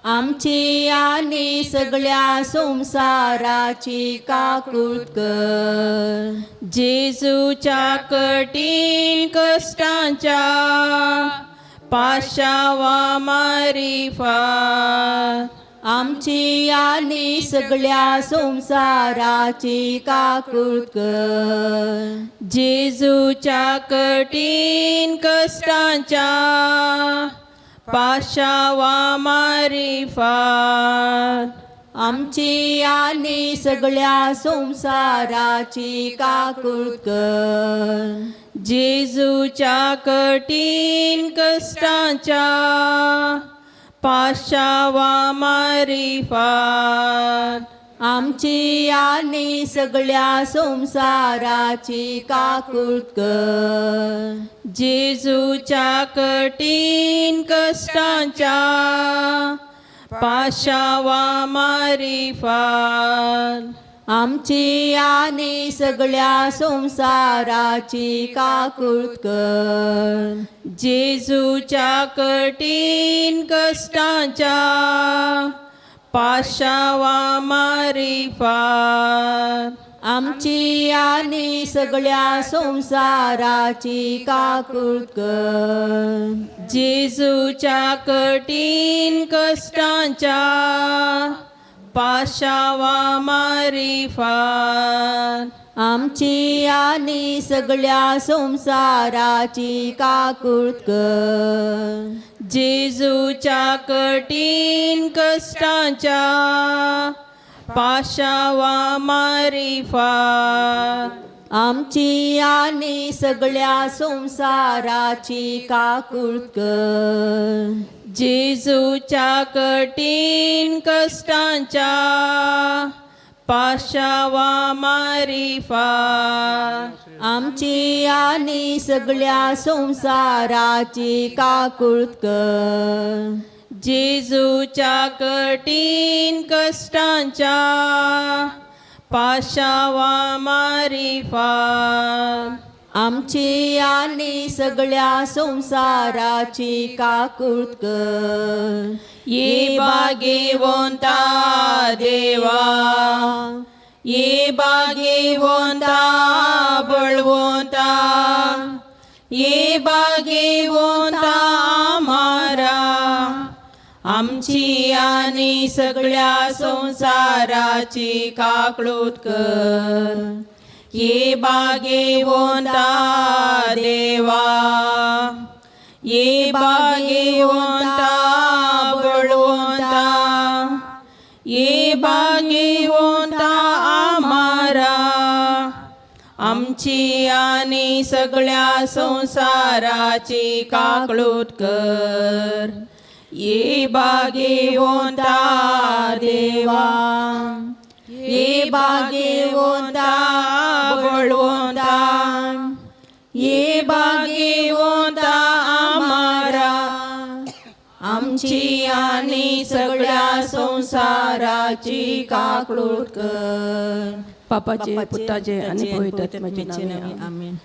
आमची आनी सगळ्या संवसाराची काकूत कर. जेजूच्या कठीण कश्टांच्या पाशावा मारिफात. आमची आनी सगळ्या संवसाराची काकूत कर. जेजूच्या कठीण कश्टांच्या पाशावा मारिफात. आमची आनी सगळ्या संवसाराची काकूत कर. जेजूच्या कठीण कश्टांच्या पाशावा मारिफात. आमची आनी सगळ्या संवसाराची काकूत कर. जेजूच्या कठीण कश्टांच्या पाशावा मारिफात. आमची आनी सगळ्या संवसाराची काकूत कर. जेजूच्या कठीण कश्टांच्या पाशावा मारिफात. आमची आनी सगळ्या संवसाराची काकूत कर. जेजूच्या कठीण कश्टांच्या पाशावा मारिफात. आमची आनी सगळ्या संवसाराची काकूत कर. जेजूच्या कठीण कश्टांच्या पाशावा मारिफात. आमची आनी सगळ्या संवसाराची काकूत कर. जेजूच्या कठीण कश्टांच्या पाशावा मारिफात. आमची आनी सगळ्या संवसाराची काकूत कर. जेजूच्या कठीण कश्टांच्या पाशावा मारिफात. आमची आनी सगळ्या संवसाराची काकूत कर. ये बागेवंता देवा, ये बागेवंता बळवंता, ये बागेवंता मारा, आमची आनी सगळ्या संवसाराची काकळूत कर. ये बागेवंता देवा, ये बागेवंता बळवंता, ये बागेवंता आमारा, आमची आनी सगळ्या संवसाराची काकळूत कर. ये बागेवंता देवा, ये बागेवंता बळवंता, ये बागेवंता आमारा, आमची आनी सगळ्या संवसाराची काकळूत कर. पापाचे, पुताचे आनी पवित्र आत्म्याचे नांवान. आमेन.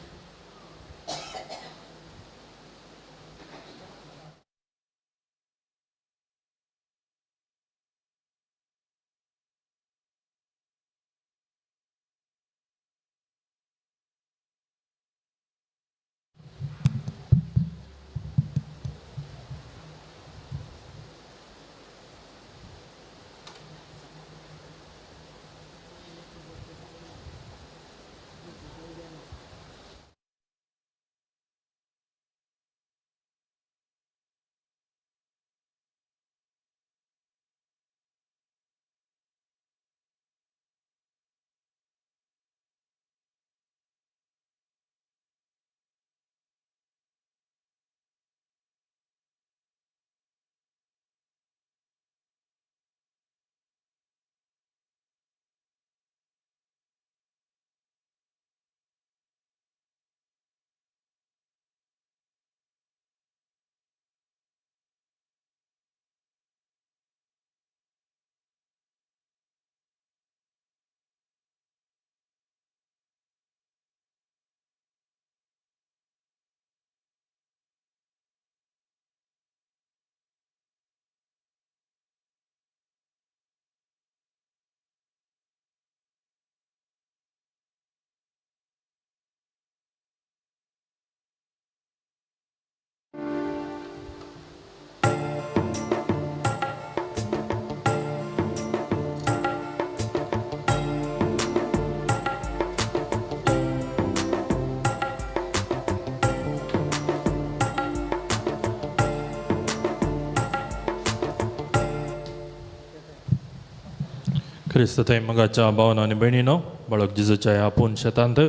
क्रिस्त थंय मोगाच्या भावन आनी भयणीनो, बाळक जेजूच्या ह्या आपूण शेतांत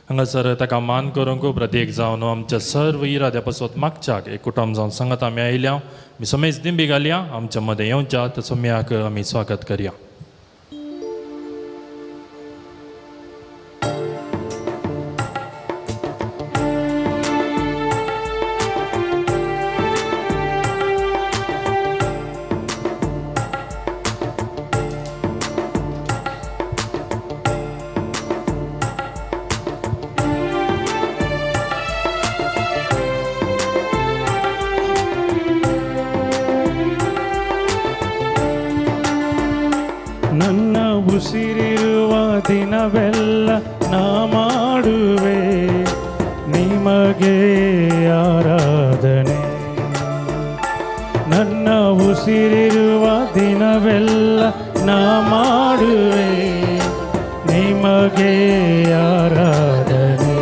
हांगासर ताका मान करूंक प्रत्येक जावन आमच्या सर्व इराद्या पासत मागच्याक एक कुटुंब जावन सांगात आमी आयल्या. आमी समेज दिंबी घालया. आमच्या मदें येवच्या त्या सोम्याक आमी स्वागत करया. ನನ್ನ ಉಸಿರಿರುವ ದಿನವೆಲ್ಲ ನಾ ಮಾಡುವೆ ನಿಮಗೆ ಆರಾಧನೆ. ನನ್ನ ಉಸಿರಿರುವ ದಿನವೆಲ್ಲ ನಾ ಮಾಡುವೆ ನಿಮಗೆ ಆರಾಧನೆ.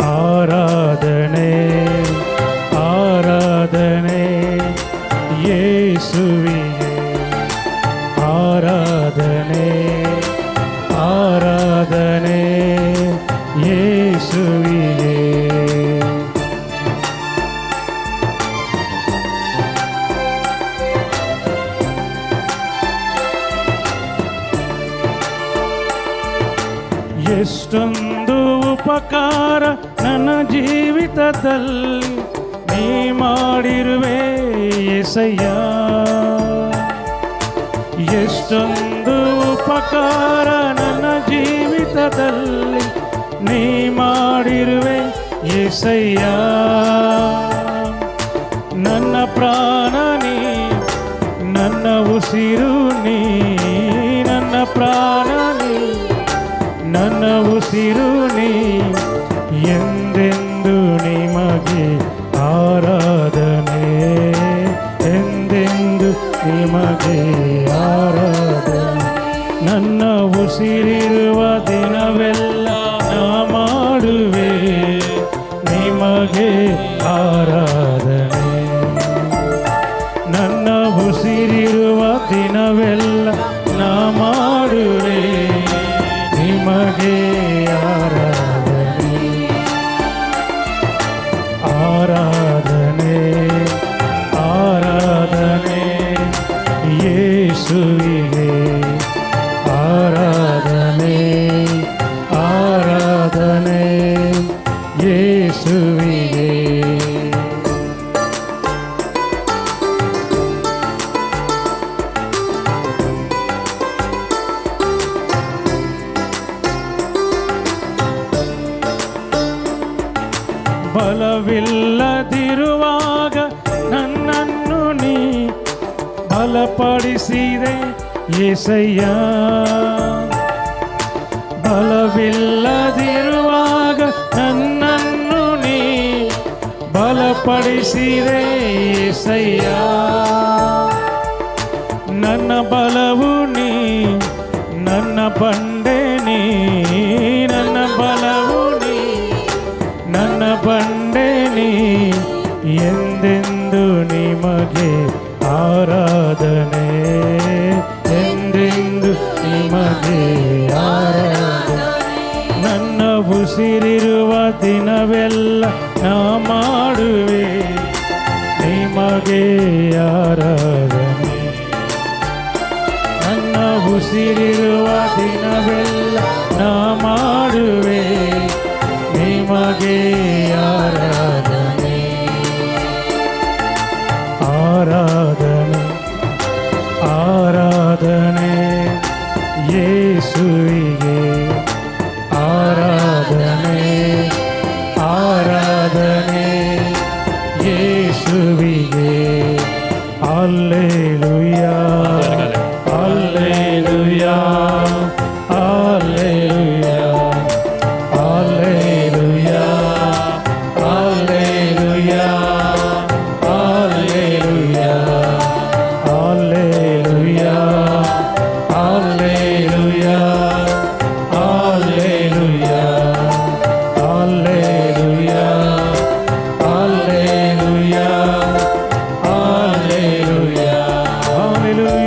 ಆರಾಧನೆ, ಆರಾಧನೆ ಯೇಸುವಿಗೆ. ಆರಾಧನೆ, ಆರಾಧನೆ ಯೇಸುವಿಗೆ. ಎಷ್ಟೊಂದು ಉಪಕಾರ ನನ್ನ ಜೀವಿತದಲ್ಲಿ ನೀ ಮಾಡಿರುವೆ ಏಸಯ್ಯ. ಎಷ್ಟೊಂದು ಉಪಕಾರ ನನ್ನ ಜೀವಿತದಲ್ಲಿ ನೀ ಮಾಡಿರುವೆ ಏಸಯ್ಯ. ನನ್ನ ಪ್ರಾಣ ನೀ, ನನ್ನ ಉಸಿರು ನೀ. ನನ್ನ ಪ್ರಾಣ ನೀ, ನನ್ನ ಉಸಿರು ನೀ. ಎಂದೆಂದು ನಿಮಗೆ ಆರಾಧನೆ, ಎಂದೆಂದು ನಿಮಗೆ ಆರಾಧನೆ. ನನ್ನ ಉಸಿರಿರುವ ದಿನವೆಲ್ಲ ನಾ ಮಾಡುವೆ ನಿಮಗೆ ಆರಾಧನೆ. ನನ್ನ ಉಸಿರಿರುವ ದಿನವೆಲ್ಲ ನಾ ಮಾಡುವೆ ನಿಮಗೆ ಆರಾಧನೆ. ಆರಾಧನೆ, ಆರಾಧನೆ ಯೇಸುವಿಗೆ. ಆರಾಧನೆ, ಆರಾಧನೆ ಯೇಸುವಿಗೆ. ಬಲವಿಲ್ಲದಿರುವಾಗ ನನ್ನನ್ನು ನೀ ಬಲಪಡಿಸಿದೆ ಏಸಯ್ಯ. ಬಲವಿಲ್ಲದಿರುವಾಗ ನನ್ನನ್ನು ನೀ ಬಲಪಡಿಸಿದೆ ಏಸಯ್ಯ. ನನ್ನ ಬಲವು ನೀ, ನನ್ನ ಬಂಡೆ ನೀ. ನನ್ನ ಬಲವು ನೀ, ನನ್ನ ಬಂಡೆ ನೀ. ಎಂದೆಂದು ನಿಮಗೆ ಆರಾಧನೆ, ಎಂದೆಂದು ನಿಮಗೆ ಆರಾಧನೆ. ನನ್ನ ಉಸಿರಿರುವ ದಿನವೆಲ್ಲ ನಾ ಮಾಡುವೆ ನಿಮಗೆ ಆರಾಧನೆ. ನನ್ನ ಉಸಿರಿರುವ ದಿನವೆಲ್ಲ ನಾ ಮಾಡುವೆ ನಿಮಗೆ ಆರಾಧನೆ. ಆರಾಧನೆ, ಆರಾಧನೆ ಯೇಸುವಿಗೆ. ಆರಾಧನೆ, ಆರಾಧನೆ ಯೇಸುವಿಗೆ. Alleluia, alleluia, alleluia, alleluia, alleluia, alleluia, alleluia, alleluia, alleluia, alleluia, alleluia, alleluia, alleluia.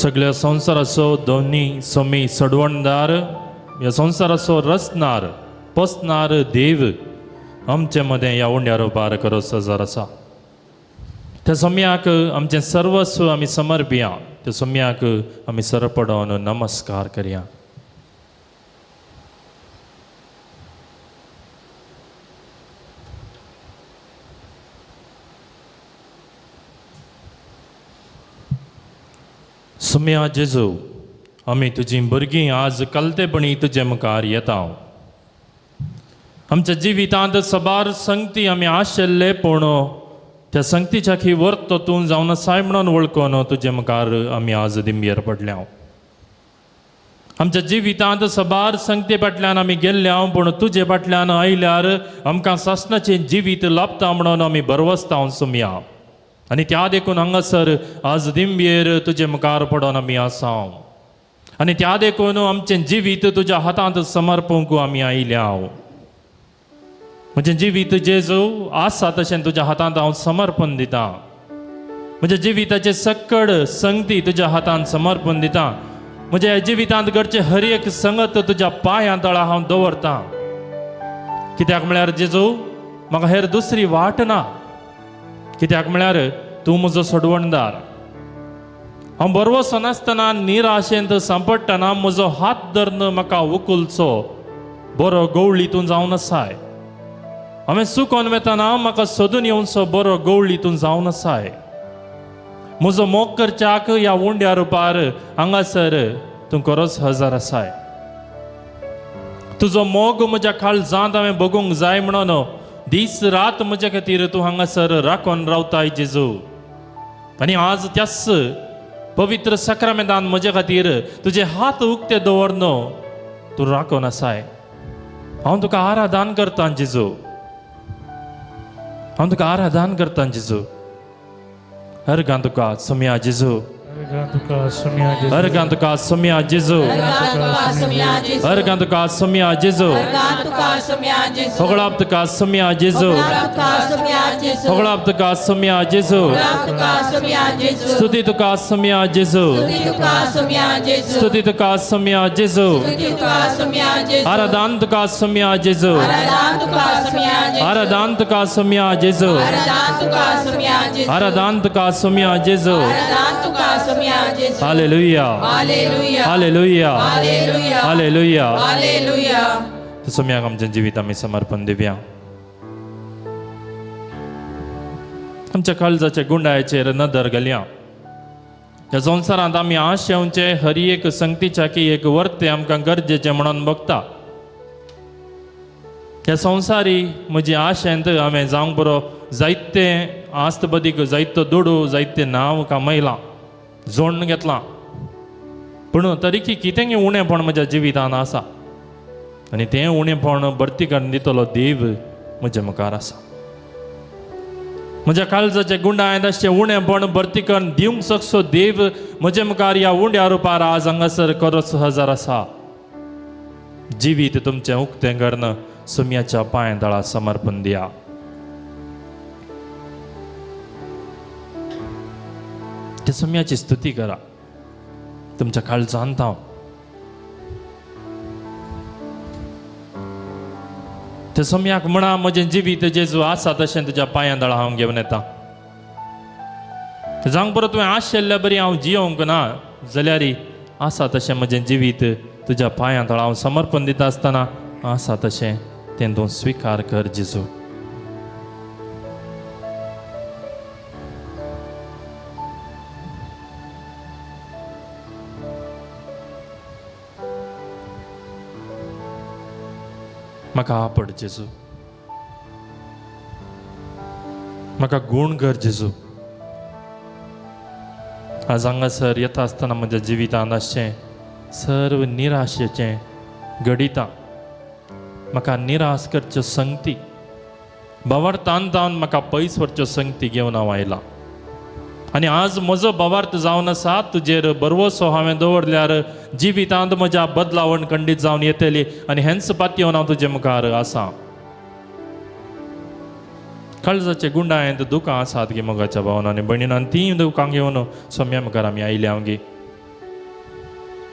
सगळ्या संवसाराचो दोनी सोमी सडवणदार, ह्या संवसाराचो रचणार पोसणार देव आमचे मदें ह्या उंड्यार उबार करो सजार आसा. त्या सोम्याक आमचें सर्वस्व आमी समर्पिया, त्या सोम्याक आमी सरपडोवन नमस्कार करया. सोम्या जेजू, आमी तुजी भुरगीं आज कलतेपणी तुजे मुखार येता. आमच्या जिवितांत सबार संगती आमी आशिल्ले, पूण त्या संगतीच्या खी वर्त तूं जावन आसाय म्हणून वळखून तुजे मुखार आमी आज दिंबेर पडल्या. आमच्या जिवितांत सबार संगती फाटल्यान आमी गेल्ल्या, पूण तुजे फाटल्यान आयल्यार आमकां सासणाचें जिवीत लाभता म्हणून आमी बरवसता सोमया. आनी त्या देखून हांगासर आज दिंबेर तुजे मुखार पडोन आमी आसा. आनी त्या देखून आमचें जिवीत तुज्या हातांत समर्पूंक आमी आयल्या. म्हजें जिवीत जेजू आसा तशें तुज्या हातांत हांव समर्पण दितां. म्हज्या जिविताचें सक्कड संगती तुज्या हातांत समर्पण दितां. म्हज्या जिवितांत घडचें हर एक संगत तुज्या पांयां तळा हांव दवरतां. कित्याक म्हळ्यार जेजू म्हाका हेर दुसरी वाट ना. कित्याक म्हळ्यार तूं म्हजो सोडवणदार. हांव बरवसो नासतना निराशेंत सांपडटना म्हजो हात धरून म्हाका उकुलचो बरो गवळी तूं जावन आसाय. हांवें चुकोन वेतना म्हाका सोदून येवचो बरो गवळी तूं जावन आसाय. म्हजो मोग करच्याक ह्या उंड्या रुपार हांगासर तूं खरोच हजार आसाय. तुजो मोग म्हज्या काळजांत हांवें बगूंक जाय म्हणून दीस रात म्हज्या खातीर तूं हांगासर राखून रावताय जेजू. आनी आज त्याच पवित्र साक्रामेंतान म्हज्या खातीर तुजे हात उक्ते दवरन तूं राखून आसाय. हांव तुका आराधन करतां जेजू, हांव तुका आराधन करतां जेजू. हरगां तुका सोम्या जेजू, हरगां तुका सोम्या जेजू, हरगां तुका सोम्या जेजू, होगळाप तुका सोम्या जेजू, होगळाप तुका सोम्या जेजू, स्तुती तुका सोम्या जेजू, स्तुती तुका सोम्या जेजू, आराधन तुका सोम्या जेजू, आराधन तुका सोम्या जेजू, आराधन तुका सोम्या जेजू. Hallelujah, hallelujah, hallelujah. सोम्याक आमच्या जिवीत आमी समर्पण दिवया. आमच्या काळजाच्या गुंडायचेर नदर घालया. ह्या संवसारांत आमी आशेवचे हर एक संगतीच्या की एक वर्ते आमकां गरजेचें म्हणून बघता. ह्या संवसारी म्हजी आशेंत हांवें जावंक बरो जायते आस्त बदीक जायतो दुडू जायते नांव कमयलां, जोडून घेतलां, पूण तरीकी कितेंय उणेपण म्हज्या जिवितान आसा आनी तें उणेपण भरती करून दितलो देव म्हज्या मुखार आसा. म्हज्या काळजाचे गुंडायत आसचें उणेपण भरती करून दिवंक शकचो देव म्हज्या मुखार ह्या उंड्या रुपार आज हांगासर खरोच हजार आसा. जिवीत तुमचें उक्तें करून सुम्याच्या पांय तळा समर्पण दिया. त्या सुम्याची स्तुती करा तुमच्या काळजांत हांव. त्या सोम्याक म्हणा म्हजें जिवीत जेजू आसा तशें तुज्या पांयां तळा हांव घेवन येता. जावंक बरो तुवें आशिल्ल्या बरी हांव जियोंक ना जाल्यार आसा तशें म्हजें जिवीत तुज्या पांयां तळा हांव समर्पण दिता आसतना आसा तशें तें तूं स्विकार कर जेजू. म्हाका आपड जेजू, म्हाका गूण कर जेजू. आज हांगासर येता आसतना म्हज्या जिवितांत आसचें सर्व निराशेचें घडितां म्हाका निराश करच्यो संगती भावार्थान जावन म्हाका पयस व्हरच्यो संगती घेवन हांव आयलां. आनी आज म्हजो भावार्थ जावन आसा तुजेर बरवसो हांवें दवरल्यार जिवितांत म्हज्या बदलावण खंडीत जावन येतली आनी हेंच पातयेवन हांव तुजे मुखार आसा. काळजाचे गुंडायेंत दुकां आसात गे मोगाच्या भावन आनी भयणीन, आनी तीं दुकां घेवन सोम्या मुखार आमी आयल्या हांव गे.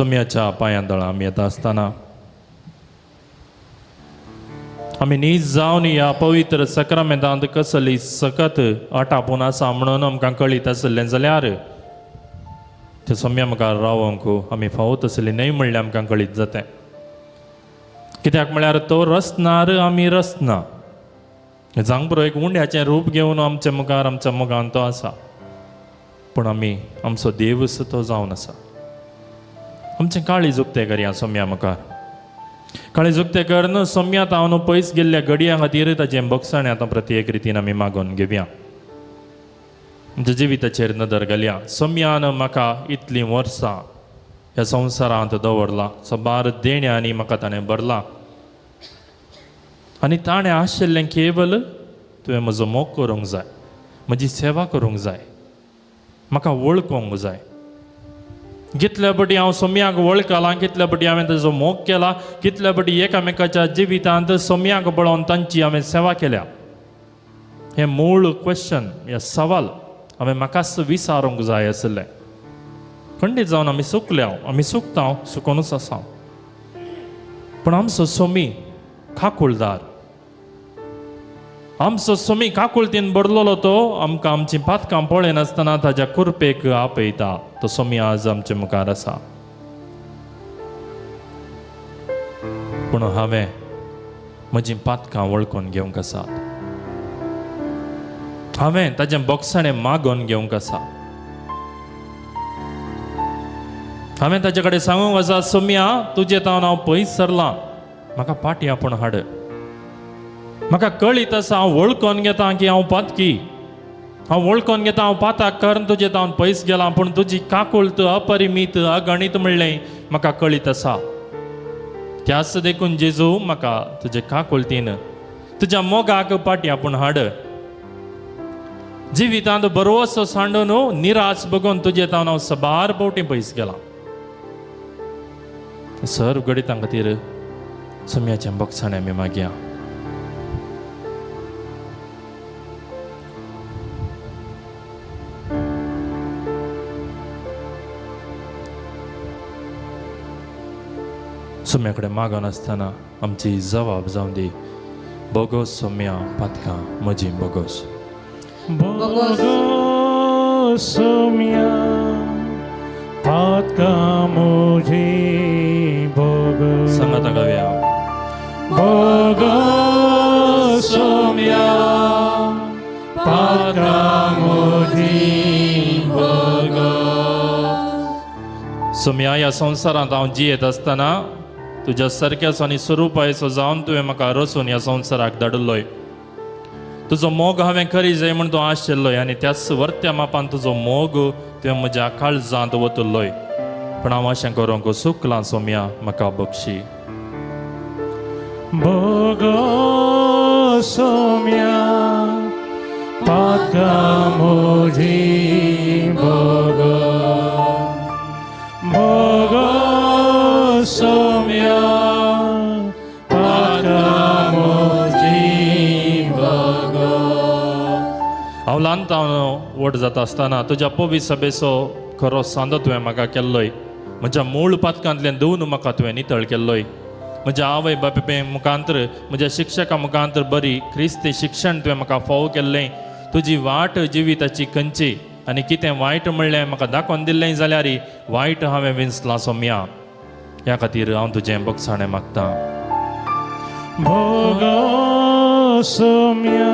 सोम्याच्या पांयां तळा आमी येता आसतना आमी नीज जावन ह्या पवित्र सक्रामेंतांत कसली सकत आटापून आसा म्हणून आमकां कळीत आसलें जाल्यार ते सोम्या मुखार रावंक आमी फावो तसली न्हय म्हणल्यार आमकां कळीत जातें. कित्याक म्हळ्यार तो रसनार आमी रसना. जांगपुरो एक उंड्याचें रूप घेवन आमच्या मुखार आमच्या मुखान तो आसा, पूण आमी आमचो देवूच तो जावन आसा. आमचें काळीज उक्तें करया सोम्या मुखार. काळीज उक्तें करून सोम्या तावन पयस गेल्ल्या घडयां खातीर ताचें भोगसाणें आतां प्रत्येक रितीन आमी मागून घेवया. आमच्या जिविताचेर नदर घालया. सोम्यान म्हाका इतलीं वर्सां ह्या संवसारांत दवरलां, सबार देण्यांनी म्हाका ताणें भरलां आनी ताणें आशिल्लें केवल तुवें म्हजो मोग करूंक जाय, म्हजी सेवा करूंक जाय, म्हाका वळखूंक जाय. कितल्या पटी हांव सोम्याक वळखलां, कितल्या पटी हांवें ताजो मोग केला, कितल्या पटी एकामेकाच्या जिवितांत सोम्याक पळोवन तांची हांवें सेवा केल्या. हें मूळ क्वेश्चन, हें सवाल हांवें म्हाकाच विचारूंक जाय आशिल्लें. खंडीत जावन आमी चुकल्या, आमी चुकता, चुकोनूच आसा, पूण आमचो सोमी काकुळदार, आमचो सोमी काकुळतीन भरलेलो तो आमकां आमचीं पातकां पळयनासतना ताज्या कुरपेक आपयता. तो सोमी आज आमचे मुखार आसा. पूण हांवें म्हजीं पातकां वळखून घेवंक आसात, हांवें ताजें बोगसाणें मागोवन घेवंक आसा, हांवें ताजे कडेन सांगूंक आसा, सोम्या तुजे तावन हांव पयस सरलां, म्हाका पाटी आपूण हाड. म्हाका कळीत आसा, हांव वळखून घेता की हांव पातकी, हांव वळखून घेता हांव पाताक करून तुजे तावन पयस गेलां, पूण तुजी काकुळत अपरिमीत अगणीत म्हणलें म्हाका कळीत आसा. त्याच देखून जेजू म्हाका तुजे काकुळतीन तुज्या मोगाक पाटी आपूण हाड. जिवितांत बरोसो सांडून निराश बघून तुजे तावन हांव सबार पावटी पयस गेलां. सर्व गणितां खातीर सोम्याचें बोगसाणें आमी मागया. सोम्या कडेन मागून आसतना आमची जबाब जावं दी, बोगोस सोम्या पातकां म्हजी बोगोस. बोगोस सोम्या पातकां म्हजी बोगोस. सांगाता गावया. बोगोस सोम्या पातकां म्हजी बोगोस. सोम्या ह्या संवसारांत हांव जियेत आसतना तुज्या सारक्याचो आनी स्वरुपायचो जावन तुवें म्हाका रचून ह्या संवसाराक धाडिल्लोय. तुजो मोग हांवें खरी जाय म्हूण तूं आशिल्लोय आनी त्याच वर्त्या मापान तुजो मोग तुवें म्हज्या काळजांत वतलोय. पूण हांव अशें करूंक चुकलां सोम्या, म्हाका बक्षी. बोगोस सोम्या पातकां म्हजी बोगोस. बोगोस सोम्या पातकां म्हजी बोगोस. हांव ल्हान तावन व्हड जाता आसतना तुज्या पवी सभेचो खरो सांदो तुवें म्हाका केल्लोय. म्हज्या मूळ पातकांतल्यान धुवन म्हाका तुवें नितळ केल्लोय. म्हज्या आवय बापाय मुखांतर, म्हज्या शिक्षका मुखांतर बरी क्रिस्ती शिक्षण तुवें म्हाका फावो केल्लें. तुजी वाट जिविताची खंयची आनी कितें वायट म्हणलें म्हाका दाखोवन दिल्लें जाल्यार वायट हांवें विंचलां सोम्या. ह्या खातीर हांव तुजें बोगसाणें मागतां. बोगोस सोम्या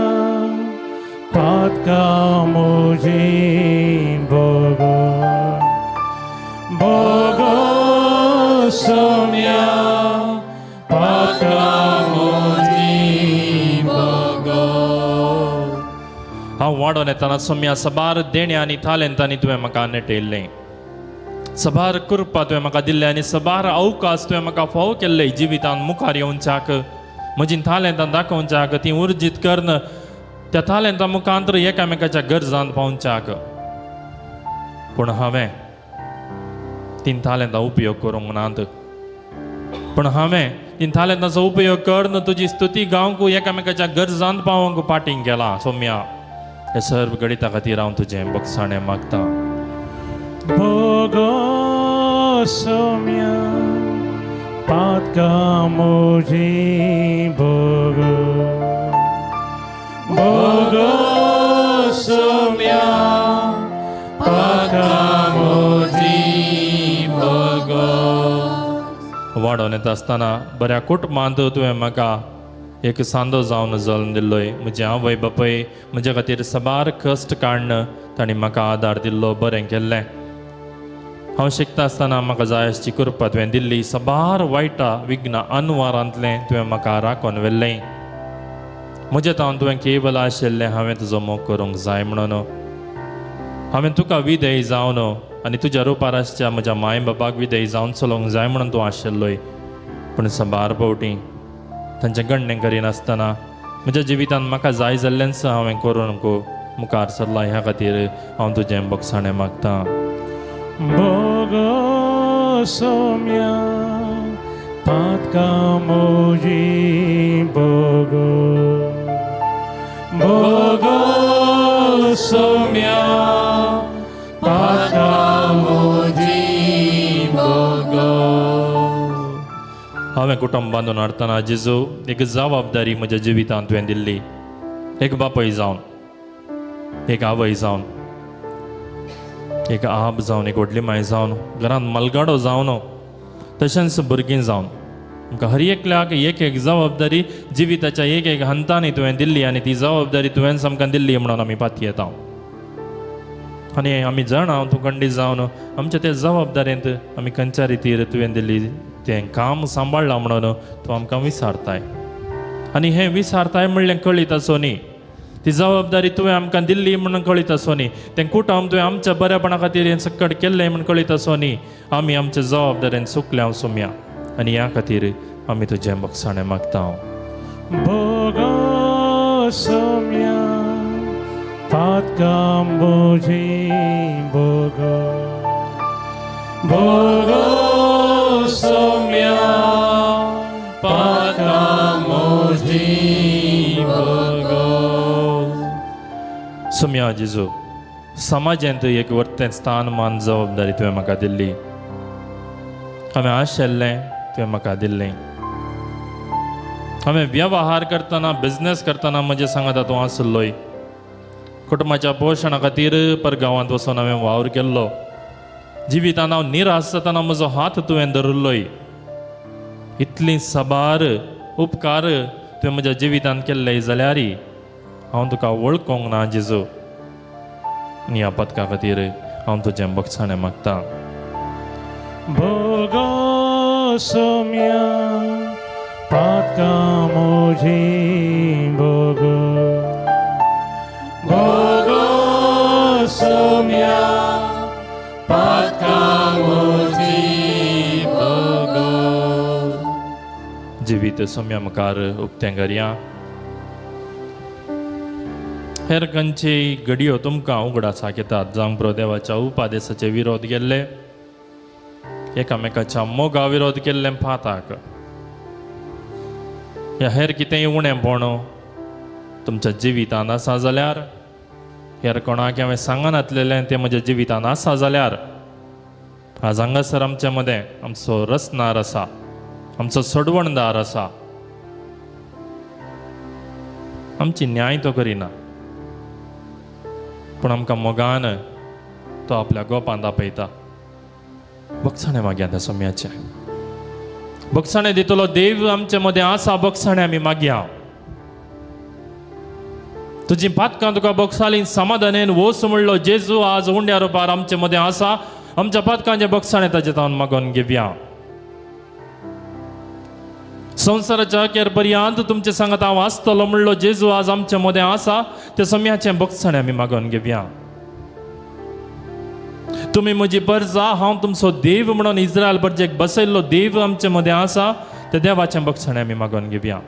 पातकां म्हजी बोगोस. बोगोस सोम्या पातकां म्हजी बोगोस. हांव वाडोवन येतना सोम्या सबार देण्या आनी तालेंतांनी तुवें म्हाका नेटयल्लें. सबार कृपा तुवें म्हाका दिल्ले आनी सबार अवकाश तुवें म्हाका फावो केल्ले जिवितांत मुखार येवच्याक, म्हजी तालेंतां दाखोवच्याक, ती उर्जीत करून त्या तालेंतां मुखांतर एकामेकाच्या गरजांत पावच्याक. पूण हांवें तीन तालेंतां उपयोग करूंक नात. पूण हांवें तीन तालेंतांचो उपयोग करून तुजी स्तुती गावंक, एकामेकाच्या गरजांत पावोवंक पाटींग केलां सोम्या. हे सर्व गणिता खातीर हांव तुजें बोगसाणें मागतां. बोगोस सोम्या पातकां म्हजीं भोगो भोगो सोम्या पातकां म्हजीं भोगो. वाडोवन येता आसतना बऱ्या कुटुंबांत तुवें म्हाका एक सांदो जावन जल्म दिल्लोय. म्हजे आवय बापूय म्हज्या खातीर साबार कश्ट काडून तांणी म्हाका आदार दिल्लो, बरें केल्लें. हांव शिकता आसतना म्हाका जाय आसची कृपा तुवें दिल्ली. साबार वायटा विघ्न अनवारांतलें तुवें म्हाका राखून व्हेल्लें. म्हजें तावन तुवें केवल आशिल्लें हांवें तुजो मोग करूंक जाय म्हणून. हांवें तुका विधेय जावन आनी तुज्या रुपार आसच्या म्हज्या माय बाबाक विधेय जावन चलोवंक जाय म्हणून तूं आशिल्लोय. पूण साबार फावटी तांचें गणणें करिनासतना म्हज्या जिवितांत म्हाका जाय जाल्लेंच हांवें करूंक मुखार सरलां. ह्या खातीर हांव तुजें बक्षाणें मागतां. भोगो सोम्या पातकां म्हजीं भोगो भोगो सोम्या पातकां म्हजीं भोगो. हांवें कुटुंब बांदून हाडटना जेजू एक जबाबदारी म्हज्या जिवितांत तुवें दिल्ली. एक बापूय जावन, एक आवय जावन, एक आब जावन, एक व्हडली माय जावन, घरांत मलगाडो जावन, तशेंच भुरगीं जावन आमकां हर एकल्याक एक एक जबाबदारी जिविताच्या एक एक हंतांनी तुवें दिल्ली आनी ती जबाबदारी तुवेंच आमकां दिल्ली म्हणून आमी पातयेता. आनी आमी जाणा तूं खंडीत जावन आमच्या त्या जबाबदारेंत आमी खंयच्या रितीर तुवें दिल्ली तें काम सांबाळ्ळां म्हणून तूं आमकां विचारताय. आनी हें विचारताय म्हणलें कळीत आसूं न्ही, ती जबाबदारी तुवें आमकां दिल्ली म्हणून कळीत आसूं न्ही, तें कुटुंब तुवें आमच्या बरेपणा खातीर हें सक्कड केल्लें म्हूण कळीत आसूं न्ही, आमी आमच्या जबाबदारेन चुकल्या सोम्या आनी ह्या खातीर आमी तुजें बक्षाणें मागता. भोगो सोम्या पातकां म्हजीं भोगो भोगो सोम्या पातकां म्हजीं भोगो. सोम्या जेजू, समाजांत एक वर्तें स्थान मान जबाबदारी तुवें म्हाका दिल्ली. हांवें आशिल्लें तुवें म्हाका दिल्लें. हांवें व्यवहार करतना, बिजनेस करतना म्हजें सांगता तूं आसलोय. कुटुंबाच्या पोशणा खातीर परगांवांत वचून हांवें वावर केल्लो. जिवितान हांव निराश जातना म्हजो हात तुवें धरिल्लोय. इतली साबार उपकार तुवें म्हज्या जिवितांत केल्ले जाल्यार हांव तुका वळखूंक ना जेजू. आनी ह्या पदका खातीर हांव तुजें बक्षाणें मागतां. भोगो सोम्या पातकां म्हजीं भोगो भोगो सोम्या पातकां म्हजीं भोगो. जिवीत सोम्या मुखार उक्तें करया. हेर खंयची घडयो तुमकां उगडासाक येतात जावंक पुरो देवाच्या उपादेसाचे विरोध केल्ले, एकामेकाच्या मोगा विरोध केल्ले पाताक, या हेर कितेंय उणेंपण तुमच्या जिवितांत आसा जाल्यार, हेर कोणाक हांवें सांगनातलेलें तें म्हज्या जिवितांत आसा जाल्यार, आज हांगासर आमच्या मदें आमचो रचणार आसा, आमचो सोडवणदार आसा. आमची न्याय तो करिना, पूण आमकां मोगान तो आपल्या गोपांत आपयता. बक्षाणें मागया त्या सोम्याचें, बक्षाणें दितलो देव आमचे मदें आसा. बक्षाणें आमी मागया. तुजी पातकां तुका बक्षाली समाधानेन वोस म्हणलो जेजू आज उंड्या रुपार आमचे मदें आसा. आमच्या पातकांचें बक्षाणें ताजे तावन मागोवन घेवया. संवसाराच्या अखेर पर्यंत तुमचे सांगत हांव आसतलो म्हणलो जेजू आज आमचे मदें आसा. त्या सम्याचें बक्षाणें आमी मागोवन घेवया. तुमी म्हजी परजा, हांव तुमचो देव म्हणून इस्रायल परजेक बसयल्लो देव आमचे मदें आसा. त्या देवाचें बक्षाणें आमी मागोवन घेवया.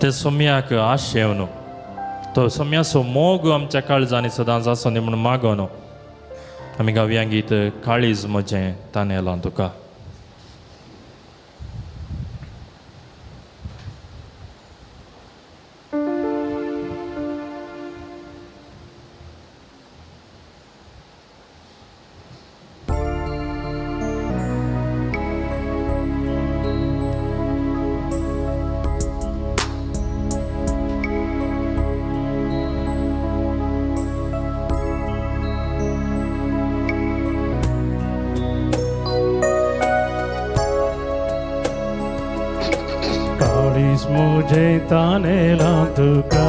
ते सोम्याक आशेवन तो सोम्याचो मोग आमच्या काळजांनी सदांच आसूं दी म्हणून मागोन आमी गावया गीत काळीज म्हजें तानेलां तुका. काळीज म्हजें तानेलां तुका,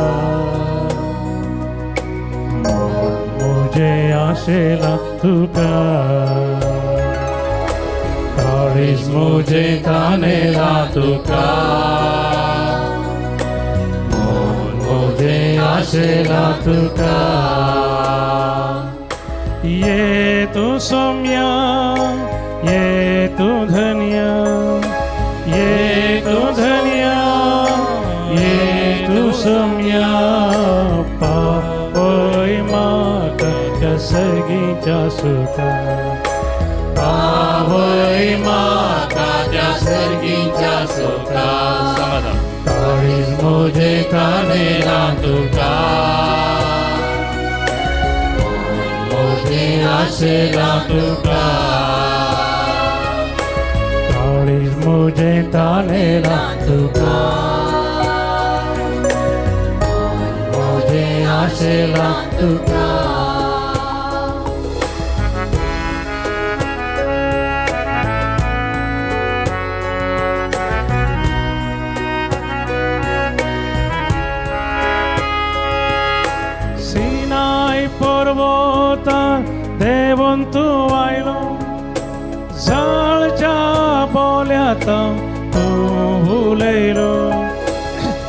मन म्हजें आशेलां तुका. काळीज म्हजें तानेलां तुका, मन म्हजें आशेलां तुका. ये तूं सोम्या, ये तूं धन्या, ये तूं धन्या, ये तूं सोम्या. पावय म्हाका त्या सर्गीच्या सुखा, पावय म्हाका त्या सर्गीच्या सुखा. समाधान. काळीज म्हजें तानेलां तुका, मन म्हजें आशेलां तुका. काळीज म्हजें तानेलां तुका, मन म्हजें आशेलां तुका. सिनाय पर्वतार देवून तूं आयलो, जाळच्या बोल्यात तूं उलयलो.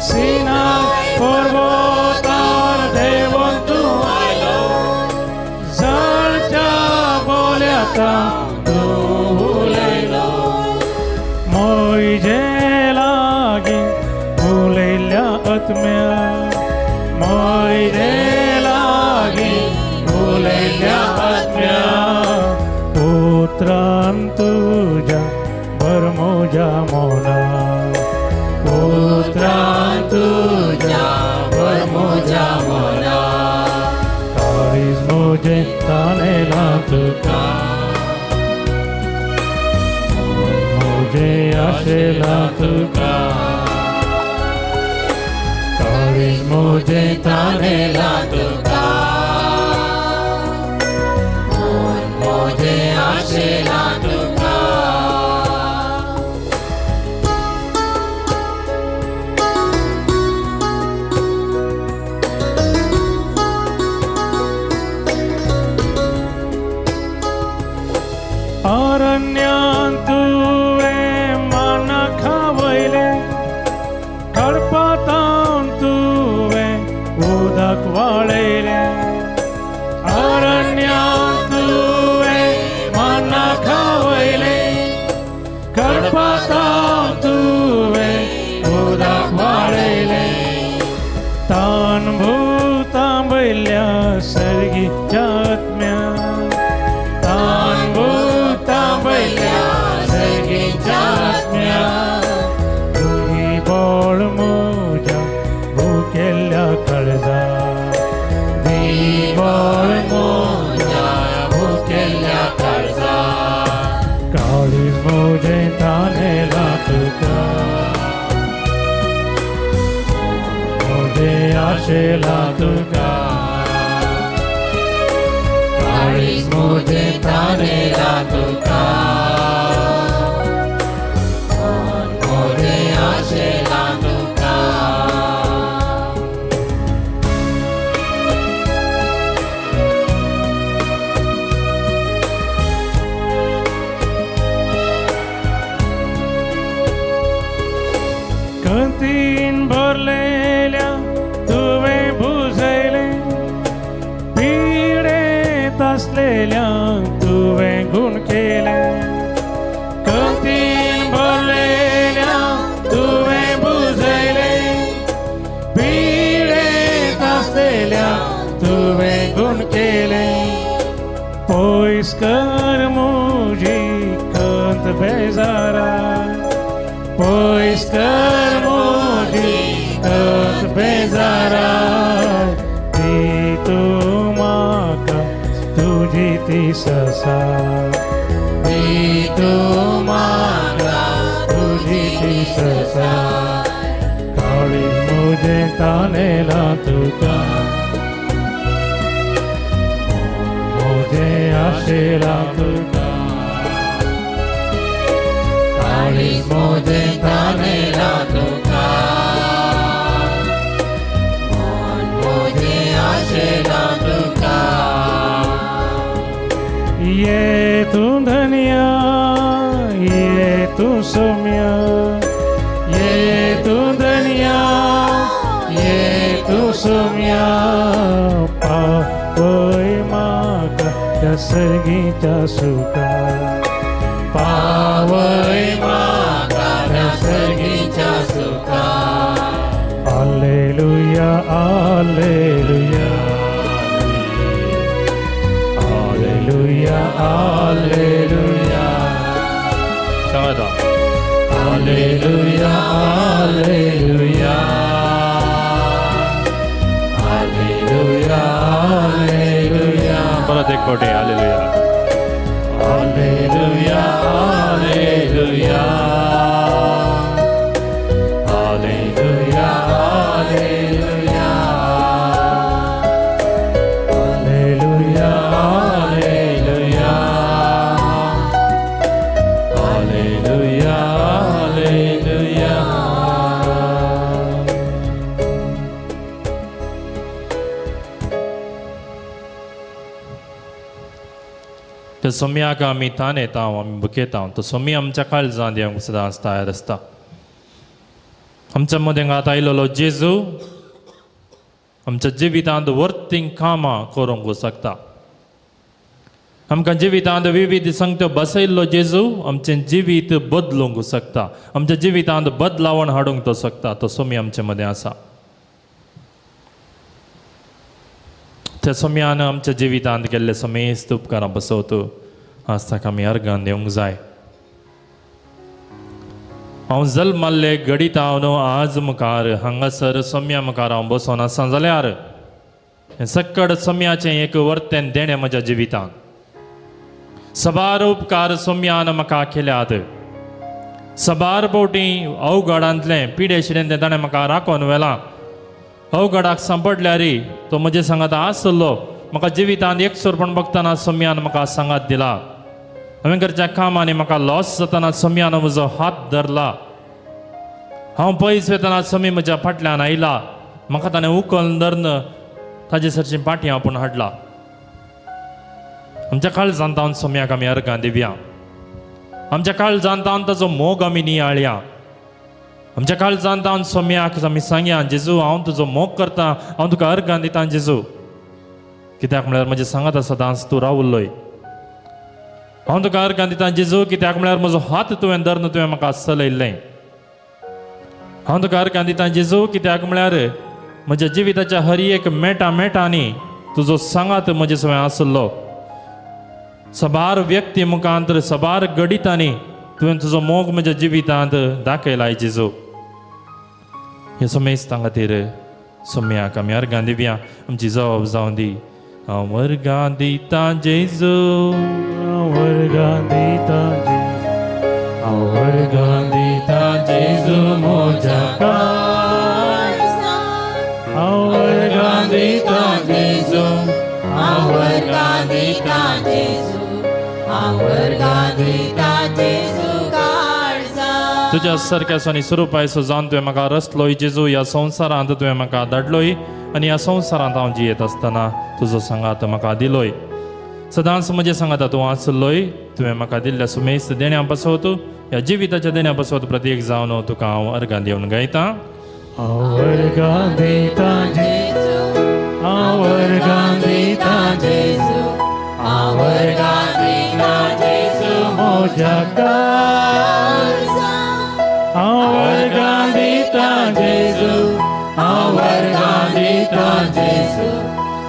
सिनाय पर्वतार देवून तूं आयलो, जाळच्या बोल्यात तूं उलयलो. म्हजे लागीं उलयल्या आत्म्या, म्हजे लागीं उलयल्या आत्म्या. उतरान तुज्या भर म्हज्या मना, उतरान तुज्या भर म्हज्या मना. काळीज म्हजें तानेलां तुका, म्हजें आशेलां तुका. काळीज म्हजें तानेलां तुका, मन म्हजें आशेलां तुका. अरण्यांत तुवें माना खावयलें, खडपातान तुवें उदक वाळयलें. अरण्यांत तुवें माना खावयलें, खडपातान तुवें उदक वाळयलें. तान भूतां वयल्या सर्गीच्या आत्म्या, तान भूतां वयल्या सर्गीच्या आत्म्या. तुजी बोळ म्हज्या भुकेल्ल्या काळजा, दी बोळ म्हज्या भुकेल्ल्या काळजा. काळीज म्हजें तानेलां तुका, म्हजें आशेलां तुका. काळीज म्हजें तानेलां तुका, मन म्हजें आशेलां तुका. कंतीन भरलेल्या तुवें भुजयलें, पिडेंत आसलेल्या तुवें गुण केलें. कंतीन भरलेल्या तुवें भुजयलें, बेजारा पयस कर म्हजी तक बेजारा दी तूं म्हाका तुजी ती ससा दी तूं म्हाका तुजी ती ससा काळीज म्हजें तानेलां तुका म्हजें आशेलां तुका काळीज म्हजें तानेलां तुका मन म्हजें आशेलां तुका ये तूं धनिया ये तूं सोम्या ये तूं धनिया ये तूं सोम्या पावय म्हाका त्या सर्गीच्या सुखा पावय म्हाका त्या सर्गीच्या सुखा alleluia alleluia alleluia alleluia सांगात alleluia alleluia alleluia alleluia परत एक फावटी hallelujah alleluia alleluia alleluia alleluia alleluia alleluia alleluia alleluia. त्या सोम्याक आमी ताण येता आमी बुकेता तो सोमी आमच्या काळजांत येवंक सदांच तयार आसता. आमच्या मदें आतां आयलेलो जेजू आमच्या जिवितांत वर्तींग कामां करूंक शकता. आमकां जिवितांत विविध संगत्यो बसयल्लो जेजू आमचें जिवीत बदलूंक शकता. आमच्या जिवितांत बदलावण हाडूंक तो शकता. तो सोमी आमचे मदें आसा. त्या सोम्यान आमच्या जिवितांत केल्ले समेस्त उपकारां बसवत आज ताका आमी अर्गान दिवंक जाय. हांव जल्मल्ले घडीत हांव न्हू आज मुखार हांगासर सोम्या मुखार हांव बसोन आसा जाल्यार हें सक्कड सोम्याचें एक वर्तेन देणें म्हज्या जिवितांत. सबार उपकार सोम्यान म्हाका केल्यात. सबार फावटी अवघडांतलें पिडेशिडें तें ताणें म्हाका राखोन व्हेलां. अवघडाक सांपडल्यार तो म्हजे सांगात आसलो. म्हाका जिवितांत एकसुरपण बघतना सोम्यान म्हाका सांगात दिला. हांवें करच्या कामांनी म्हाका लॉस जातना सोम्यान म्हजो हात धरला. हांव पयस वतना सोमी म्हज्या फाटल्यान आयला. म्हाका ताणें उखल धरून ताजे सरची पाटी आपूण हाडला. आमच्या काळजांत हांव सोम्याक आमी अर्गां दिवया. आमच्या काळजांत हांव ताजो मोग आमी नियाळया. आमच्या काळजांत हांव सोम्याक आमी सांगया, जेजू हांव तुजो मोग करता, हांव तुका अर्गां दिता जेजू. कित्याक म्हळ्यार म्हजें सांगात सदांच तूं रावल्लोय. हांव तुका अर्गां दिता जेजू कित्याक म्हळ्यार म्हजो हात तुवें धरून तुवें म्हाका चलयल्लें. हांव तुका अर्गां दिता जेजू कित्याक म्हळ्यार म्हज्या जिविताच्या हर एक मेटा मेटांनी तुजो सांगात म्हजे सवें आसलो. सबार व्यक्ती मुखांत सबार घडितांनी तुवें तुजो मोग म्हज्या जिवितांत दाखयलाय जेजू. हे समेस्तां खातीर सोम्याक आमी अर्गां दिवया. आमची जबाब जावं दी. हांव अर्गां दिता जेजू, हांव वर्गां दिता जेजू, हांव वर्गां दिता जेजू म्हज्या काळजाक. हांव वर्गां दिता जेजू, हांव वर्गां दिता जेजू, हांव वर्गां दिता जेजू काळजा. तुज्या सारक्या आनी स्वरुपायसो जावन तुवें म्हाका रचलोय जेजू. ह्या संवसारांत तुवें म्हाका धाडलोय आनी ह्या संवसारांत हांव जियेत आसतना तुजो सांगात म्हाका दिलोय. सदांच म्हजें सांगाता तूं आसलोय. तुवें म्हाका दिल्ल्या सुमेस्त देण्या पासत ह्या जिविताच्या देण्या पासत प्रत्येक जावन तुका हांव अर्गां दिवन गायतां. हांव वर्गां दिता जेजू, हांव वर्गां दिता जेजू, हांव वर्गां दिता जेजू म्हज्या काळजाक. हांव वर्गां दिता जेजू, हांव वर्गां दिता जेजू,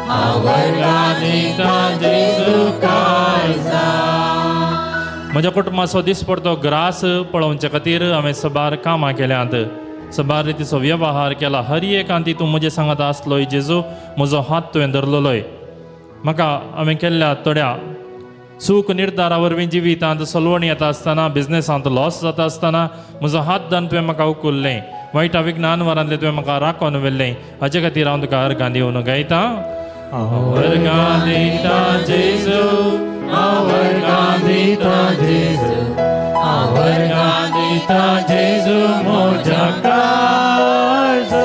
हांव वर्गां दिता जेजू काळजाक. म्हज्या कुटुंबाचो दिसपडतो ग्रास पळोवचे खातीर हांवें सबार कामां केल्यांत, सबार रितीचो वेव्हार केला. हर एकांती तूं म्हजें सांगत आसलोय जेजू, म्हजो हात तुवें धरलेलोय. म्हाका हांवें केल्ल्या थोड्या चूक निर्धारा वरवीं जिवितांत सलवणी येता आसतना, बिजनेसांत लॉस जाता आसतना म्हजो हात धरून तुवें म्हाका उखल्लें. वायटा विघ्नान वरांतलें तुवें म्हाका राखून व्हेल्लें. हाचे खातीर हांव तुका अर्गां दिवन गायतां. वर्गां दिता जेजू, हांव वर्गां दिता जेजू, हांव वर्गां दिता जेजू म्हज्या काळजा.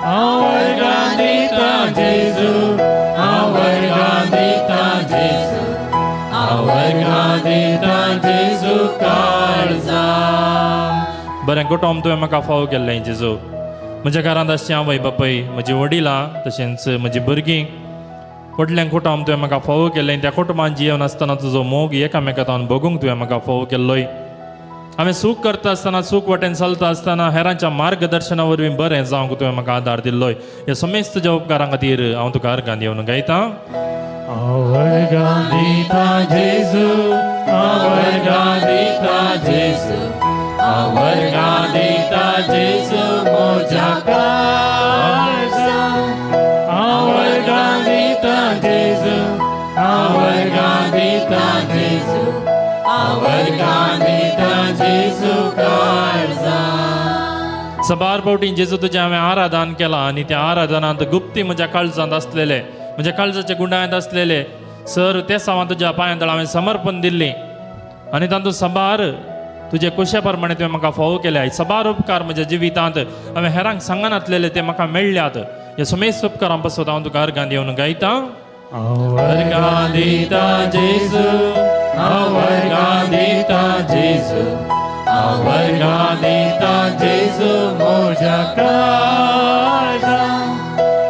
हांव वर्गां दिता जेजू, हांव वर्गां दिता जेजू, हांव वर्गां दिता जेजू काळजा. बरें कुटुंब तुवें म्हाका फावो केल्लें जेजू. म्हज्या घरांत आसचें आवय बापूय, म्हजी वडिलां, तशेंच म्हजी भुरगीं. व्हडलें कुटुंब तुवें म्हाका फावो केल्लें. त्या कुटुंबान जियेवन आसतना तुजो मोग एकामेकांत भोगूंक तुवें म्हाका फावो केल्लोय. हांवें चूक करता आसतना, चूक वाटेन चलता आसतना हेरांच्या मार्गदर्शना वरवीं बरें जावंक तुवें म्हाका आदार दिल्लोय. ह्या समेस्त तुज्या उपकारां खातीर हांव तुका अर्गां दिवन गायतां. हांव वर्गां दिता जेजू, हांव वर्गां दिता जेजू, हांव वर्गां दिता जेजू म्हज्या काळजा. हांव वर्गां दिता जेजू, हांव वर्गां दिता जेजू, हांव वर्गां दिता जेजू काळजा. सबार फावटी जेजू तुजें हांवें आराधन केलां आनी त्या आराधनांत गुप्ती म्हज्या काळजांत आसलेले, म्हज्या काळजाच्या गुंडांत आसलेले सर ते सावान तुज्या पांयां तळा हांवें समर्पण दिल्ली आनी तातूंत सबार तुजे कुशे प्रमाणे तुवें म्हाका फावो केल्या. सबार उपकार म्हज्या जिवितांत हांवें हेरांक सांगनातलेले ते म्हाका मेळ्ळ्यात. ह्या समेस्त उपकारां पासत हांव तुका अर्गां दिवन गायतां. हांव वर्गां दिता जेजू, हांव वर्गां दिता जेजू, हांव वर्गां दिता जेजू म्हज्या काळजा.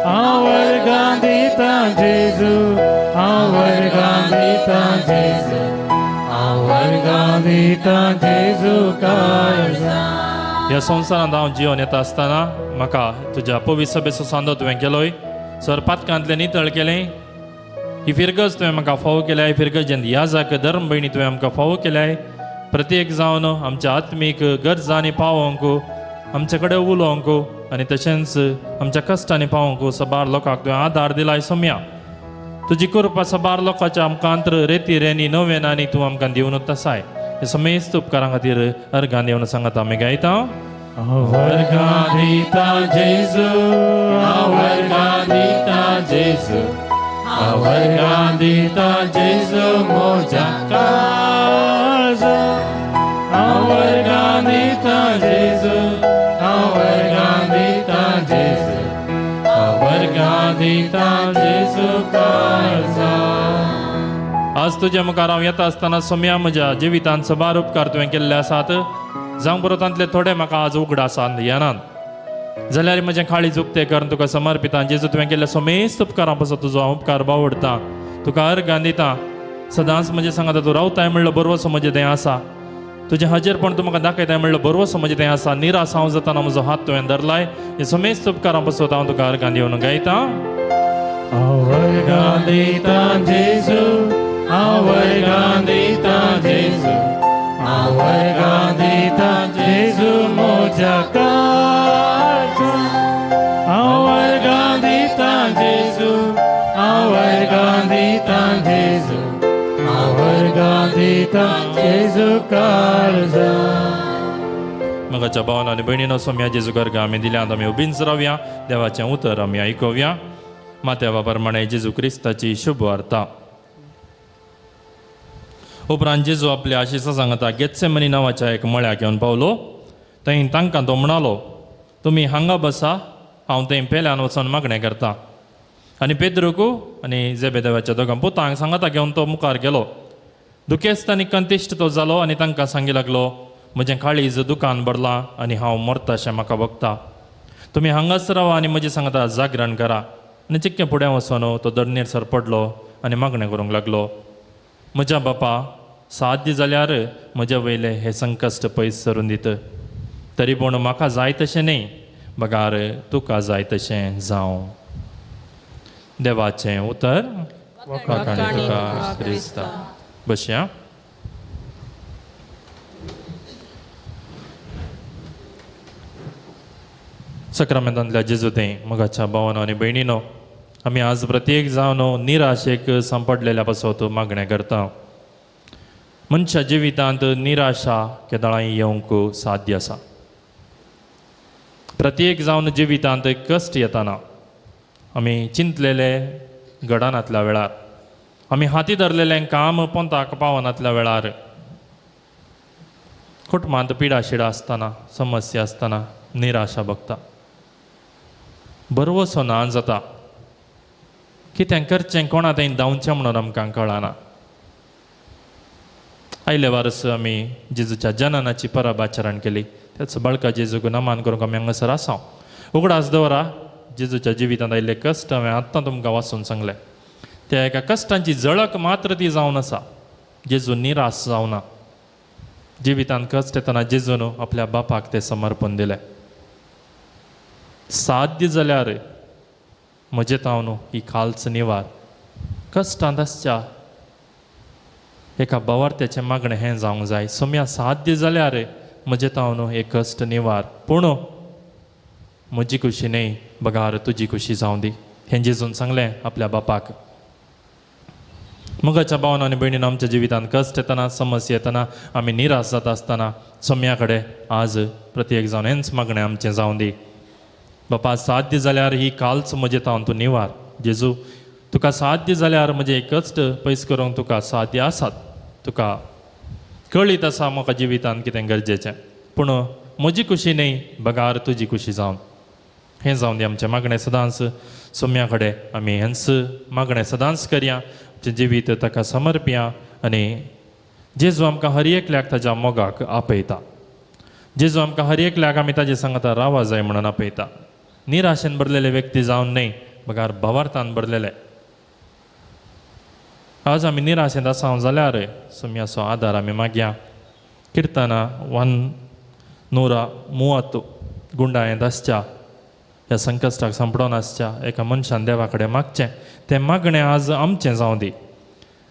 हांव वर्गां दिता जेजू, हांव वर्गां दिता जेजू, हांव वर्गां दिता जेजू काळजा. ह्या संवसारांत हांव जिवन येता आसतना म्हाका तुज्या पवित्र सभेचो सांदो तुवें केलोय. सर पातकांतलें नितळ केलें. ही फिरगज तुवें म्हाका फावो केल्याय. फिरगजेंत याजाक धर्म भयणी तुवें आमकां फावो केल्याय. प्रत्येक जावन आमच्या आत्मीक गरजांनी पावोवंक, आमचे कडेन उलोवंक आनी तशेंच आमच्या कश्टांनी पावोवंक सबार लोकांक तुवें आदार दिलाय. सोम्या तुजी कृपा सबार लोकांच्या आमकां रेती रेनी नवेनांनी तूं आमकां दिवनूच आसाय. हे समेस्त उपकारां खातीर अर्गां दिवन सांगता आमी गायता. हांव वर्गां दिता जेजू, हांव वर्गां दिता जेजू, हांव वर्गां दिता जेजू म्हज्या काळजा. हांव वर्गां दिता जेजू, हांव वर्गां दिता जेजू, हांव वर्गां दिता जेजू काळजा. आज तुज्या मुखार हांव येता आसतना सोम्या म्हज्या जिवितांत सबार उपकार तुवें केल्ले आसात. जावं बरो तांतले थोडे म्हाका आज उगडासान येनात जाल्यार म्हजें काळीज उक्तें करून तुका समर्पितां. जेजू तुवें केल्ल्या समेस्त उपकारां पासत तुजो हांव उपकार बावडटा, तुका अर्गां दिता. सदांच म्हजें सांगता तूं रावताय म्हणलो बरवसो म्हजें तें आसा. तुजें हाजेरपण तूं म्हाका दाखयताय म्हणलो बरवसो म्हजें तें आसा. निरास हांव जातना म्हजो हात तुवें धरलाय. हे समेस्त उपकारां पासत हांव तुका अर्गां दिवन गायता. हांव वर्गां दिता जेजू, हांव वर्गां दिता जेजू, हांव वर्गां दिता जेजू म्हज्या काळजा. हांव वर्गां दिता जेजू, हांव वर्गां दिता जेजू, हांव वर्गां दिता जेजू काळजा. मोगाच्या भावान आनी भयणीनो, सोम्या जेजू गर्गा आमी दिल्यांत आमी उबींच रावया. देवाचें उतर आमी आयकुया. मात्यावा प्रमाणे जेजू क्रिस्ताची शुभ वार्ता. उपरांत जेजू आपल्या आशिसा सांगता गेत्सेमनी नांवाच्या एक मळ्याक येवन पावलो. थंय तांकां तो म्हणालो, तुमी हांगा बसा, हांव थंय पेल्यान वचोन मागणें करता. आनी पेद्रूक आनी जेबेदेवाच्या दोगां पुतांक सांगाता घेवन तो मुखार गेलो. दुखेस्त आनी कंतिश्ट तो जालो आनी तांकां सांगी लागलो, म्हजें काळीज दुकान भरलां आनी हांव मरताशें म्हाका भोगता. तुमी हांगाच रावा आनी म्हजें सांगता जागरण करा. आनी चिक्कें फुडें वचोन तो दरणेर सर पडलो आनी मागणें करूंक लागलो, म्हज्या बापा साध्य जाल्यार म्हज्या वयलें हें संकश्ट पयस सरून दित, तरी पूण म्हाका जाय तशें न्ही, बगार तुका जाय तशें जावं. देवाचें उतर. वाखाणी तुका क्रिस्ता. बसया. सक्रामेंतांतल्या जेजू मोगाच्या भावानो आनी भयणीनो, आमी आज प्रत्येक जावन निराशेक सांपडलेल्या पासत मागणें करता. मनशा जिवितांत निराशा केदळांय येवंक साध्य आसा. प्रत्येक जावन जिवितांत कश्ट येताना आमी चिंतलेले घडनातल्या वेळार, आमी हाती धरलेलें काम पोंताक पावनातल्या वेळार, कुटुंबांत पिडाशिडा आसतना, समस्या आसतना निराशा भोगता, बरवसो ना जाता, कितें करचें कोणा थंय धांवचें म्हणून आमकां कळना. आयले वारस आमी जेजूच्या जननाची परब आचरण केली. त्याच बाळका जेजूक नमान करूंक आमी हांगासर आसा. उगडास दवरा, जेजूच्या जिवितांत आयिल्ले कश्ट हांवें आत्तां तुमकां वाचून सांगलें. त्या एका कश्टांची झळक मात्र ती जावन आसा. जेजू निराश जावना. जिवितांत कश्ट येतना जेजून आपल्या बापाक तें समर्पण दिलें. साध्य जाल्यार म्हजें तावन ही खालच निवार. कश्टांत आसच्या एका बावार्थ्याचें मागणें हें जावंक जाय. सोम्या साध्य जाल्यार म्हजें तावन हे कश्ट निवार, पूण म्हजी खुशी न्हय बगार तुजी खुशी जावं दी, हें जेजून सांगलें आपल्या बापाक. मोगाच्या भावान आनी भयणीन, आमच्या जिवितांत कश्ट येतना, समस्या येतना, आमी निराश जाता आसतना सोम्या कडेन आज प्रत्येक जावन हेंच मागणें आमचें जावं दी. बापा साध्य जाल्यार ही कालच म्हजें तावन तूं निवार. जेजू तुका साध्य जाल्यार म्हजें कश्ट पयस करूंक तुका साध्य आसात. तुका कळीत आसा म्हाका जिवितांत कितें गरजेचें, पूण म्हजी खुशी न्हय बगार तुजी खुशी जावन हें जावन दी आमचें मागणें. सदांच सोम्या कडेन आमी हेंच मागणें सदांच करया, आमचें जिवीत ताका समर्पया. आनी जेजू आमकां हर एकल्याक ताज्या मोगाक आपयता. जेजू आमकां हर एकल्याक आमी ताजे सांगता रावा जाय म्हणून आपयता. निराशेन भरलेले व्यक्ती जावन न्हय बगार भावार्थान भरलेले. आज आमी निराशेंत आसा जाल्यार सोम्याचो आदार आमी मागया. किर्तना 130 गुंडायेंत आसच्या ह्या संकश्टाक सांपडोन आसच्या एका मनशान देवा कडेन मागचें तें मागणें आज आमचें जावं दी.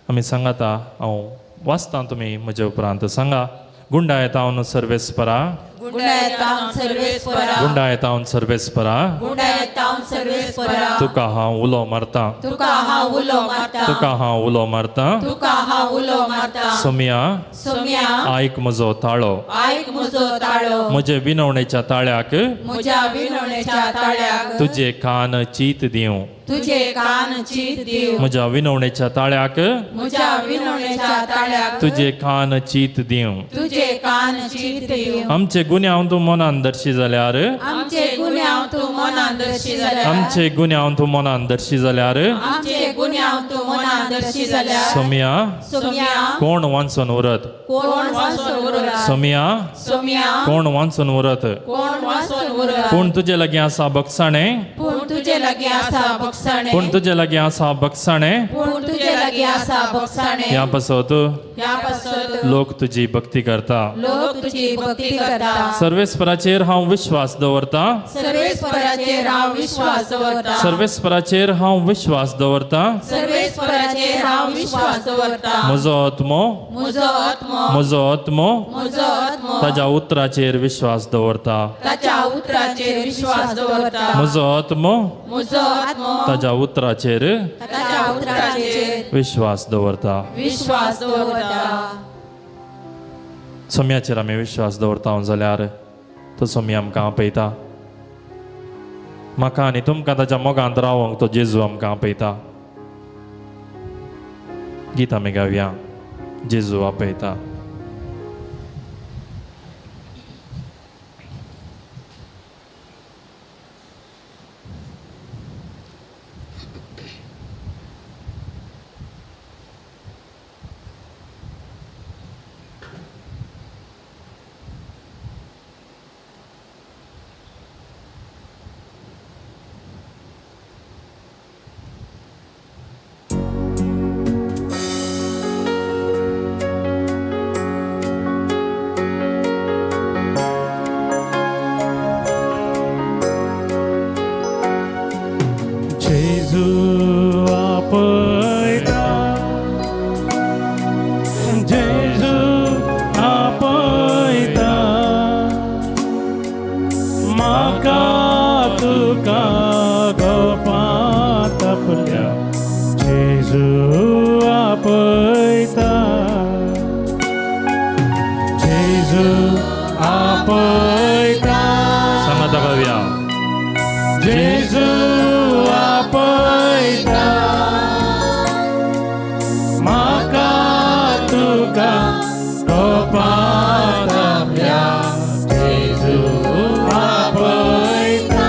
आमी सांगाता, हांव वाचता, तुमी म्हजे उपरांत सांगा. गुंडायतावन सर्वेस्परा, गुंडायतावन सर्वेस्परा, गुंडायतावन सर्वेस्परा, गुंडायतावन सर्वेस्परा, तुका हांव उलो मारता, तुका हांव उलो मारता, तुका हांव उलो मारता, तुका हांव उलो मारता. सोम्या सोम्या आयक म्हजो ताळो, आयक म्हजो ताळो, म्हजे विनवणेच्या ताळ्याक, म्हज्या विनवणेच्या ताळ्याक तुजे कान चीत दिवं, तुजे कान चीत दिवं, म्हज्या विनवणेच्या ताळ्याक, म्हज्या विनवणेच्या ताळ्याक तुजे कान चीत दिवं, तुजे कान चीत दिवं. आमचे गुन्यांव तूं मनान दर्शी जाल्यार, आमचे गुन्यांव तूं मनान दर्शी जाल्यार, आमचे गुन्यांव तूं मनान दर्शी जाल्यार, आमचे गुन्यांव तूं मनान दर्शी जाल्यार, सोम्या सोम्या कोण वांचून उरत, कोण वांचून उरत, सोम्या सोम्या कोण वांचून उरत, कोण वांचून उरत. पूण तुजे लागीं आसा बगसाणें, पूण तुजे लागीं आसा बगसाणें, पूण तुजे लागीं आसा बगसाणें, पूण तुजे लागीं आसा बगसाणें. ह्या पासत ह्या पासत लोक तुजी भक्ती करता. लोक तुजी भक्ती करता. सर्वेस्पराचेर हांव विश्वास दवरता, सर्वेस्पराचेर हांव विश्वास दवरता, सर्वेस्पराचेर हांव विश्वास दवरता. सर्वेस्पराचेर हांव विश्वास दवरता. म्हजो आत्मो, म्हजो आत्मो, म्हजो आत्मो म्हजो आत्मो ताज्या उतराचेर विश्वास दवरता, ताच्या उतराचेर विश्वास दवरता. म्हजो आत्मो म्हजो आत्मो ताज्या उतराचेर ताच्या उतराचेर विश्वास दवरता. विश्वास दवरता. सोम्याचेर आमी विश्वास दवरता जाल्यार तो सोमी आमकां आपयता. म्हाका आनी तुमकां ताज्या मोगांत रावंक तो जेजू आमकां आपयता. गीत आमी गावया, जेजू आपयता. जेजू आपयता, जेजू आपयता, म्हाका तुका गोपांत आपल्या जेजू आपयता जेजू आपयता सांगाता गावया. जेजू आपयता म्हाका तुका गोपांत आपल्या जेजू आपयता.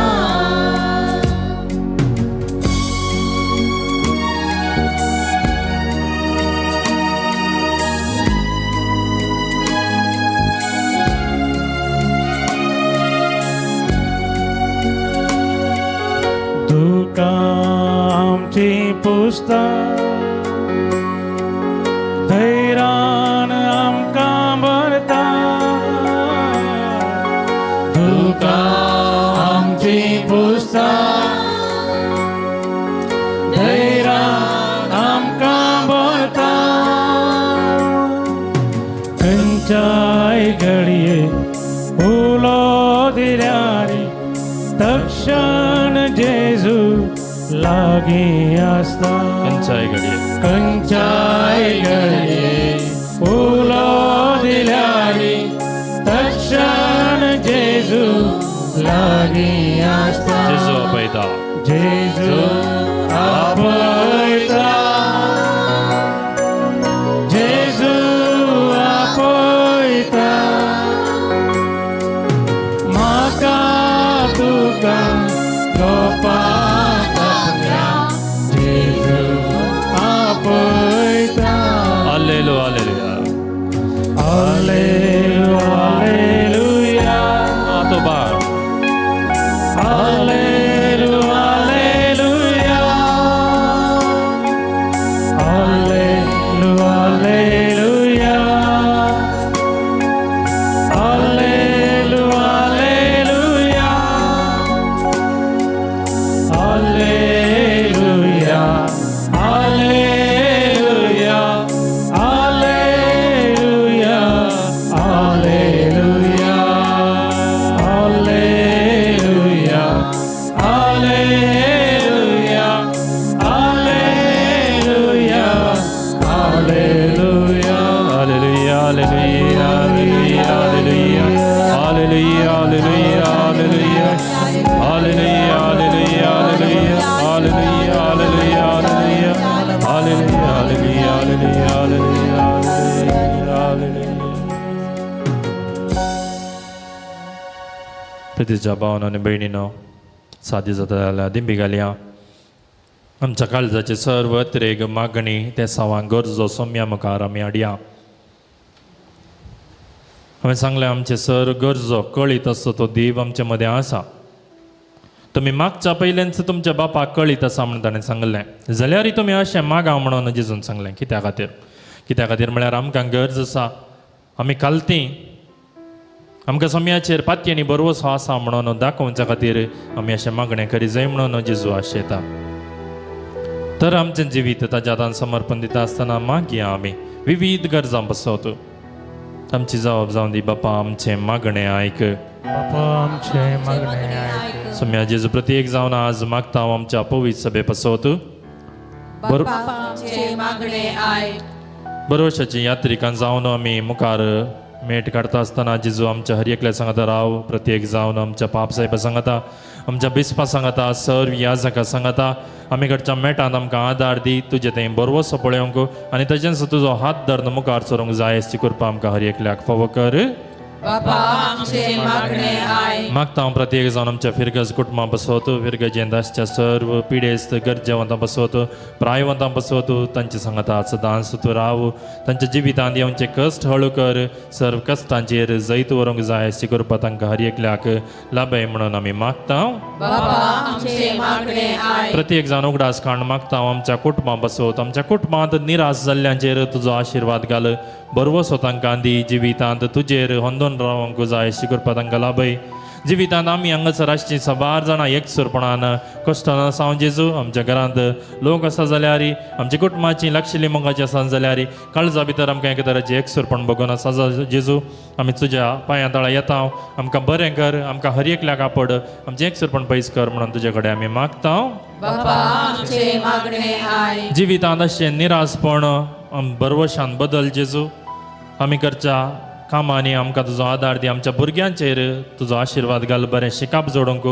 तुका आमची पुस्ता धैरान आमकां भरता तुका आमची पुस्ता धैरान आमकां भरता खंयच्याय घडये उलो दिल्यार तक्षण जेजू लागीं आसता. खंयच्याय घडये खंयच्याय घडये उलो दिल्यार तक्षण जेजू लागीं आसता. जेजू आपयता. जेजू आपयता जेजू आपयता म्हाका तुका गोपांत आपल्या जेजू आपयता. आलेलो आलेलुया. आलेलुया आलेलुया. आतो बाळ. आलेलुया आलेलुया आलेलुया आलेलुया आलेलुया आलेलुया आलेलुया आलेलुया आलेलुया आलेलुया आलेलुया आलेलुया आलेलुया आलेलुया. Hallelujah, hallelujah, hallelujah, hallelujah, hallelujah, hallelujah, hallelujah, hallelujah, hallelujah, hallelujah, hallelujah, hallelujah, hallelujah, hallelujah, hallelujah, hallelujah. प्रितीच्या भावान आनी भयणीनो, सादी जाता जाल्यार दिंबी घालया. आमच्या काळजाचे सर्व अत्रेग मागणी ते सवां गरजो सोम्या मुखार आमी हाडया. हांवें सांगलें, आमचे सर गरजो कळीत आसतो तो देव आमचे मदें आसा. तुमी मागच्या पयल्यानच तुमच्या बापाक कळीत आसा म्हणून ताणें सांगलें, जाल्यारय तुमी अशें मागा म्हणून जेजून सांगलें. कित्या खातीर? कित्या खातीर म्हळ्यार आमकां गरज आसा, आमी खालती, आमकां सम्याचेर पातयेनी भरवसो आसा म्हणून दाखोवच्या खातीर आमी अशें मागणें करी जाय म्हणून जेजू आशेता. तर आमचें जिवीत ताज्या हातान समर्पण दिता आसतना मागया आमी विविध गरजां बसवत. आमची जबाब जावन दी बापा, आमचें मागणें आयक. बापा आमचें मागणें आयक. सोम्या जेजू, प्रत्येक जावन आज मागता हांव आमच्या पवित्र सभे पासत. बापा आमचें मागणें आयक. बरोवशाची यात्रिकां जावन आमी मुखार मेट काडटा आसतना जेजू आमच्या हर एकल्या सांगता राव. प्रत्येक जावन आमच्या पाप साहेबा सांगता, आमच्या बिस्पा सांगता, सर्व याजका सांगता, आमी कडच्या मेटांत आमकां आदार दी. तुजें थंय बरवसो पळोवंक आनी तशेंच तुजो हात धरून मुखार सरूंक जाय अशी कृपा आमकां हर एकल्याक फावो कर. बापा आमचें मागणें आयक. मागता हांव प्रत्येक जावन आमच्या फिरगज कुटुंबां बसवत, फिरगजेंत आसच्या सर्व पिडेस्त गरजेवंतां बसवत, प्रायवंतां बसवत, तांचे सांगता सदांच तूं राव. तांच्या जिवितांत येवचे कश्ट हळू कर. सर्व कश्टांचेर जैत व्हरूंक जाय अशी कृपा तांकां हर एकल्याक लाभय म्हणून आमी मागता. बापा आमचें मागणें आयक. प्रत्येक जाण उगडास काण मागता हांव आमच्या कुटुंबां बसवत. आमच्या कुटुंबांत निराश जाल्ल्यांचेर तुजो आशिर्वाद घाल. बरवसो तांकां दी. जिवितांत तुजेर होंदोन रावंक जाय अशी कृपा तांकां लाभय. जिवितांत आमी हांगासर आसची साबार जाणां एकसुरपणान कश्टान आसा जेजू. आमच्या घरांत लोक आसा जाल्यार, आमच्या कुटुंबाची लागशिल्ली मोगाची आसा जाल्यार, काळजा भितर आमकां एके तरेचें एकसुरपण बगून आसा जेजू. आमी तुज्या पांयां तळा येता, आमकां बरें कर, आमकां हर एकल्याक आपड, आमचें एकसुरपण पयस कर म्हणून तुजे कडेन आमी मागता. बापा आमचे मागणे आयक. जिवितांत अशें निरासपण बरवशान बदल जेजू. आमी करच्या कामांनी आमकां तुजो आदार दी, आमच्या भुरग्यांचेर तुजो आशिर्वाद घाल, बरें शिकाप जोडूंक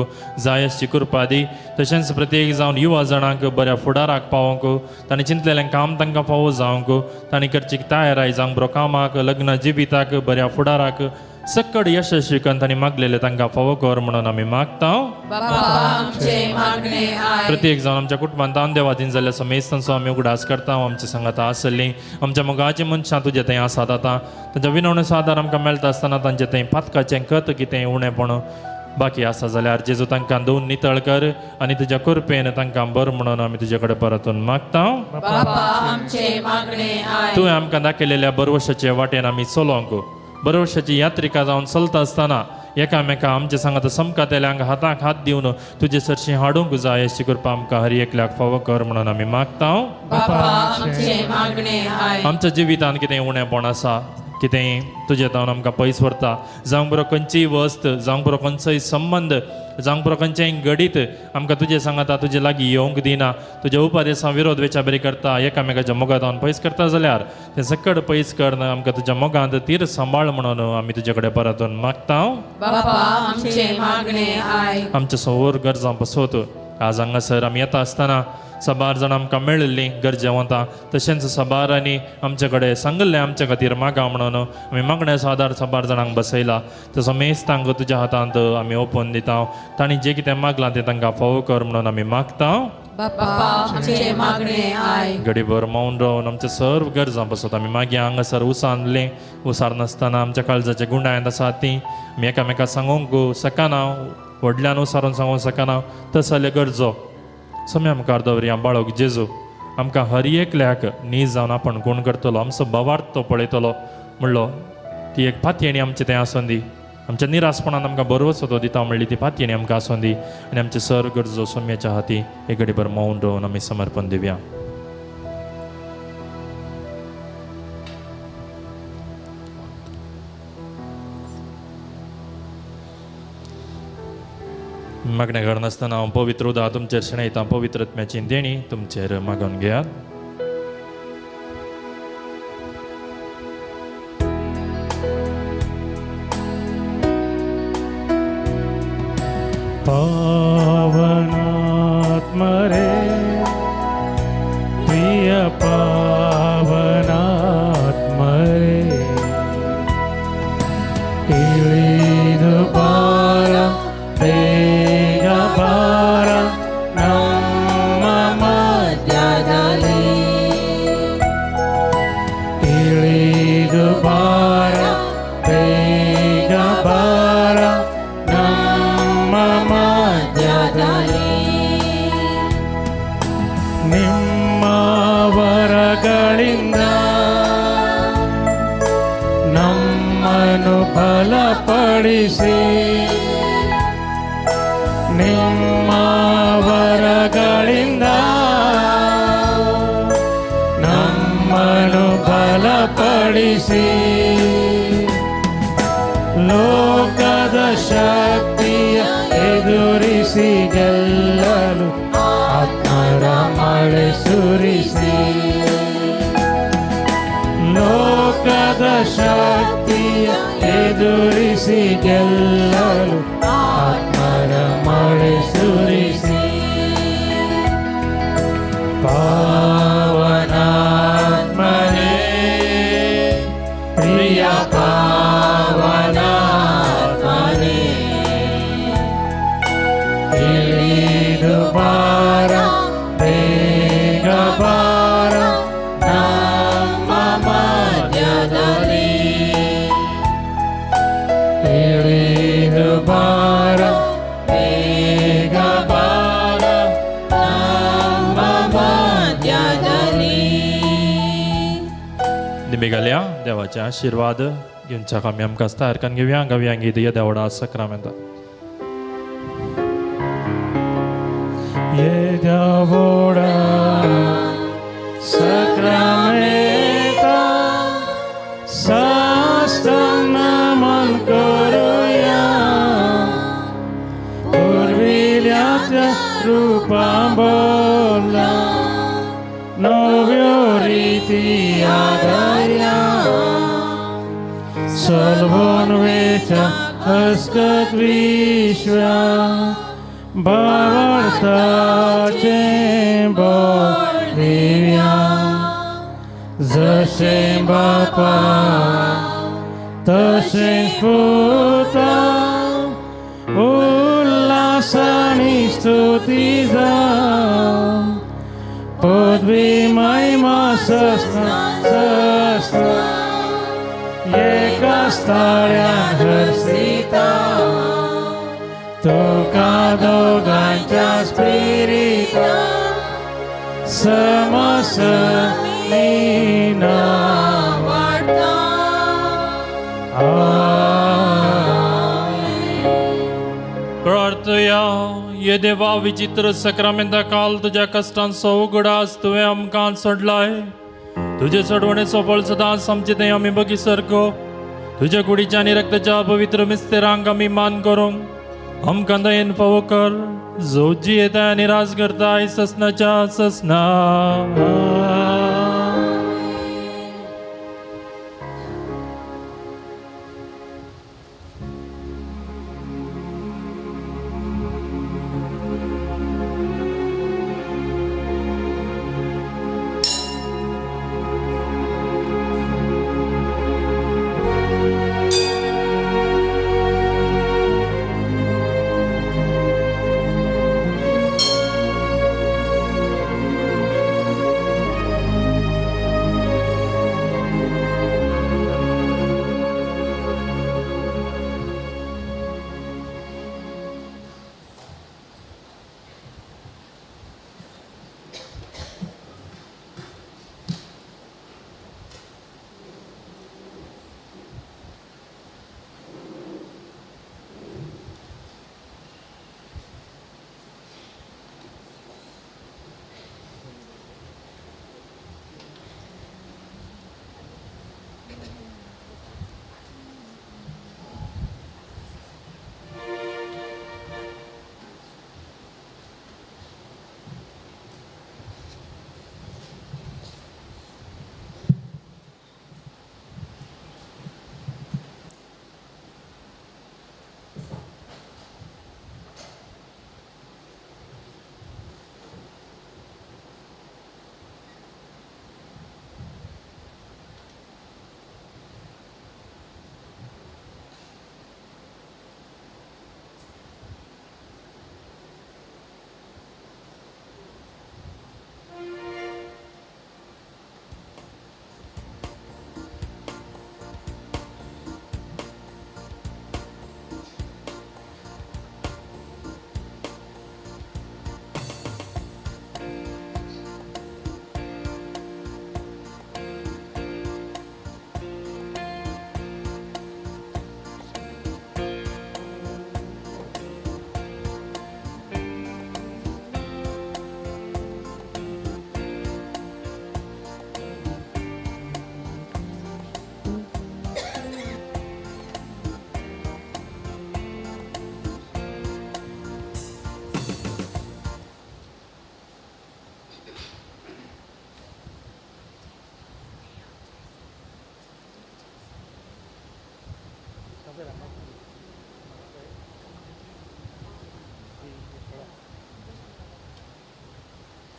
जाय अशी कृपा दी. तशेंच प्रत्येक जावन युवा जाणांक बऱ्या फुडाराक पावोवंक, तांणी चिंतलेलें काम तांकां फावो जावंक, तांणी करची तयाराय जावंक बरो कामाक, लग्न जिविताक, बऱ्या फुडाराक सक्कड यशस्वी करून तांणी मागलेलें तांकां फावो कर म्हणून आमी मागता. बापा आमचे मागणे आयक. प्रत्येक जावन आमच्या कुटुंबांत दान देवादीन जाल्ल्या समेस्तांचो आमी उगडास करता. आमच्या सांगाता आसली आमच्या मोगाची मनशां तुजे थंय आसात आतां, तांच्या विनवणेचो आदार आमकां मेळटा आसतना तांचे थंय पातकाचें कत कितें उणेपण बाकी आसा जाल्यार जेजू तांकां दोन नितळ कर आनी तुज्या कृपेन तांकां बरो म्हणून आमी तुजे कडेन परतून मागता. बापा आमचे मागणे आयक. तुवें आमकां दाखयलेल्या बरवशाचे वाटेन आमी चलोवंक, बरवशाची यात्रिका जावन चलता आसतना एकामेका आमच्या सांगात समकातेल्यांक हाताक हात दिवन तुजे सरशी हाडूंक जाय अशी कृपा आमकां हर एकल्याक फावो कर म्हणून आमी मागता. बापा आमचे मागणे आयक. आमच्या जिवितांत कितें उणेपण आसा, कितें तुजे तावन आमकां पयस व्हरता, जावंक बरो खंयचीय वस्त, जावंक बरो खंयचोय संबंद, जावंक बरो खंयचेंय घडीत आमकां तुजे सांगाता तुजे लागीं येवंक दिना, तुज्या उपदेसां विरोध वेच्या बरी करता, एकामेकाच्या मोगांत हांव पयस करता जाल्यार तें सकड पयस करन आमकां तुज्या मोगांत तीर सांबाळ म्हणून आमी तुजे कडेन परतून मागता. बापा आमचे मागणे आयक. आमच्या समोर गरजां बसवत आज हांगासर आमी येता आसतना साबार जाणां आमकां मेळिल्लीं गरजेवंतां, तशेंच साबारांनी आमचे कडेन सांगिल्लें आमच्या खातीर मागा म्हणून आमी मागण्याचो आदार साबार जाणांक बसयला. तसो मेस्तांक तुज्या हातांत आमी ओपून दिता, तांणी जें कितें मागलां तें तांकां फावो कर म्हणून आमी मागता. बापा आमचे मागणे आयक. घडीभर मौन रावन आमच्या सर्व गरजां बसत आमी मागीर हांगासर उसारलें, उसार नासतना आमच्या काळजाच्या गुंडायत आसा ती आमी एकामेका सांगूंक शकना, व्हडल्यान उसारून सांगूंक शकना तसले गरजो सम्या मुखार दवरया. बाळक जेजू आमकां हर एकल्याक नीज जावन आपण कोण करतलो, आमचो भावार्थ तो पळयतलो म्हणलो ती एक पातयेणी आमचें तें आसूं दी, आमच्या निरासपणान आमकां बरोवचो तो दिता म्हणली ती पातयेणी आमकां आसूं दी आनी आमचे सर गरजो सोम्याच्या हाती एक घडीभर मौन रावन आमी समर्पण दिवया. मागणें करनासतना हांव पवित्र उदक तुमचेर शेणयता, पवित्र आत्म्याची देणी तुमचेर मागून घेयात. पावनात्मरे प्रिय पावनात्मरे, इळिदु बार ಬೇಗ ಬಾರ ನಮ್ಮ ಮಧ್ಯದಲ್ಲಿ, ಇಳಿದು ಬಾರ ಬೇಗ ಬಾರ ನಮ್ಮ ಮಧ್ಯದಲ್ಲಿ, ನಿಮ್ಮ ವರಗಳಿಂದ ನಮ್ಮನ್ನು ಬಲಪಡಿಸಿ, ನಿಮ್ಮ ವರಗಳಿಂದ ನಮ್ಮನ್ನು ಬಲಪಡಿಸಿ, ಲೋಕದ ಶಕ್ತಿಯ ಎದುರಿಸಿ ಗೆಲ್ಲಲು ಆತ್ಮರ ಮಳೆ ಸುರಿಸಿ, ಲೋಕದ ಶಕ್ತಿಯ ಎದುರಿಸಿ ಗೆಲ್ಲಲು ಆತ್ಮರ ಮಳೆ ಸುರಿಸಿ, ಪಾವನಾತ್ಮನೇ ಪ್ರಿಯ ಪಾವನಾತ್ಮನೇ, ಇಳಿದು ಬಾರ ಬೇಗ ಬಾರ ನಮ್ಮ ಮಧ್ಯದಲ್ಲಿ, ಇಳಿದು ಬಾರ ಬೇಗ ಬಾರ ನಮ್ಮ ಮಧ್ಯದಲ್ಲಿ. निमिगाल्या देवाचे आशिर्वाद घेवच्याक आमी आमकां तयार करून घेवया. गावया गीत या देवडा सक्रामेंता. येद्या व्हडा सक्रामेंता साष्टांग नमन करुया पुर्विल्या त्या रुपा बोला नव्यो रिती आदया सलवून वेच्या हसकत विश्वा भावार्थाचें बोल दिव्या जशें बापा तशेंच पुता उल्हासानी स्तुती जावं पदवी महिमा सस्ना सस्ना एका स्थाळ्यान हर्षिता तुका दोगांच्या स्पिरिता समसनीना वाडटा. प्रार्थया ये देवा विचित्र सक्रामेंता काल तुज्या कश्टांचो उगडास तुवें आमकां सोडलाय. तुजे सोडवणेचो फळ सदांच आमचे थंय आमी बगी सारको तुज्या कुडीच्या आनी रक्ताच्या पवित्र मिस्तेरांक आमी मान करूंक आमकां दयेन फावो कर, जो जियेता आनी राज करताय ससनाच्या ससना.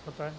होता है।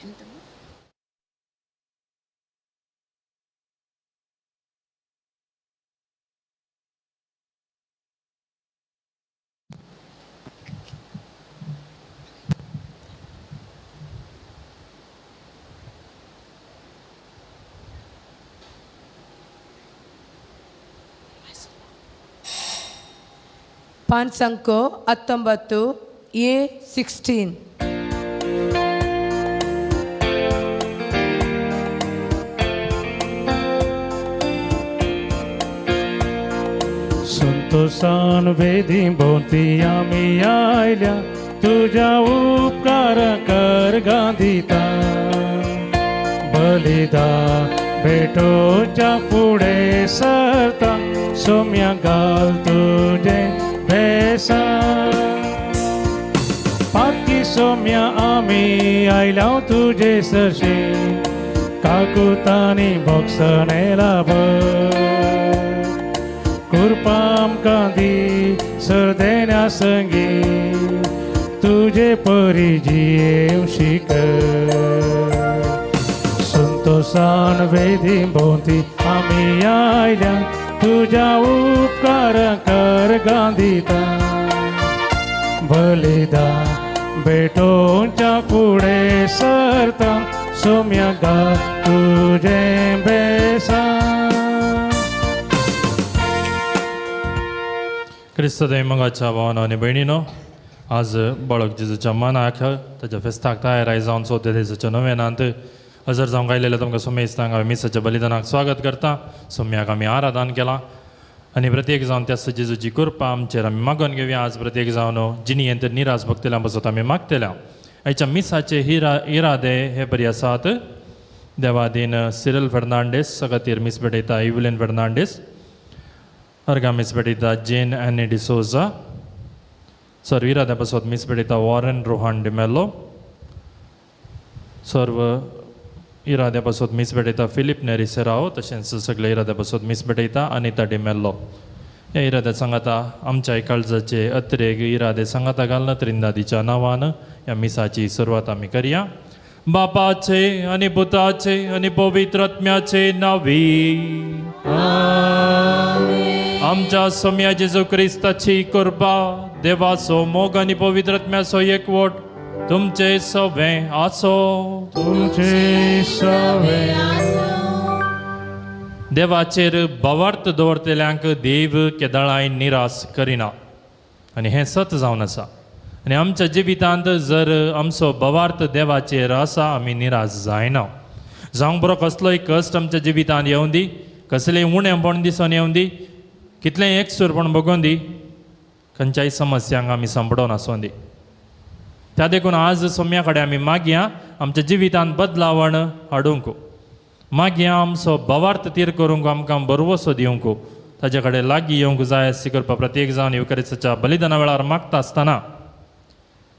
ఎంత? ಪಾಂಚಂಕೋ 19 ಎ 16. संतोषान वेदी भोंवती आमी आयल्या तुज्या उपकार कर गांधिता बलिदा भेटोच्या फुडें सरता सोम्या घाल तुजें भेसा पाकी सोम्या आमी आयल्या तुजे सरशी काकुतानी भोगसणे लाभ कृपा आमकां दी सरदेण्या संगी तुजे परी जियेवं शिक संतोषान वेदी भोंवती आमी आयल्या तुज्या उपकार कर गांधिता बलिदा भेटोवच्या फुडें सरता सोम्या गा तुजें बेसा. क्रिस्त मोगाच्या भावानो आनी भयणीनो, आज बाळक जेजूच्या मनाक ताच्या फेस्ताक तयार जावन चवथ्या दिसाच्या नव्यानांत हजर जावंक आयलेल्या तुमकां सोमेस्तांक हांवें मिसाच्या बलिदानाक स्वागत करता. सोम्याक आमी आराधन केलां आनी प्रत्येक जावन त्या जेजूची कृपा आमचेर आमी मागून घेवया. आज प्रत्येक जावन जिणयेंत निराश भोगतल्या पासत आमी मागतल्या. आयच्या मिसाचे इरादे हे बरी आसात. देवादीन सिरल फेर्नांडीस खातीर मीस भेटयता इवलीन फेर्नांडीस, अर्गा मीस भेटयता जेन एनी डिसोजा, सर्व इराद्या पासत मीस भेटयता वॉरन रोहन डिमेलो, सर्व इराद्या पासत मीस भेटयता फिलीप नेरी सेराव, तशेंच सगळे इराद्या पासत मीस भेटयता अनिता डिमेल्लो. ह्या इराद्या सांगाता आमच्या काळजाचे अत्रेग इरादे सांगाता घालना त्रिंदादीच्या नांवान ह्या मिसाची सुरवात आमी करया. बापाचे आनी पुताचे आनी पवित्र आत्म्याचे नांवी आमच्या सोम्या जेजू क्रिस्ताची कृपा, देवाचो मोग आनी पवित्र आत्म्याचो एकवट तुमचे सवें आसो. तुमचे सवें. देवाचेर भावार्थ दवरतल्यांक देव केदळाय निराश करिना आनी हें सत जावन आसा. आनी आमच्या जिवितांत जर आमचो भावार्थ देवाचेर आसा आमी निराश जायना. जावंक बरो कसलोय कश्ट आमच्या जिवितांत येवं दी, कसलेय उणेपण दिसून येवं दी, कितलेंय एकसूरपण भोगोवन दी, खंयच्याय समस्यांक आमी सांपडोन आसूं दी. त्या देखून आज सोम्या कडेन आमी मागया आमच्या जिवितांत बदलावण हाडूंक, मागया आमचो भावार्थ तीर करूंक, आमकां बरवसो दिवंक, ताजे कडेन लागीं येवंक जाय अशी करपा प्रत्येक जावन येवकाराच्या बलिदाना वेळार मागता आसतना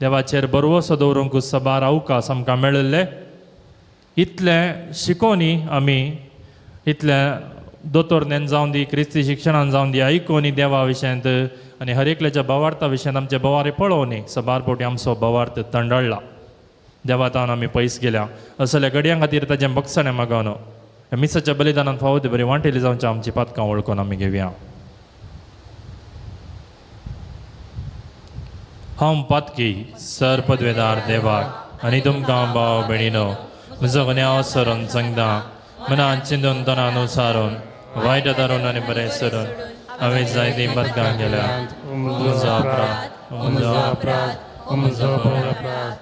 देवाचेर बरवसो दवरूंक सबार अवकाश आमकां मेळिल्ले. इतलें शिकोवनी आमी, इतलें दोतोरनेन जावन दी, क्रिस्ती शिक्षणान जावन दी, आयकोनी देवा विशयांत आनी हर एकल्याच्या भावार्था विशयांत आमचे भावारे पळोवनी सबार फावटी आमचो भावार्थ तंडळ्ळा, देवातान आमी पयस गेल्या. असल्या घडयां खातीर ताजें बक्षणें मागोवन मिसाच्या बलिदानान फावो ते बरी वांटेली जावच्या आमची पातकां वळखून आमी घेवया. हांव पातकी सर पदवेदार देवाक आनी तुमकां भाव भयणीनो म्हजो गुन्यांव सरून सांगता, मनान चिंतून तणान उसारून वायट धरून आनी बरें सरून हांवें जायतीं पातकां केल्या. म्हजो अपराध, म्हजो अपराध, म्हजो अपराध.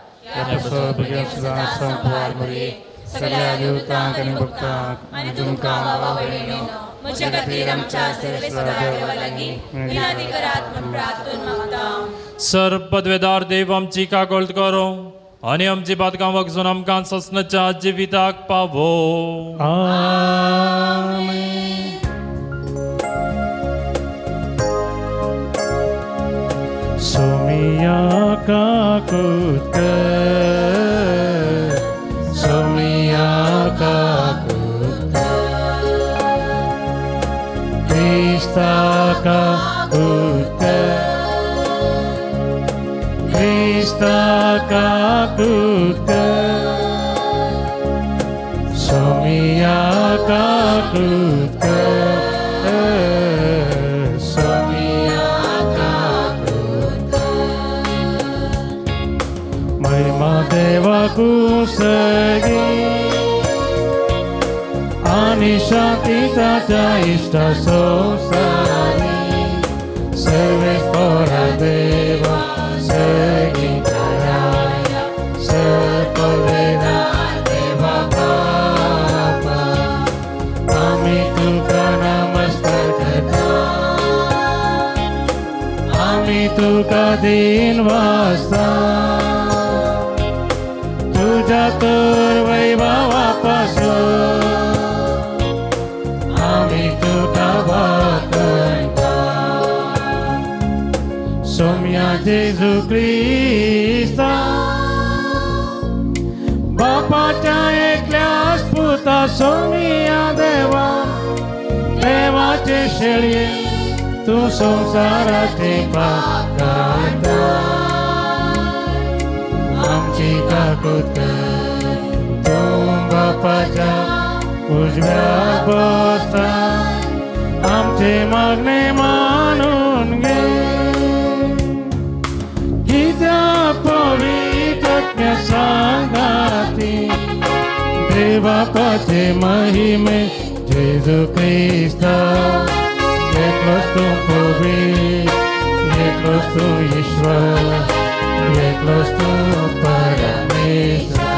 सगळ्या देवतांक आनी भक्तांक आनी तुमकां भावा भयणीनो म्हज्या खातीर आमच्या सर्वेस्परा देवा लागीं विनंती करात म्हूण प्रार्थून मागता. सर पदवेदार देव आमची कागोळ करो आनी आमची पातकां वगसून आमकां ससनाच्या जिविताक पावो. आमेन. सोमिया काकूत कर, सोमिया काकूत कर, क्रिस्ता काकूत कर, क्रिस्ता काकूत कर, सोमिया काकूत कर, सोमिया काकूत कर. महिमा देवा कुसगी आनी शांती ताच्या इश्टा संवसारी सर्वे पोरा तुका दीन वासता तुज्या तर वैभवा पासून आमी तुका वाकयता सोम्या जेजू क्रिस्ता बापाच्या एकल्याच पुता सोमिया देवा देवाचे शेळये तूं संवसाराचे पाप काडटा आमची काकूत कर तूं बापाच्या उजव्या बसता आमचे मागणे मानून घे कित्या पवित्र सांगाती देवापाचे महिमे जेजू क्रिस्ता एकलोच तूं पवित्र एकलोच तूं ईश्वर एकलोच तूं परमेश्वर.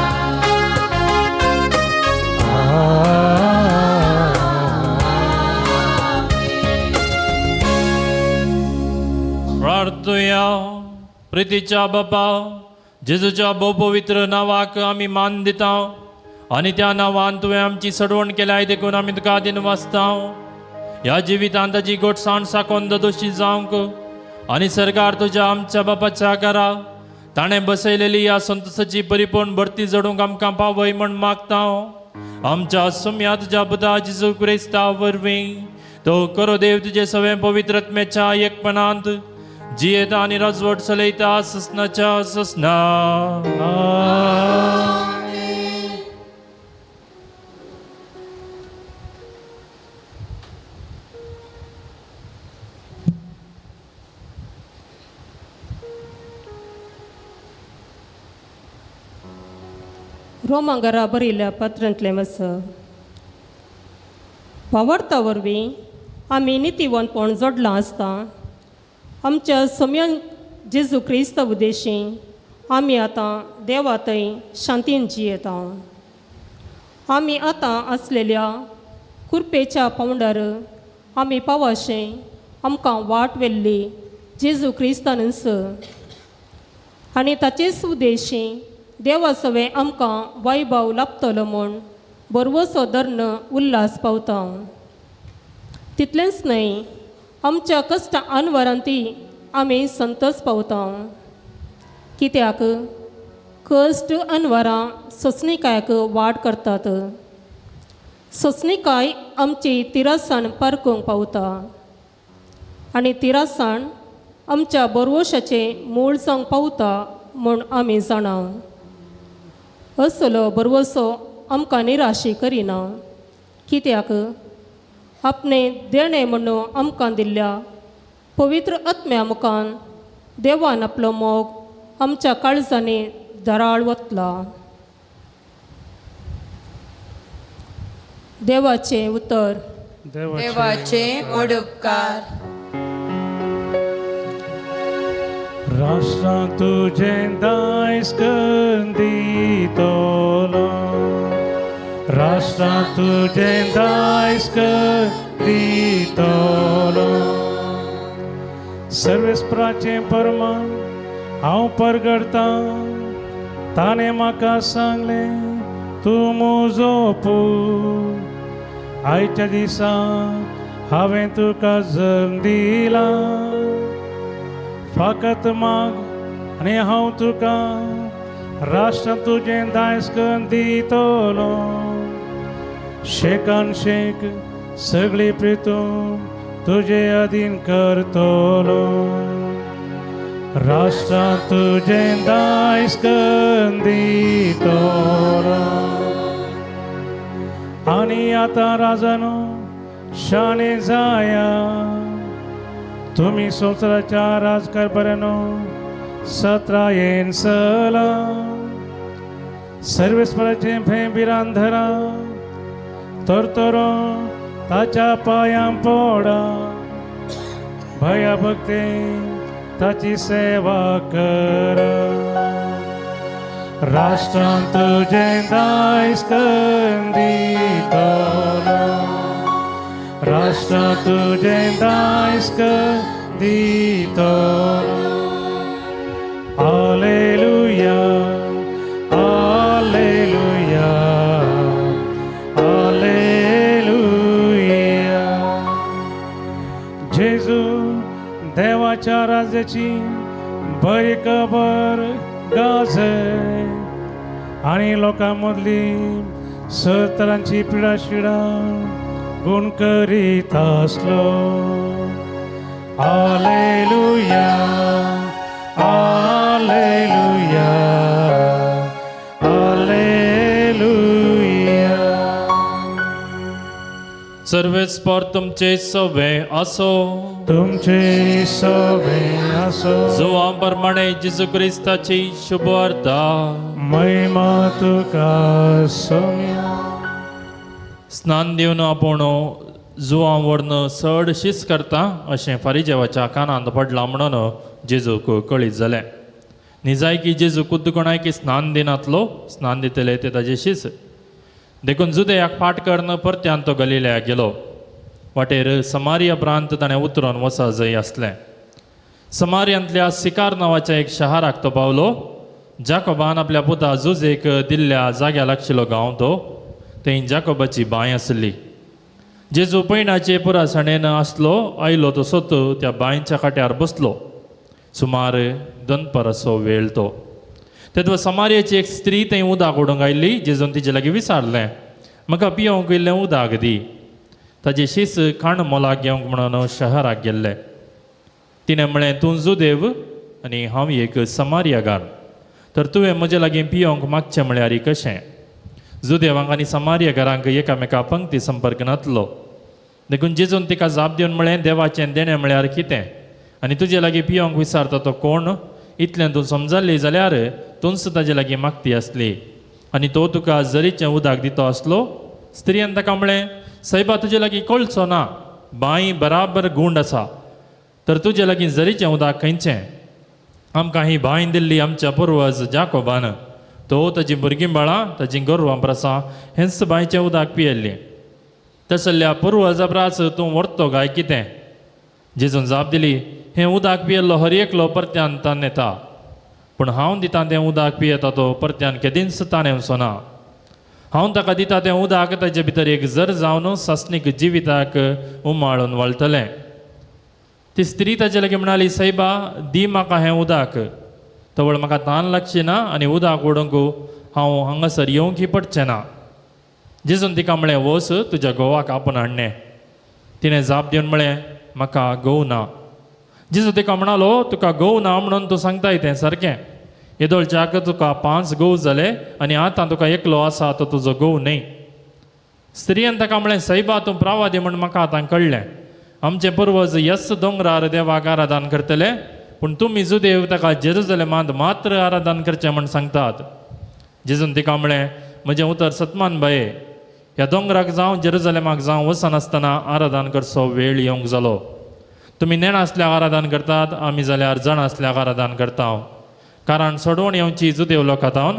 प्रार्थुया. प्रितीच्या बापा जेजूच्या भोवपवित्र नांवाक आमी मान दिता आनी त्या नांवान तुवें आमची सडवण केल्या देखून आमी तुका दिन वाचता. ह्या जिवितांत ताजी गोडसाण साकोन दोशी जावंक आनी सरकार तुज्या आमच्या बापाच्या घरा ताणें बसयलेली ह्या संतोषाची परिपूर्ण भरती जडूंक आमकां पावय म्हण मागता. आमच्या सुम्या तुज्या पुता जेजू क्रिस्ता वरवीं तो करो देव तुजे सगळें पवित्र आत्म्याच्या एकपणांत जियेता आनी राजवट चलयता ससनाच्या ससना. रोमांगरा बरयल्ल्या पत्रांतलें आसा भावार्था वरवीं आमी नितीवंतपण जोडलां आसता आमच्या सोम्यान जेजू क्रिस्ता उद्देशी आमी आतां देवा थंय शांतीन जियेता. आमी आतां आसलेल्या कुरपेच्या पावंडार आमी पावाशें आमकां वाट व्हेल्ली जेजू क्रिस्तानच आनी ताचेच उद्देशी देवा सवें आमकां वैभव लाभतलो म्हूण बरवसो धर्ण उल्हास पावता. तितलेंच न्हय आमच्या कश्ट अनवरांती आमी संतोष पावता. कित्याक कश्ट अनवरां सोंसणीकायक वाड करतात. सोंसणीकाय आमची तिरासाण परकूंक पावता आनी तिरासाण आमच्या बरवशाचें मूळ जावंक पावता म्हूण आमी जाणा. असलो बरवसो आमकां निराशी करिना कित्याक आपणे देणें म्हणून आमकां दिल्ल्या पवित्र आत्म्या मुखान देवान आपलो मोग आमच्या काळजांनी दराळ वतला. देवाचें उतर. देवाचे वडपकार. राष्ट्रां तुजें दायज करून दितलो राष्ट्रां तुजें दायज करून दितलो सर्वेस्पराचें परमान हांव परगडतां ताणें म्हाका सांगलें तूं म्हजो पूत आयच्या दिसा हांवें तुका जल्म दिला. फकत माग आनी हांव तुका राष्ट्र तुजें दायज करून दितलो शेकान शेक सगळी प्रितूम तुजे अधीन करतलो राष्ट्रां तुजें दायज करून दितलो. आनी आतां राजानो शाणे जाया तुमी संवसाराच्या राजकारभारानो सत्रायेन सला सर्वेस्पराचें भंय भिरांत धरा तरतरो ताच्या पांयां पोडा भया भक्ते ताची सेवा करा. राष्ट्रां तुजें दायज करून दितलो राष्ट्रां तुजें दायज करून दितलो. राज्याची बरी खबर गाजय आनी लोकां मदली सतरांची पिडा शिडा गुण करीत आसलो. आलेलुया, आलेलुया, आलेलुया. सर्वेस्पर तुमचे सवे असो. तुमचे सवे असो. जुवां प्रमाणे जेजू क्रिस्ताची शुभवार्ता. महिमा तुका सोम्या. स्नान दिवन आपूण जुवां व्हरून चड शीस करता अशें फारीजेवाच्या कानांत पडलां म्हणून जेजूक कळीत जालें. निजायकी जेजू खुद्द कोणायकी स्नान दिनातलो, स्नान दितले ते ताजे शीस. देखून जुदयाक फाट करून परत्यान तो गलिलयाक गेलो. वाटेर समारिया प्रांत ताणें उतरून वचा जंय आसलें. समारियांतल्या सिकार नांवाच्या एक शहराक तो पावलो. जाकोबान आपल्या पुता जुजेक दिल्ल्या जाग्या लागशिल्लो गांव तो. थंय जाकोबाची बांय आसली. जेजू पयणाचे पुरासणेन आसलो. आयलो तसोच त्या बांयच्या काट्यार बसलो. सुमार दनपाराचो वेळ तो. तेदो समारियाची एक स्त्री थंय उदक ओडूंक आयिल्ली. जेजून तिजे लागीं विचारलें, म्हाका पियोवंक इल्लें उदक दी. ताजे शीस खाण मोलाक घेवंक म्हणून शहराक गेल्ले. तिणें म्हळें, तूं जुदेव आनी हांव एक समारियागार, तर तुवें म्हजे लागीं पियोवंक मागचें म्हळ्यार कशें? जुदेवांक आनी समारियागारांक एकामेका पंक्ती संपर्क नातलो. देखून जेजून तिका जाप दिवन म्हळें, देवाचें देणें म्हळ्यार कितें आनी तुजे लागीं पियोवंक विचारता तो कोण? इतलें तूं समजली जाल्यार तूंच ताजे लागीं मागती आसली आनी तो तुका जरीचें उदक दितो आसलो. स्त्रियान ताका म्हळें, सायबा, तुजे लागीं कळचो ना, बांय बराबर गुंड आसा, तर तुजे लागीं जरीचें उदक खंयचें? आमकां ही बांय दिल्ली आमच्या पुर्वज जाकोबान. तो ताजी भुरगीं बाळां ताजी गोरवां प्रासां हेंच बांयचें उदक पियेल्लीं. तसल्या पुर्वजा प्रास तूं व्हरतो काय कितें? जेजून जाप दिली, हें उदक पियेल्लो हर एकलो परत्यान तान येता, पूण हांव दितां तें उदक पियेता तो परत्यान केदींच ताणेवचो ना. हांव ताका दिता तें उदक ताजे भितर एक जर जावन सासणीक जिविताक उमाळून वळटलें. ती स्त्री ताजे लागीं म्हणाली, सायबा, दी म्हाका हें उदक, तवळ म्हाका तान लागची ना आनी उदक ओडूंक हांव हांगासर येवंकय पडचें ना. जेजून तिका म्हळें, वच तुज्या घोवाक आपोवन हाडणें. तिणें जाप दिवन म्हळें, म्हाका घोव ना. जेजू तिका म्हणालो, तुका घोव ना म्हणून तूं सांगताय तें सारकें. येदोळच्याक तुका 5 घोव जाले आनी आतां तुका एकलो आसा तो तुजो घोव न्हय. स्त्रियान ताका म्हळें, सायबा, तूं प्रावादी म्हूण म्हाका आतां कळ्ळें. आमचे पुर्वज यस दोंगरार देवाक आराधन करतले, पूण तुमी जुदेव ताका जेरुजलेमांत मात्र आराधन करचें म्हूण सांगतात. जेजून तिका म्हळें, म्हजें उतर सतमान बाये, ह्या दोंगराक जावं जेरुजलेमाक जावं वचनासतना आराधन करचो वेळ येवंक जालो. तुमी नेणा आसल्यार आराधन करतात, आमी जाल्यार जाण आसल्यार आराधन करता. कारण सोडवण येवची जुदेव लोकां,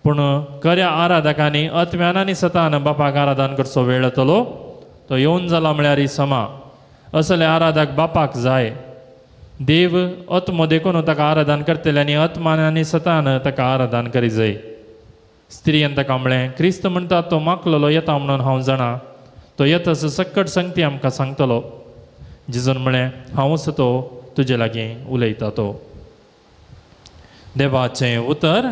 पूण खऱ्या आराधकांनी आत्म्यान आनी सतान बापाक आराधन करचो वेळ येतलो. तो येवन जाला म्हळ्यार समा. असले आराधक बापाक जाय. देव आत्मो देखून ताका आराधन करतले आनी आत्मान आनी सतान ताका आराधन करी जाय. स्त्रियेन ताका म्हळें, क्रिस्त म्हणटा तो माकलेलो येता म्हणून हांव जाणा. तो येताच सक्कट संगती आमकां सांगतलो. जेजून म्हळें, हांवूच तो तुजे लागीं उलयता तो. देवाचें उतर.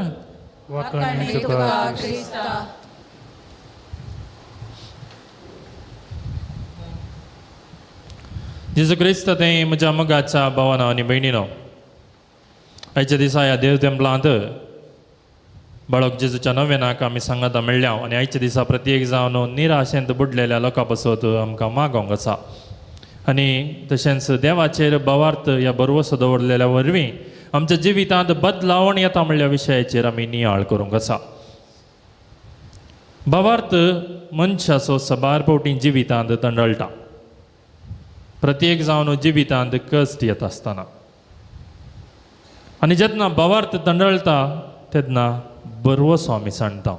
जेजू क्रिस्त तें म्हज्या मोगाच्या भावानो आनी भयणीनो, आयच्या दिसा ह्या देव तेंपलांत बाळक जेजूच्या नवेनाक आमी सांगाता मेळ्ळ्या आनी आयच्या दिसा प्रत्येक जावन निराशेंत बुडलेल्या लोकां पासत आमकां मागोंक आसा आनी तशेंच देवाचेर भावार्थ ह्या भरवसो दवरलेल्या वरवीं आमच्या जिवितांत बदलावण येता म्हणल्या विशयाचेर आमी नियाळ करूंक आसा. भावार्थ मनशाचो सबार फावटी जिवितांत तंडळटा. प्रत्येक जावन जिवितांत कश्ट येता आसतना आनी जेन्ना भावार्थ तंडळटा तेन्ना भरवसो आमी सांडटा,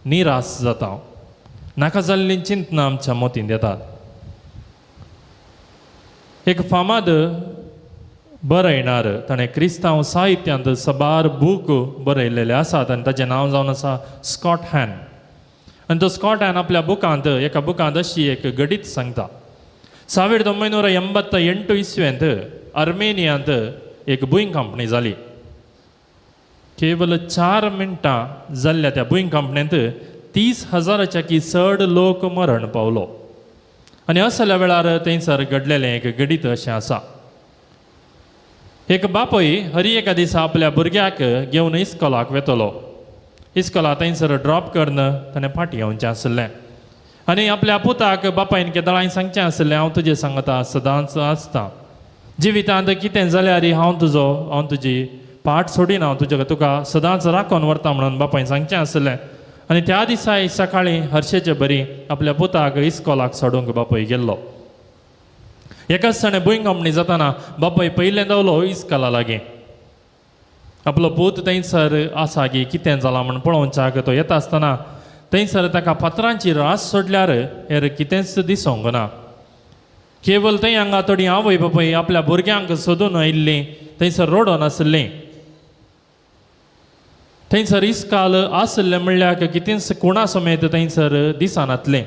निराश जाता, नाका जाल्लीं चिंतना आमच्या मतींत येतात. एक फामाद बरयणार ताणें क्रिस्तांव साहित्यांत सबार बूक बरयलेले आसात आनी ताचें नांव जावन आसा स्कॉट हॅन. आनी तो स्कॉट हॅन आपल्या बुकांत एका बुकांत अशी एक घडीत सांगता. 1988 इस्वेंत आर्मेनियांत एक भूंयकांपणी जाली. केवल 4 मिनटां जाल्ल्या त्या भूंयकांपणेंत 30,000 की चड लोक मरण पावलो. आनी असल्या वेळार थंयसर घडलेलें एक घडीत अशें आसा. एक बापूय हरी एका दिसा आपल्या भुरग्याक घेवन इस्कोलाक वेतलो. इस्कोला थंयसर ड्रॉप करून ताणें फाटीं येवचें आसलें आनी आपल्या पुताक बापायन केदळांय सांगचें आसलें, हांव तुजें सांगता सदांच आसता, जिवितांत कितें जाल्यार हांव तुजो, हांव तुजी पाट सोडिना, हांव तुज्या तुका सदांच राखून व्हरता म्हणून बापायन सांगचें आसलें. आनी त्या दिसाय सकाळीं हर्शेचे बरी आपल्या पुताक इस्कोलाक सोडूंक बापूय गेल्लो. एकाच ताणें भूंयकांपणी जाताना बापूय पयलें धांवलो इस्कोला लागीं. आपलो पूत थंयसर आसा की कितें जालां म्हूण पळोवच्याक तो येता आसतना थंयसर ताका फातरांची रास सोडल्यार हेर कितेंच दिसूंक ना. केवल थंय हांगा थोडी आवय बापूय आपल्या भुरग्यांक सोदून आयिल्लीं, थंयसर रडोन आसलीं. थंयसर इस्काल आसलें म्हणल्यार कितेंच कोणा समेत थंयसर दिसनातलें.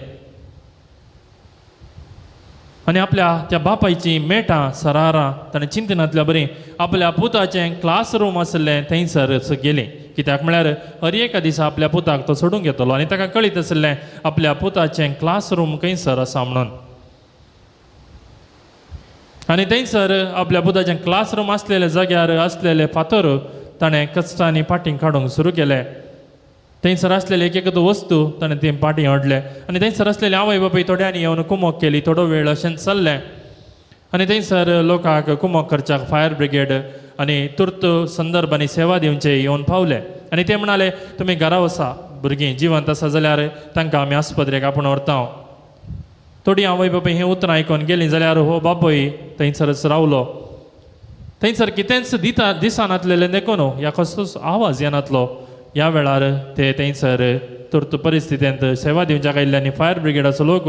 आनी आपल्या त्या बापायचीं मेटां सरारां ताणें चिंतनातल्या बरी आपल्या पुताचें क्लासरूम आसलें थंयसर गेलीं. कित्याक म्हळ्यार हर एका दिसा आपल्या पुताक तो सोडूंक येतलो आनी ताका कळीत आसलें आपल्या पुताचें क्लासरूम खंयसर आसा म्हणून. आनी थंयसर आपल्या पुताचें क्लासरूम आसलेल्या जाग्यार आसलेले फातर ताणें कश्टांनी फाटीं काडूंक सुरू केले. थंयसर आसलेले एक एक वस्तू ताणें ती फाटीं हाडले आनी थंयसर आसलेले आवय बापूय थोड्यांनी येवन कुमोक केली. थोडो वेळ अशें चल्लें आनी थंयसर लोकांक कुमोक करच्याक फायर ब्रिगेड आनी तुर्त संदर्भ आनी सेवा दिवचे येवन पावले आनी ते म्हणाले, तुमी घरा वसा, भुरगीं जिवंत आसा जाल्यार तांकां आमी आस्पत्रेक आपूण व्हरता. थोडीं आवय बापूय हें उतरां आयकून गेलीं जाल्यार हो बापूय थंयसरच रावलो. थंयसर कितेंच दिता दिसनातलेलें देखून ह्या कसलोच आवाज येनातलो. ह्या वेळार ते थंयसर तुर्त परिस्थितींत सेवा दिवच्याक आयिल्ले आनी फायर ब्रिगेडाचो लोक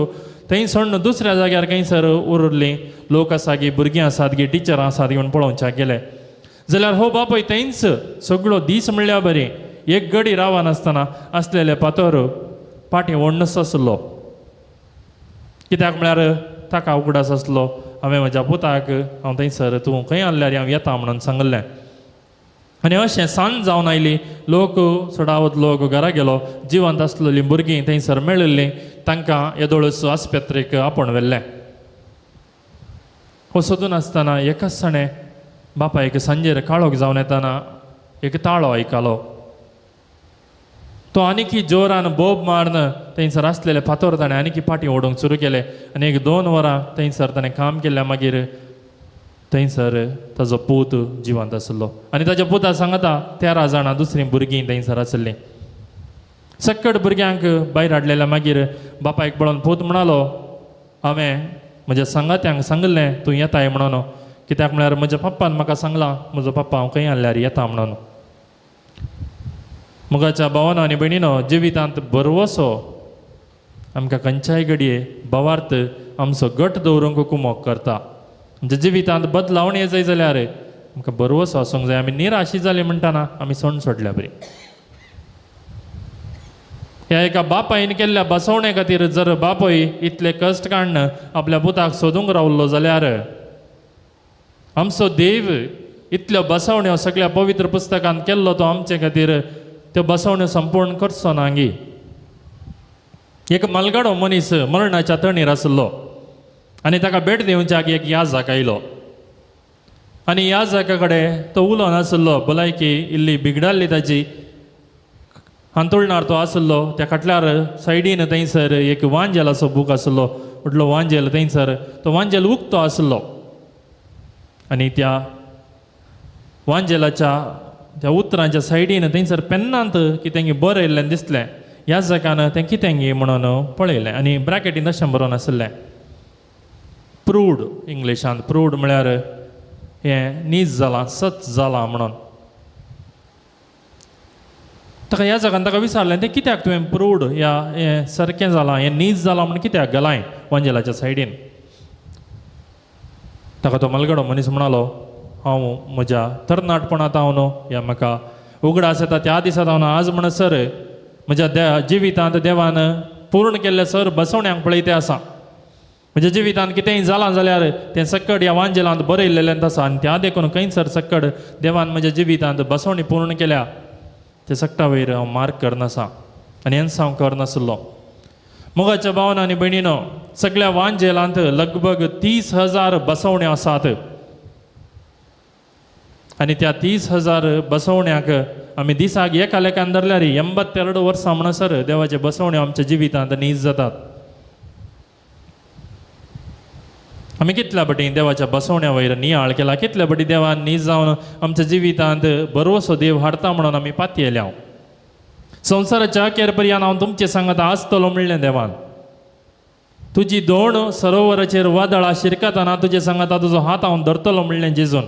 थंय सोडून दुसऱ्या जाग्यार खंयसर उरली लोक आसा की भुरगीं आसात की टिचरां आसात म्हूण पळोवच्याक गेले जाल्यार हो बापूय थंयच सगळो दीस म्हणल्यार बरी एक गडी रावनासतना आसलेले फातर फाटीं ओडनस आसलो. कित्याक म्हळ्यार ताका उगडास आसलो, हांवें म्हज्या पुताक हांव थंयसर तूं खंय आहल्यार हांव येता म्हणून सांगलें. आनी अशें सांज जावन आयली, लोक चडावत लोक घरा गेलो, जिवंत आसलेलीं भुरगीं थंयसर मेळिल्लीं, तांकां येदोळच आस्पत्रेक आपोवन व्हेल्लें. हो सोदून आसतना एकाच ताणें बापायक सांजेर काळोख जावन येताना एक ताळो आयकलो. तो आनीकी जोरान बोब मारून थंयसर आसलेले फातर ताणें आनीकी फाटीं ओडूंक सुरू केले आनी 1-2 वरां थंयसर ताणें काम केलें. मागीर थंयसर ताजो पूत जिवंत आसलो आनी ताज्या पुता सांगता 13 जाणां दुसरीं भुरगीं थंयसर आसलीं. सक्कड भुरग्यांक भायर हाडलेल्या. मागीर बापायक पळोवन पूत म्हणालो, हांवें म्हज्या सांगात्यांक सांगलें तूं येताय म्हणून, कित्याक म्हळ्यार म्हज्या पप्पान म्हाका सांगलां म्हजो पप्पा हांव खंय आहल्यार येता म्हणून. मुगाच्या भावानो आनी भयणीनो, जिवितांत भरवसो आमकां खंयच्याय घडये भावार्थ आमचो गट दवरूंक कुमोक करता. आमच्या जिवितांत बदलावण येत जाय जाल्यार आमकां भरवसो आसूंक जाय. आमी निराशी जाली म्हणटाना आमी सोंड सोडल्या बरी. ह्या एका बापायन केल्ल्या बसवणे खातीर जर बापूय इतले कश्ट काडून आपल्या पुताक सोदूंक रावलो जाल्यार आमचो देव इतल्यो बसवण्यो सगळ्या पवित्र पुस्तकान केल्लो तो आमचे खातीर त्यो बसवण्यो संपूर्ण करचो ना गी. एक मलगाडो मनीस मरणाच्या तणीर आसलो आनी ताका भेट दिवच्याक एक याजक आयलो आनी याजका कडेन तो उलोवन आसलो. भलायकी इल्ली बिगडाल्ली ताजी, हांतुळणार तो आसलो. त्या खाटल्यार सायडीन थंयसर एक वांजेलाचो बूक आसलो, व्हडलो वांजेल. थंयसर तो वांजेल उक्तो आसलो आनी त्या वांजेलाच्या त्या उतरांच्या सायडीन थंयसर पेन्नांत कितें बरयल्लें दिसलें. ह्या जगान तें कितें म्हणून पळयलें आनी ब्रॅकेटीन अशें बरोवन आसलें, प्रूड. इंग्लिशांत प्रूड म्हळ्यार हें नीज जालां, सत जालां म्हणून. ताका ह्या जगान ताका विचारलें, तें कित्याक तुवें प्रूड ह्या हें सारकें जालां, हें नीज जालां म्हूण कित्याक घालाय वांजेलाच्या सायडीन? ताका तो मलगडो मनीस म्हणालो, हांव म्हज्या तरणाटपणांत हांव न्हू ह्या म्हाका उगडास येता त्या दिसा हांव आज म्हणसर म्हज्या जिवितांत देवान पूर्ण केल्ले सर बसवण्यांक पळयते आसा. म्हज्या जिवितांत कितेंय जालां जाल्यार तें सक्कड ह्या वांजेलांत बरयल्लें आसा आनी त्या देखून खंयसर सक्कड देवान म्हज्या जिवितांत बसवणी पूर्ण केल्या ते सक्टा वयर हांव मार्क करनासा आनी हेंच हांव करनासलो. मोगाच्या भावन आनी भयणीनो, सगळ्या वांजेलांत लगभग 30,000 बसवण्यो आसात आनी त्या 30,000 बसवण्याक आमी दिसाक एका लेखान धरल्यार 82 वर्सां म्हणसर देवाचे बसवण्यो आमच्या जिवितांत नीज जातात. आमी कितल्या पटी देवाच्या बसवण्या वयर नियाळ केला, कितल्या पटी देवान नीज जावन आमच्या जिवितांत बरोसो देव हाडता म्हणून आमी पातयेल्या. संवसाराच्या अखेर पर्यंत हांव तुमचे सांगता आसतलो म्हणलें देवान. तुजी दोण सरोवराचेर वादळां शिरकतना तुजे सांगता तुजो हात हांव धरतलो म्हणलें जेजून.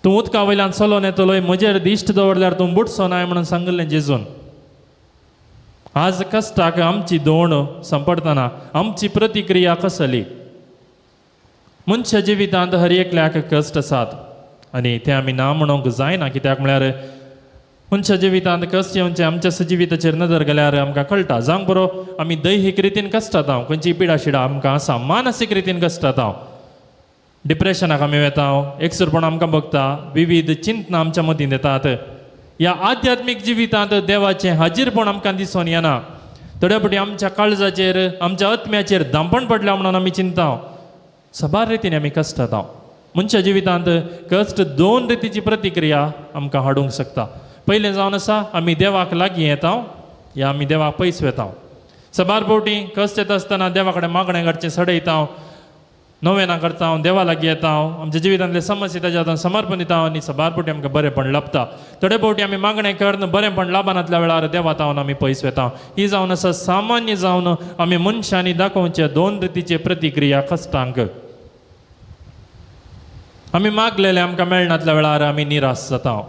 तूं उदका वयल्यान चलोन येतलोय, म्हजेर दिश्ट दवरल्यार तूं बुडचो नाय म्हणून सांगिल्लें जेजून. आज कश्टाक आमची दोण सांपडटना आमची प्रतिक्रिया कसली? मनशा जिवितांत हर एकल्याक कश्ट आसात आनी ते आमी ना म्हणूंक जायना, कित्याक म्हळ्यार मनशा जिवितांत कश्ट येवचे आमच्या जिविताचेर नदर घाल्यार आमकां कळटा. जावंक बरो आमी दैहीक रितीन कश्टात, हांव खंयची पिडा शिडा आमकां आसा, मानसीक रितीन कश्टात, हांव डिप्रेशनाक आमी वेता, एकसुरपण आमकां भोगता, विविध चिंतना आमच्या मतींत येतात. ह्या आध्यात्मीक जिवितांत देवाचें हाजीरपण आमकां दिसून येना. थोड्या फावटी आमच्या काळजाचेर आमच्या आत्म्याचेर दांपण पडल्या म्हणून आमी चिंता. साबार रितीन आमी कश्टात. मनशा जिवितांत कश्ट दोन रितीची प्रतिक्रिया आमकां हाडूंक शकता. पयलें जावन आसा आमी देवाक लागीं येता या आमी देवाक पयस वेता. साबार फावटी कश्ट येता आसतना देवा कडेन मागणें काडचें सडयता, नोवेनां करता, देवा लागीं येता, आमच्या जिवितांतले समस्या ताच्या हातान समर्पण दिता आनी साबार फावटी आमकां बरेंपण लाभता. थोडे फावटी आमी मागणें करून बरेंपण लाभनातल्या वेळार देवा तावन आमी पयस वेता. ही जावन आसा सामान्य जावन आमी मनशांनी दाखोवचे दोन रितीचे प्रतिक्रिया कश्टांक. आमी मागलेले आमकां मेळनातल्या वेळार आमी निराश जाता.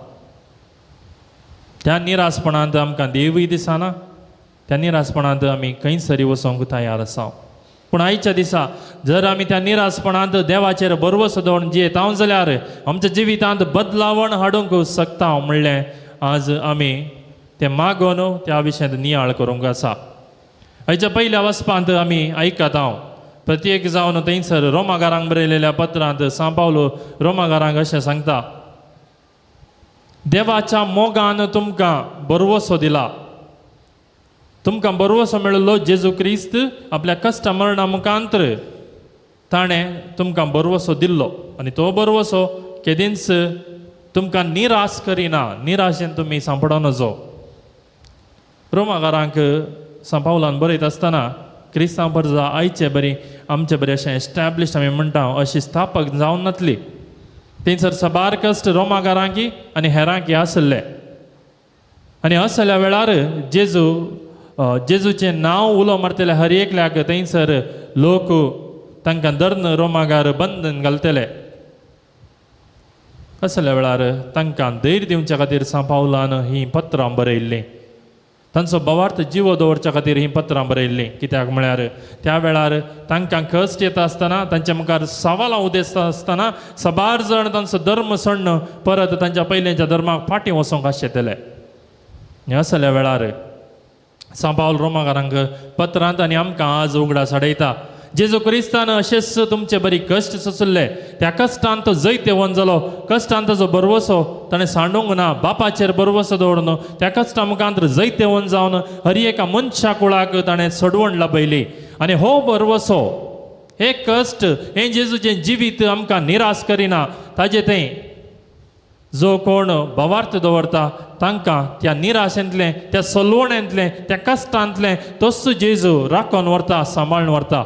त्या निराशपणांत आमकां देवूय दिसना, त्या निराशपणांत आमी खंयसरी वचोंक तयार आसा. पूण आयच्या दिसा जर आमी त्या निराशपणांत देवाचेर भरवसो दवरून जियेता जाल्यार आमच्या जिवितांत बदलावण हाडूंक शकता म्हणलें आज आमी तें मागोन त्या विशयांत नियाळ करूंक आसा. आयच्या पयल्या वचपांत आमी आयकता प्रत्येक जावन थंयसर रोमागारांक बरयलेल्या पत्रांत सांव पावलो रोमागारांक अशें सांगता, देवाच्या मोगान तुमकां भरवसो दिला, तुमकां भरवसो मेळिल्लो जेजू क्रिस्त आपल्या कश्ट मरणा मुखांतर ताणें तुमकां भरवसो दिल्लो आनी तो भरवसो केदींच तुमकां निराश करिना, निराशेन तुमी सांपडो नजो. रोमागारांक सांव पावलान बरयता आसतना क्रिस्तांव परजा आयचे बरी आमचे बरी अशें एस्टॅब्लिश आमी म्हणटा अशी स्थापक जावन नातली. थंयसर साबार कश्ट रोमागारांकी आनी हेरांकी आसले आनी असल्या वेळार जेजू जेजूचें नांव उलो मारतले हर एकल्याक थंयसर लोक तांकां धरून रोमागार बंधन घालतले. असल्या वेळार तांकां धैर्य दिवच्या खातीर सांव पावलान हीं पत्रां बरयल्लीं, तांचो भावार्थ जिवो दवरच्या खातीर हीं पत्रां बरयल्लीं. कित्याक म्हळ्यार त्या वेळार तांकां कश्ट येता आसतना तांच्या मुखार सवालां उदेसता आसतना साबार जाण तांचो धर्म सोडून परत तांच्या पयलींच्या धर्माक फाटीं वचोंक आशिल्ले. असल्या वेळार सांव पावल रोमागारांक पत्रांत आनी आमकां आज उगडास हाडयता, जेजू क्रिस्तान अशेंच तुमचे बरी कश्ट सोंसले, त्या कश्टान तो जैतेवंत जालो, कश्टान ताजो भरवसो ताणें सांडूंक ना, बापाचेर भरवसो दवरून त्या कश्टा मुखांत जैतेवंत जावन हर एका मनशा कुळाक ताणें सोडवण लाभयली. आनी हो भरवसो, हे कश्ट, हें जेजूचें जिवीत आमकां निराश करिना. ताजें थंय जो कोण भावार्थ दवरता तांकां त्या निराशेंतलें, त्या सलवणेंतलें, त्या कश्टांतलें तोच जेजू राखून व्हरता, सांबाळून व्हरता.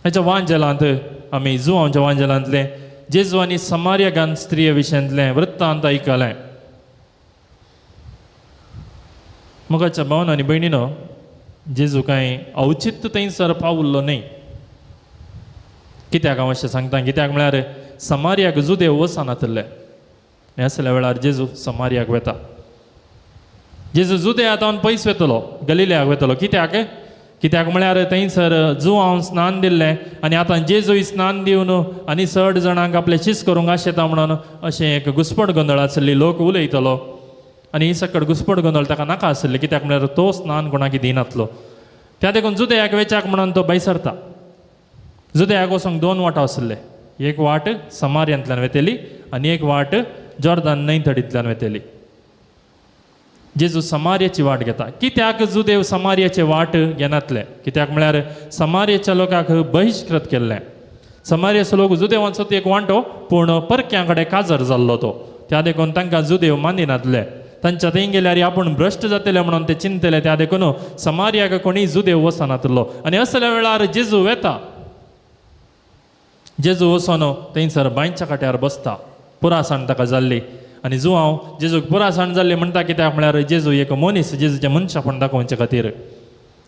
हाच्या वांजेलांत आमी जुवांच्या वांजेलांतलें जेजू आनी समार्या गान स्त्रिये विशयांतलें वृत्तांत आयकलें. मोगाच्या भावन आनी भयणीनो, जेजू कांय अवचित थंयसर पावल्लो न्हय. कित्याक हांव अशें सांगता, कित्याक म्हळ्यार समार्याक जुदेव वचनातले. आसल्या वेळार जेजू समार्याक वेता. जेजू जुदया तावन पयस वेतलो, गलिलयाक वेतलो. कित्याक? कित्याक म्हळ्यार थंयसर जुवांव स्नान दिल्लें आनी आतां जेजूय स्नान दिवन आनी चड जाणांक आपलें शीस करूंक आशेता म्हणून अशें एक घुस्पट गोंदळ आसली, लोक उलयतलो आनी ही सकट घुस्पट गोंदळ ताका नाका आसली. कित्याक म्हळ्यार तो स्नान कोणाक दिनातलो. त्या देखून जुदयाक वेच्याक म्हणून तो भायर सरता. जुदयाक वचोंक दोन वाटा आसले, एक वाट समार्यांतल्यान वेतली आनी एक वाट जॉर्दान न्हंय तडींतल्यान वेतली. जेजू समार्याची वाट घेता. कित्याक जुदेव समार्याची वाट घेनातले? कित्याक म्हळ्यार समार्याच्या लोकांक बहिश्कृत केल्लें. समार्याचो लोक जुदेवांचो एक वांटो पूण परक्यां कडेन काजर जाल्लो तो, त्या देखून तांकां जुदेव मानिनातले. तांच्या थंय गेल्यार आपूण भ्रश्ट जातले म्हणून ते चिंतले. त्या देखून समार्याक कोणी जुदेव वचनातलो. आनी असल्या वेळार जेजू वेता. जेजू वचोन थंयसर बांयच्या काट्यार बसता. पुरासाण ताका जाल्ली आनी जुआंव जेजूक पुरासाण जाल्ली म्हणटा कित्याक म्हळ्यार जेजू एक मनीस, जेजूचें मनशापण दाखोवचे खातीर.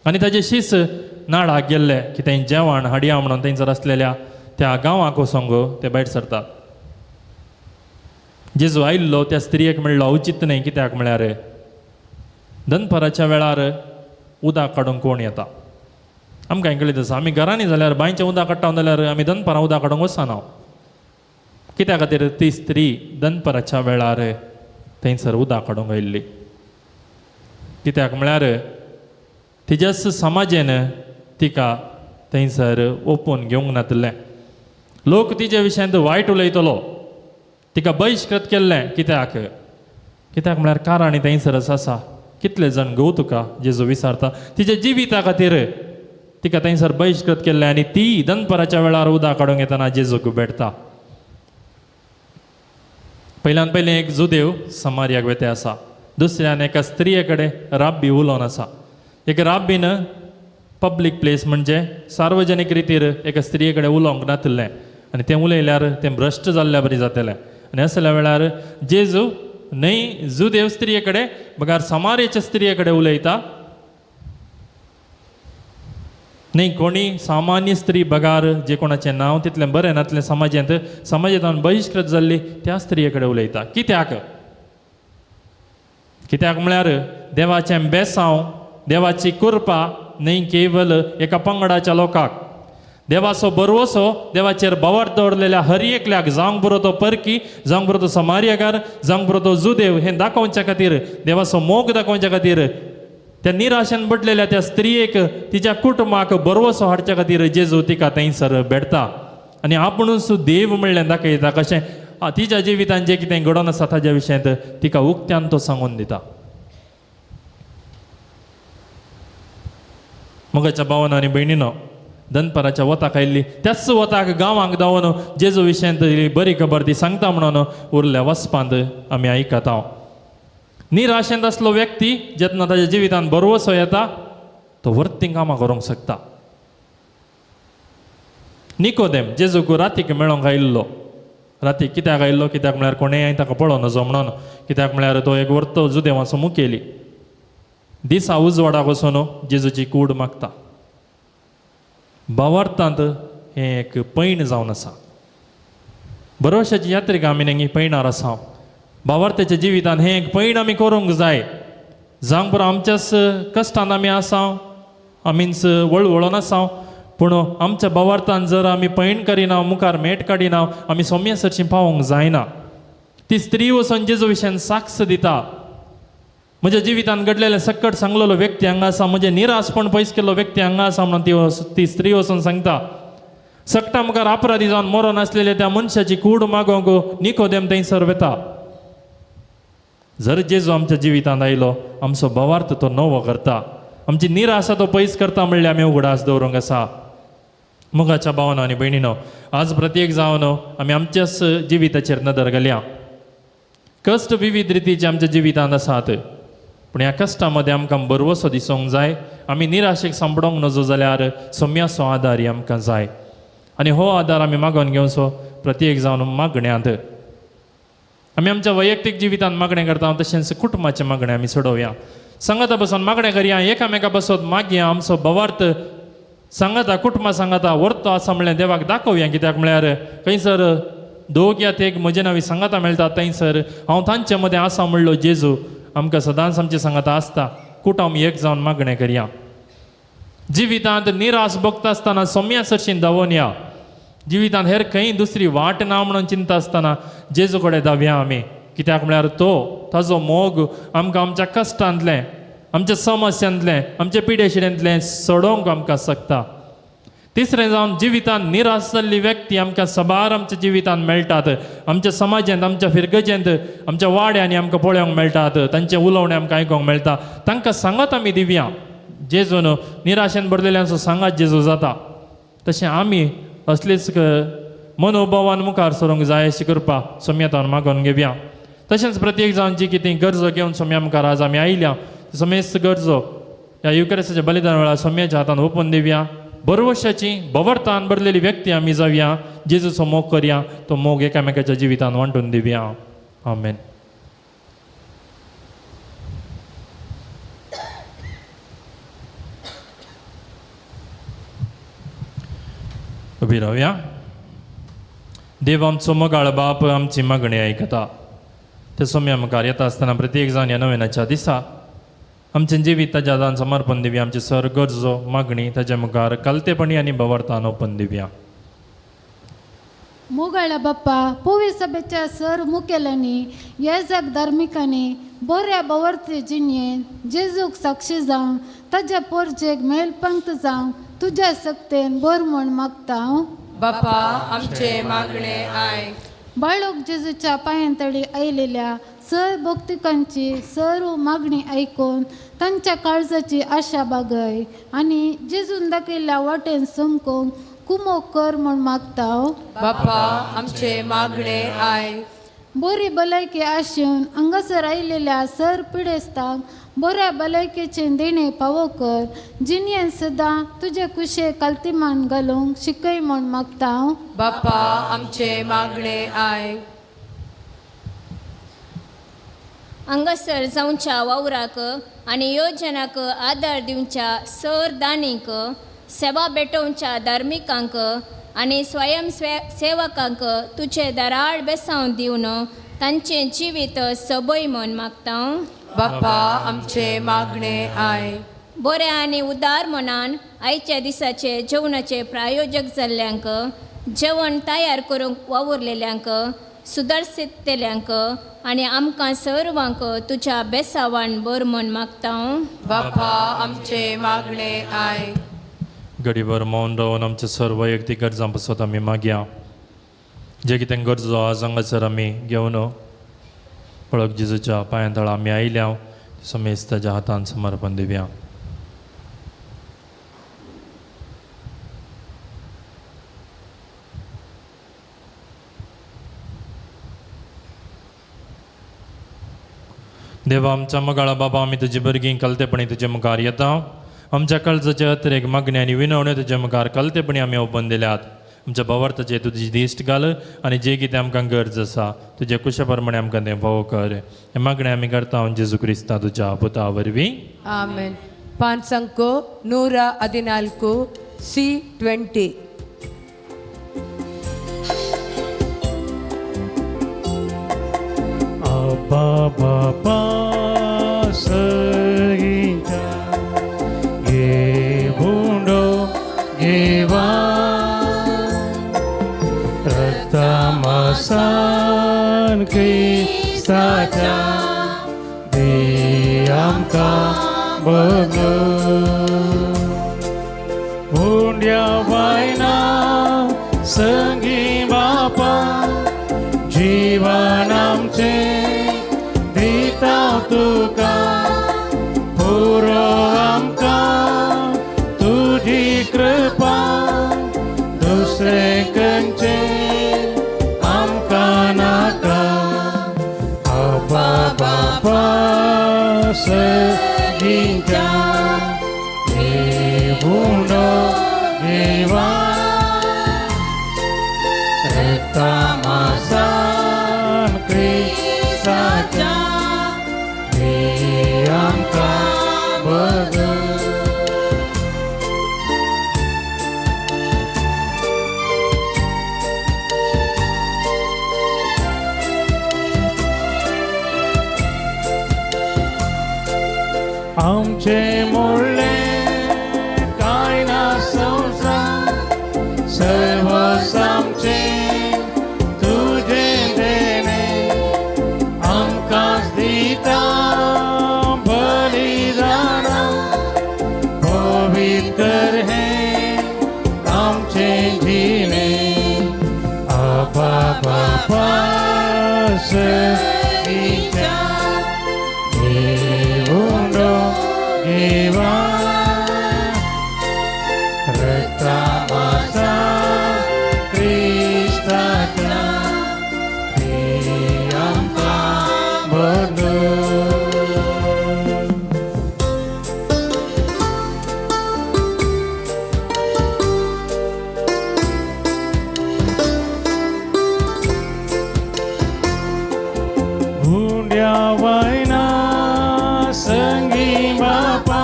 आनी ताजे शीस नाडाक गेल्ले की थंय जेवण हाडया म्हणून थंयसर आसलेल्या त्या गांवाक वचोंक ते भायर सरतात. जेजू आयिल्लो त्या स्त्रियेक मेळ्ळो अवचित न्हय, कित्याक म्हळ्यार दनपाराच्या वेळार उदक काडूंक कोण येता आमकां कळीत आसा. आमी घरांनी जाल्यार बांयचें उदक काडटा जाल्यार आमी दनपारां उदक काडूंक वचना. कित्या खातीर ती स्त्री दनपाराच्या वेळार थंयसर उदक काडूंक आयिल्ली? कित्याक म्हळ्यार तिज्याच समाजेन तिका थंयसर ओपून घेवंक नातिल्लें. लोक तिजे विशयांत वायट उलयतलो, तिका बहिश्कृत केल्लें. कित्याक? कित्याक म्हळ्यार कारण थंयसरच आसा. कितले जाण गो तुका जेजू विचारता. तिच्या जिविता खातीर तिका थंयसर बहिश्कृत केल्लें आनी ती दनपाराच्या वेळार उदक काडूंक येतना जेजूक भेटता. पयल्यान पयलें एक जुदेव समार्याक वेते आसा, दुसऱ्यान एका स्त्रिये कडेन राब्बी उलोवन आसा. एक राब्बीन पब्लीक प्लेस म्हणजे सार्वजनीक रितीर एका स्त्रिये कडेन उलोवंक नातिल्लें आनी तें उलयल्यार तें भ्रश्ट जाल्ल्या बरी जातलें. आनी असल्या वेळार जेजू न्हय जुदेव स्त्रिये कडेन बगार समार्याच्या स्त्रिये कडेन उलयता. न्हय कोणी सामान्य स्त्री बगार जे कोणाचें नांव तितलें बरें नातलें समाजांत, समाजांत बहिश्कृत जाल्ली त्या स्त्रिये कडेन उलयता. कित्याक? कित्याक म्हळ्यार देवाचें बेसांव, देवाची कृपा न्हय केवल एका पंगडाच्या लोकांक, देवाचो बरवसो देवाचेर भावार्थ दवरलेल्या हर एकल्याक, जावंक बरो तो परकी, जावंक बरो तो समार्यकार, जावंक बरो तो जुदेव, हें दाखोवच्या खातीर, देवाचो मोग दाखोवच्या खातीर त्या निराशेन पडलेल्या त्या स्त्रियेक तिच्या कुटुंबाक बरवसो हाडच्या खातीर जेजू तिका थंयसर भेटता आनी आपुणूच देव म्हणलें दाखयता. कशें तिच्या जिवितान जें कितें घडोवन आसा ताज्या विशयांत तिका उक्त्यान तो सांगून दिता. मोगाच्या भावान आनी भयणीनो, दनपाराच्या वताक आयिल्ली त्याच वताक गांवांक धांवन जेजू विशयांत बरी खबर ती सांगता म्हणून उरल्या वचपांत आमी आयकता. निराशेंत आसलो व्यक्ती जेन्ना ताज्या जिवितान बरवसो येता तो वर्तीं कामां करूंक शकता. निकोदेम जेजूक रातीक मेळोंक आयिल्लो. रातीक कित्याक आयिल्लो? कित्याक म्हळ्यार कोणेय ताका पळोवं नजो म्हणून. कित्याक म्हळ्यार तो एक वर्तो जुदेवाचो मुखेली. दिसा उजवाडाक वचून जेजूची कूड मागता. भावार्थांत हें एक पैण जावन आसा. भरवशाची यात्रिक आमी नेंगी पैणार आसा. भावार्थाच्या जिवितान हें एक पैण आमी करूंक जाय. जावंक पुरो आमच्याच कश्टान आमी आसा, आमीच वळवळोन आसा, पूण आमच्या भावार्थान जर आमी पैण करिना, मुखार मेट काडिना, आमी सोम्या सरशी पावोंक जायना. ती स्त्री वचून जेजू विशयान साक्ष दिता. म्हज्या जिवितान घडलेलें सकट सांगलेलो व्यक्ती हांगा आसा, म्हजें निराशपण पयस केल्लो व्यक्ती हांगा आसा म्हणून ती स्त्री वचून सांगता. सकटा मुखार अपराधी जावन मरोन आसलेले त्या मनशाची कूड मागोवंक निकोदेम थंयसर वेता. जर जेजू आमच्या जिवितांत आयलो आमचो भावार्थ तो नवो करता, आमची निराशा तो पयस करता म्हणल्यार आमी उगडास दवरूंक आसा. मोगाच्या भावानो आनी भयणीनो, आज प्रत्येक जावन आमी आमच्याच जिविताचेर नदर घालया. कश्ट विविध रितीचे आमच्या जिवितांत आसात, पूण ह्या कश्टां मदें आमकां बरवसो दिसूंक जाय. आमी निराशेक सांपडोंक नजो जाल्यार सोम्याचो आदार आमकां जाय आनी हो आदार आमी मागोवन घेवचो प्रत्येक जावन मागण्यांत. आमी आमच्या वैयक्तीक जिवितांत मागणें करता तशेंच कुटुंबाचें मागणें आमी सोडोवया. सांगाता बसून मागणें करया, एकामेका बसत मागया. आमचो भावार्थ सांगाता कुटुंबा सांगाता व्हरतो आसा म्हणल्यार देवाक दाखोवया. कित्याक म्हळ्यार खंयसर दोग या तेग म्हजे नांवी सांगाता मेळटा थंयसर हांव तांचे मदें आसा म्हणलो जेजू आमकां सदांच आमचे सांगाता आसता. कुटुंब एक जावन मागणें करया. जिवितांत निराश भोगता आसतना सोम्या सरशीं धांवोन या. जिवितांत हेर खंय दुसरी वाट ना म्हणून चिंता आसतना जेजू कडेन धांवया आमी. कित्याक म्हळ्यार तो ताजो मोग आमकां आमच्या कश्टांतलें, आमच्या समस्यांतलें, आमच्या पिडेशिड्यांतलें सोडोवंक आमकां शकता. तिसरें जावन जिवितांत निराश जाल्ली व्यक्ती आमकां सबार आमच्या जिवितांत मेळटात. आमच्या समाजांत, आमच्या फिरगजेंत, आमच्या वाड्यांनी आमकां पळोवंक मेळटात, तांचें उलोवणें आमकां आयकूंक मेळटा. तांकां सांगात आमी दिवया. जेजून निराशेन भरलेल्यांचो सांगात जेजू जाता. तशें आमी असलीच मनोभावान मुखार सरूंक जाय अशी कृपा सोम्यातान मागून घेवया. तशेंच प्रत्येक जावन जी कितें गरजो घेवन सोम्या मुखार आज आमी आयल्या, समेस्त गरजो ह्या युक्रेसाच्या बलिदान वेळार सोम्याच्या हातान ओपून दिवया. बरवशाची भवर्थान भरलेली व्यक्ती आमी जावया. जेजूचो मोग करया, तो मोग एकामेकाच्या जिवितान वांटून दिवया. आमेन. उबी रावया. देव आमचो मोगाळ बाप आमची मागणी आयकता. ते सोम्या मुखार येता आसतना प्रत्येक जाण ह्या नव्याच्या दिसा आमचें जिवीत ताज्या हातान समर्पण दिवया. आमची सर गरजो मागणी ताज्या मुखार कलतेपणी आनी भवर्थान ओपन दिवया. मोगाळा बाप्पा, पोवी सभेच्या सर मुखेल्यांनी, येजक धार्मिकांनी बऱ्या बवर्ती जिणयेन जेजूक साक्षी जावन ताज्या पोरजेक मेलपंक्त जावन तुज्या सक्तेन बर म्हूण मागता हांव. बापा आमचे मागणे आयक. बाळोक जेजूच्या पांयांतळी आयलेल्या सर भक्तिकांची सर्व मागणी आयकून तांच्या काळजाची आशा बागय आनी जेजून दाखयल्ल्या वाटेन समकूंक कुमोक कर म्हूण मागता हांव. बापा आमचे मागणे आयक. बरी भलायकी आसून हांगासर आयलेल्या सर पिडेस्तांक बऱ्या भलायकेचें देणें पावो कर. जिणयेन सदां तुजे कुशे कालतीमान घालूंक शिकय म्हूण मागता हांव. बापा आमचे मागणे आयक. हांगासर जावच्या वावराक आनी योजनाक आदार दिवच्या सर दानीक, सेवा भेटोवच्या धार्मिकांक आनी स्वयं सेवकांक तुजें दराळ बेसांव दिवन तांचें जिवीत सबय म्हूण मागता. बापा आमचे मागणे आयक. बऱ्या आनी उदार मनान आयच्या दिसाचे जेवणाचे प्रायोजक जाल्ल्यांक, जेवण तयार करूंक वावुरलेल्यांक, सुदारशितल्यांक आनी आमकां सर्वांक तुज्या बेसावान बर म्हूण मागता. बापा आमचे मागणे आयक. घडीभर मौन रावन आमच्या सर्व वैयक्तीक गरजां पासत आमी मागया. जे कितें गरजो आज हांगासर आमी घेवन पळक जेजूच्या पांयां तळा आमी आयल्या, समेस्त ताज्या हातान समर्पण दिवया. देवा आमच्या मोगाळा बाबा, आमी तुजी भुरगीं कलतेपणी तुजे मुखार येता. आमच्या काळजाचे अतिरेक मागणी आनी विनवण्यो तुजे मुखार कलतेपणी आमी ओपन दिल्यात. आमच्या भावार्थाचेर तुजी दिश्ट घाल आनी जे कितें आमकां गरज आसा तुजे कुशा प्रमाणे आमकां तें फावो कर. हें मागणें आमी करता जेजू क्रिस्ता तुज्या पुता वरवीं. आमेन. 5 अंक 114 C20. Abba बाबा सगींच्या घेवंडो घेवा रक्तमासान क्रिस्ताच्या दी आमकां बगल. उंड्या वायना संगी बापा जीवन आमचें दिता तुका, पुरो आमकां तुजी कृपा, दुसरें खंयचें आमकां नाका. आबा बाबा सगींच्या देवुंडो देवा रक्तमासान क्रिस्ताच्या दी आमकां बगल. आमचे मोडले कांय ना संवसार, सर्वस आमचें तुजें देणें, आमकांच दिता बलिदान. सर्गीच्या घेवून घेवा रक्तामासा क्रिस्ताच्या ती आमकां बदलूं. हुंड्या वयना संगी बापा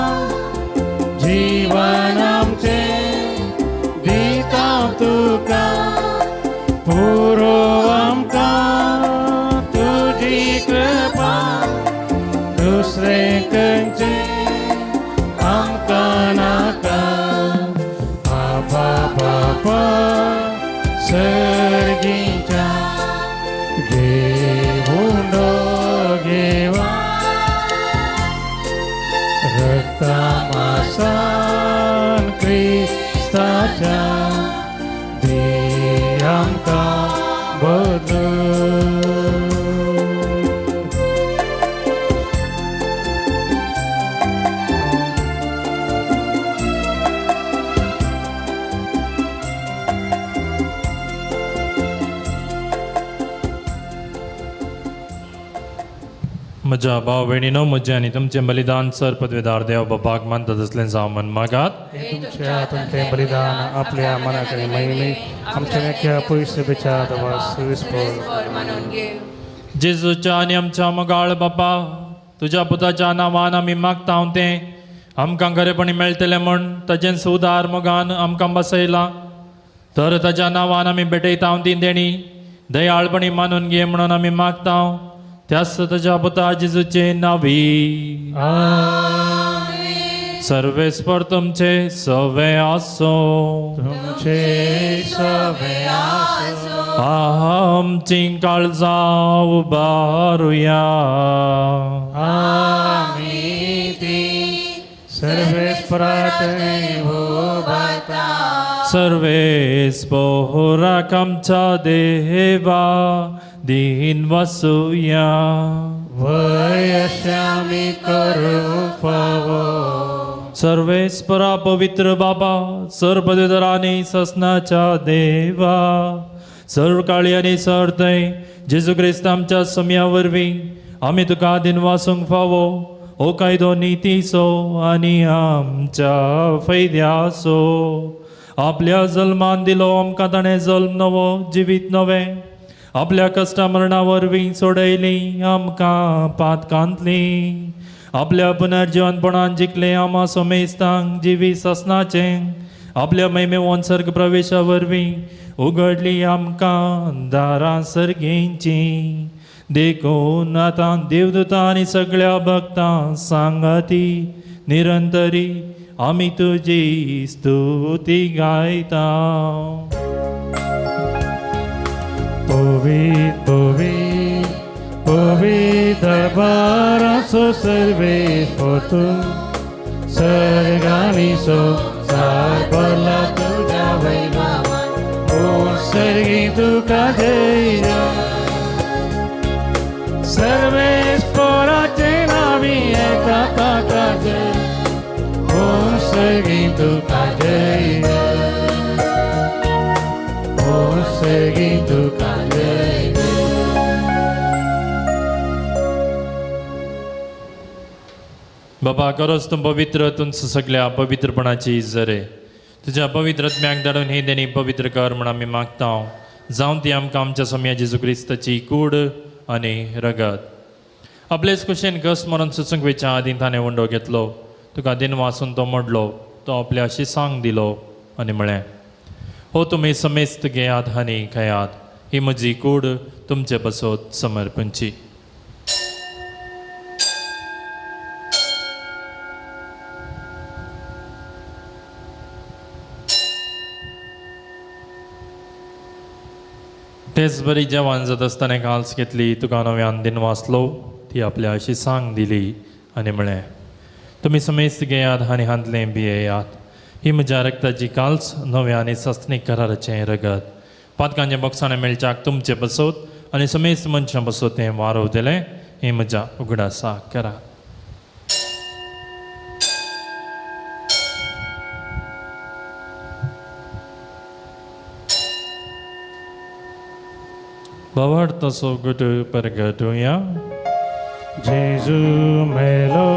जीवन आमचें दिता तुका पुरो आमकां तुजी कृपा दुसरें खंयचें आमकां नाका. आबा बापा सर्गीच्या घेवून घेवा रक्तामासान क्रिस्ताच्या दी आमकां बदलूं. म्हज्या भाव भयणीनो, म्हजें आनी तुमचें बलिदान सर पदवेदार देव बाबाक मानता तसलें जावं मन मागात. हे तुमच्या हातून ते बलिदान आपल्या मनाकडे महिमे आमच्या नेक्या पयशे बिचार वा सुविस्फोर म्हणून घे. जेजूच्या आनी आमच्या मोगाळ बापा, तुज्या पुताच्या नांवान आमी मागता तें आमकां खरेपणी मेळटलें म्हूण ताजेंच उदार मोगान आमकां बसयलां, तर ताज्या नांवान आमी भेटयता ती देणी दयाळपणी मानून घे म्हणून आमी मागता, त्याच तुज्या पुता जेजूचे नावी. सर्वेस्पर तुमचे सवे आसो. तुमचे सवे आसो. आमची काळजां उबारुया. आमी ती सर्वेस्पराकडे उभारता. सर्वेस्पोराक आमच्या देवा दीन वसुया. वयशामी करू फावो. सर्वेस्परा पवित्र बाबा, सर्वपदवीधर आनी ससनाच्या देवा, सर्व काळी आनी सर्तय जेजू क्रिस्त आमच्या सम्या वरवीं आमी तुका दिनवासूंक फावो हो कायदो नितीचो आनी आमच्या फैद्याचो. आपल्या जल्मान दिलो आमकां ताणें जल्म नवो जिवीत नवें, आपल्या कश्टा मरणा वरवीं सोडयली आमकां पातकांतली, आपल्या पुनर्जिवनपणान जिखलें आमा समेस्तांक जिवी ससनाचें, आपल्या महिमेवन सर्ग प्रवेशा वरवीं उगडली आमकां दारां सर्गेंची. देखून आतां देवदूतां आनी सगळ्या भक्तां सांगाती निरंतरी आमी तुजी स्तुती गायता. पवित्र पवित्र पवित्र दरबाराचो सर्वेस्पर तूं, सर्गांनी संवसार भरला तुज्या वैभवान, ओ सर्गी तुका जय जय. सर्वेस्पराचे नावी येता ताका जय, ओ सर्गी तुका जय जय, ओ सर्गी तुका जय जय. बाबा खरोच तूं पवित्र, तुमचं सगळ्या पवित्रपणाची जरे तुज्या पवित्र आत्म्याक धाडून ही देणी पवित्र कर म्हण आमी मागता, जावं ती आमकां आमच्या सम्या जेजू क्रिस्ताची कूड आनी रगत. आपलेच कुशेन कस मरण सुचूंक वेच्या आदीं ताणें उंडो घेतलो, तुका दिनवासून तो मोडलो, तो आपल्या शिसांक दिलो आनी म्हळें, हो तुमी समेस्त घेयात आनी खायात, ही म्हजी कूड तुमचे पासत समर्पणची. तेच बरी जेवण जाता आसतना घाल्स घेतली, तुका नव्यान दिन वाचलो, ती आपल्या अशी सांग दिली आनी म्हळें, तुमी समेस्त घेयात आनी हांतलें भियेयात, ही म्हज्या रक्ताची काल्स नव्या आनी सस्नीक कराराचें रगत, पातकांचें बोगसाणें मेळच्याक तुमचें बसोत आनी समेस्त मनशां पासून तें वारवतलें हें म्हज्या उगडासा करा. भावार्थ सोगट परगटुया. जेजू मेलो,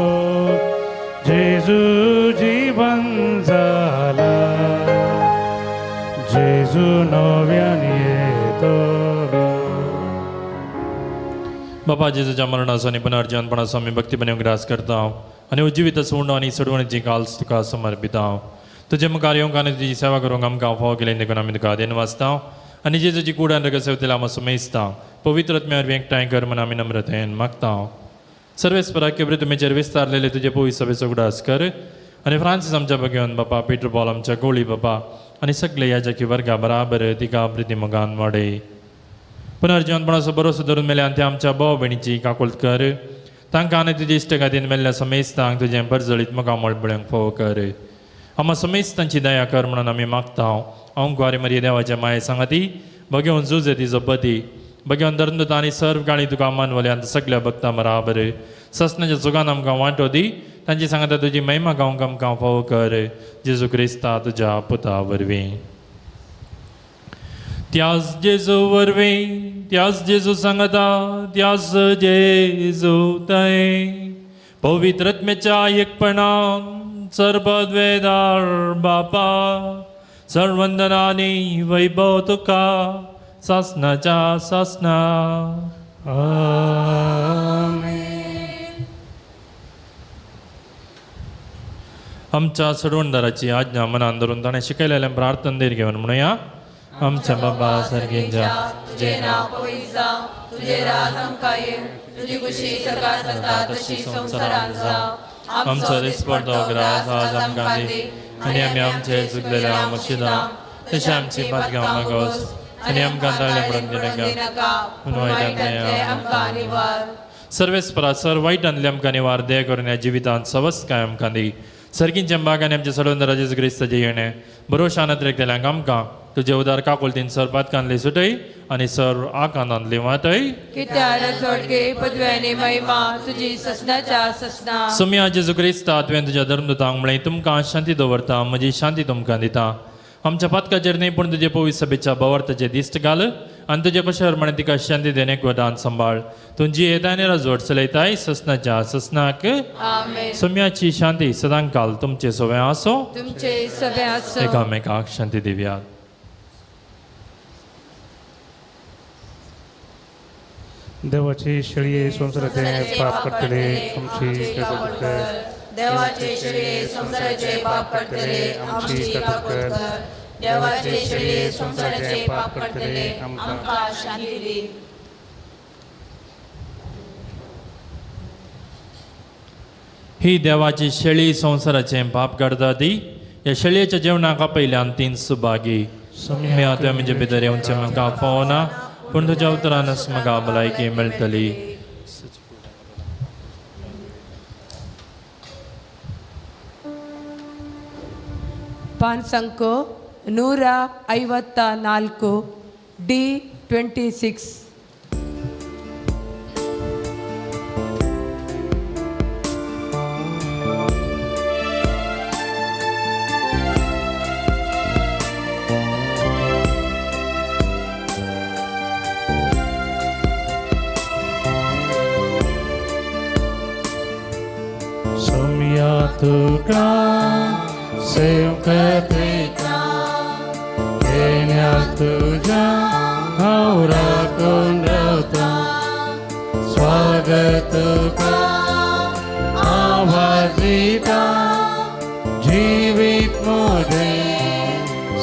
जेजू जीवन जाला, जेजू नव्यान येतलो. बाबा जेजूच्या मरणाचो आनी पुनर्जीवनपणाचो आमी भक्तीपणे उगडास करता आनी उज्जीवित सोडून आनी सोडवणीची काल्स तुका समर्पिता. तुजे मुखार येवंक आनी तुजी सेवा करूंक आमकां फावो केली देखून आमी तुका देन वाचता आनी जेजूची कूड आनी रगत सेवतेला आमी सुमेजता. पवित्र आत्म्या वरवीं एकठांय कर म्हूण आमी नम्रतेन मागता. सर्वेस्परा केबरी तुमीचेर विस्तारलेले तुजे पवित्र सभेचो उगडास कर आनी फ्रांसीस आमच्या बगेवन बापा, पीटर पॉल आमच्या गोळी बापा आनी सगळे याजकी वर्गा बराबर तिका प्रिती मोगान वाडय. पुनर्जीवनपणाचो भरोसो धरून मेल्या आनी ते आमच्या भाव भयणीची काकुळट कर. तांकां आनी तुजे इश्टगातीन मेल्ल्या समेस्तांक तुजें परजळीत मुखामळ पळोवंक फावो कर. आमा समेस्तांची दया कर म्हणून आमी मागता. हांव ग्वारी मरिया देवाच्या माये सांगाती बगेवन जुजे तिजो पती बगेवन धर्मदूत आनी सर्व काळी तुका मानवले आनी सगल्या भक्तां बराबर ससनाच्या सुगान आमकां वांटो दी. तांची सांगाता तुजी महिमा गावंक आमकां फावो कर. जेजू क्रिस्ता तुज्या पुता वरवीं. त्याच जेजू वरवीं, त्याच जेजू सांगता, त्याच जेजू तय पवित्र आत्म्याच्या एकपणान सर्वद्वेदार बापा सर्वंदनानी वैभव तुका सासनाच्या सासना. आमेन. आमच्या सोडवणदाराची आज्ञा मनान धरून ताणें शिकयलेलें प्रार्थना धीर घेवन म्हणुया. आमच्या बाबा सारकेंच्या तुझे नाव पवित्र जावं, तुझे राज आमकां येवं, तुजी खुशी सर्गात जाता तशी संवसारांत जावं. आमचो दिसपडतो ग्रास आज आमकां दी आनी आमी आमचे चुकलेल्या मशिदा तशें आमची पातकां मागोस आनी आमकां ताळें पडून दिनाका पूण वायटांतलें आमकां निवार. सर्वेस्परा सर वायटांतलें आमकां निवार दया करून ह्या जिवितांत सवस्तकाय आमकां दी. सर्गींच्या बागांनी आमच्या सडवंदरा जेजू क्रिस्ताचें येणें बरोशान अत्रेकतल्यांक आमकां तुजे उदार काकुळतीन सर पातकांतली सुटय आनी सर आकांतांतली वाटय. कित्यार जोडगे पदव्यानी महिमा तुजी ससनाच्या ससना. सुम्या जेजू क्रिस्ता तुवें तुज्या धर्मदूतांक म्हळें तुमकां शांती दवरता म्हजी शांती तुमकां दिता. आमच्या पातकाचेर न्हय पूण तुजे पवित्र सभेच्या भावार्थाचेर दिश्ट घाल आनी तुजे कशें म्हणे तिका शांती देणे वदान सांबाळ. तूं जी येताय आनी राजवट चलयताय ससनाच्या ससनाक. आमेन. सुम्याची शांती सदांकाल तुमचे सगळें आसो. तुमचे सगळे आसो. एकामेकाक शांती दिवया. देवाची शेळये संवसाराचे पाप करतले आमची काकुळट कर. देवाचे शेळये संवसाराचे पाप करतले आमची काकुळट कर. देवाचे शेळये संवसाराचे पाप करतले आमकां शांती दी. ही देवाची शेळी संवसाराचें पाप काडटा ती ह्या शेळयेच्या जेवणाक आपयल्यान तीन सुभागी. म्या तुवें म्हजे भितर येवचें म्हाका फावना पूण तुज्या उतरानच म्हाका भलायकी मेळटली. ಪಾನ್ಸಂಕು 154 D26. सोम्या तुका सेवकतेका येण्याक तुज्या हांव राखून रावता. स्वागत तुका आवाज दिता जिवीत म्हजें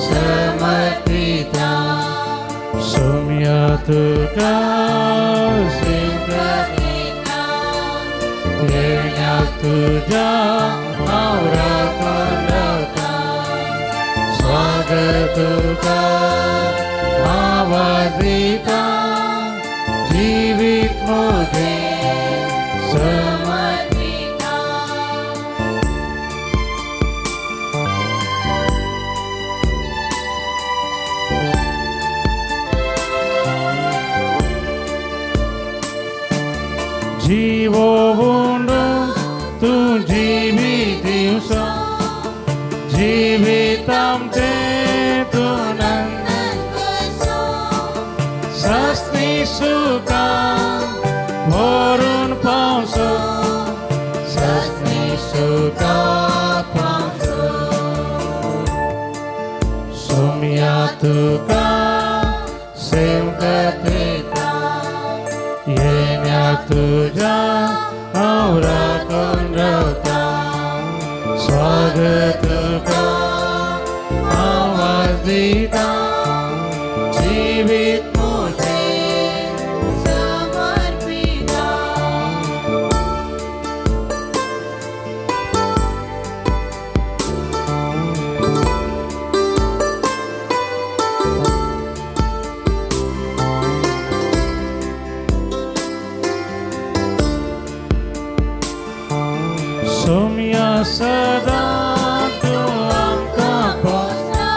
समर्पिता. सोम्या तुका सेवकतेका येण्याक तुज्या हांव राखून रावता. स्वागत तुका आवाज दिता जिवीत म्हजें समर्पिता. जिवीत आमचें तूं नंदन सस्नी सुखां व्हरून पावसो सस्नी सुखां पावसो सोम्या तुका सेवकतेता येण्या तुज्या हांव राखून रावता स्वागत तुका आवाज दिता जिवीत म्हजें समर्पिता. सोम्या सदां तूं आमकां पोसता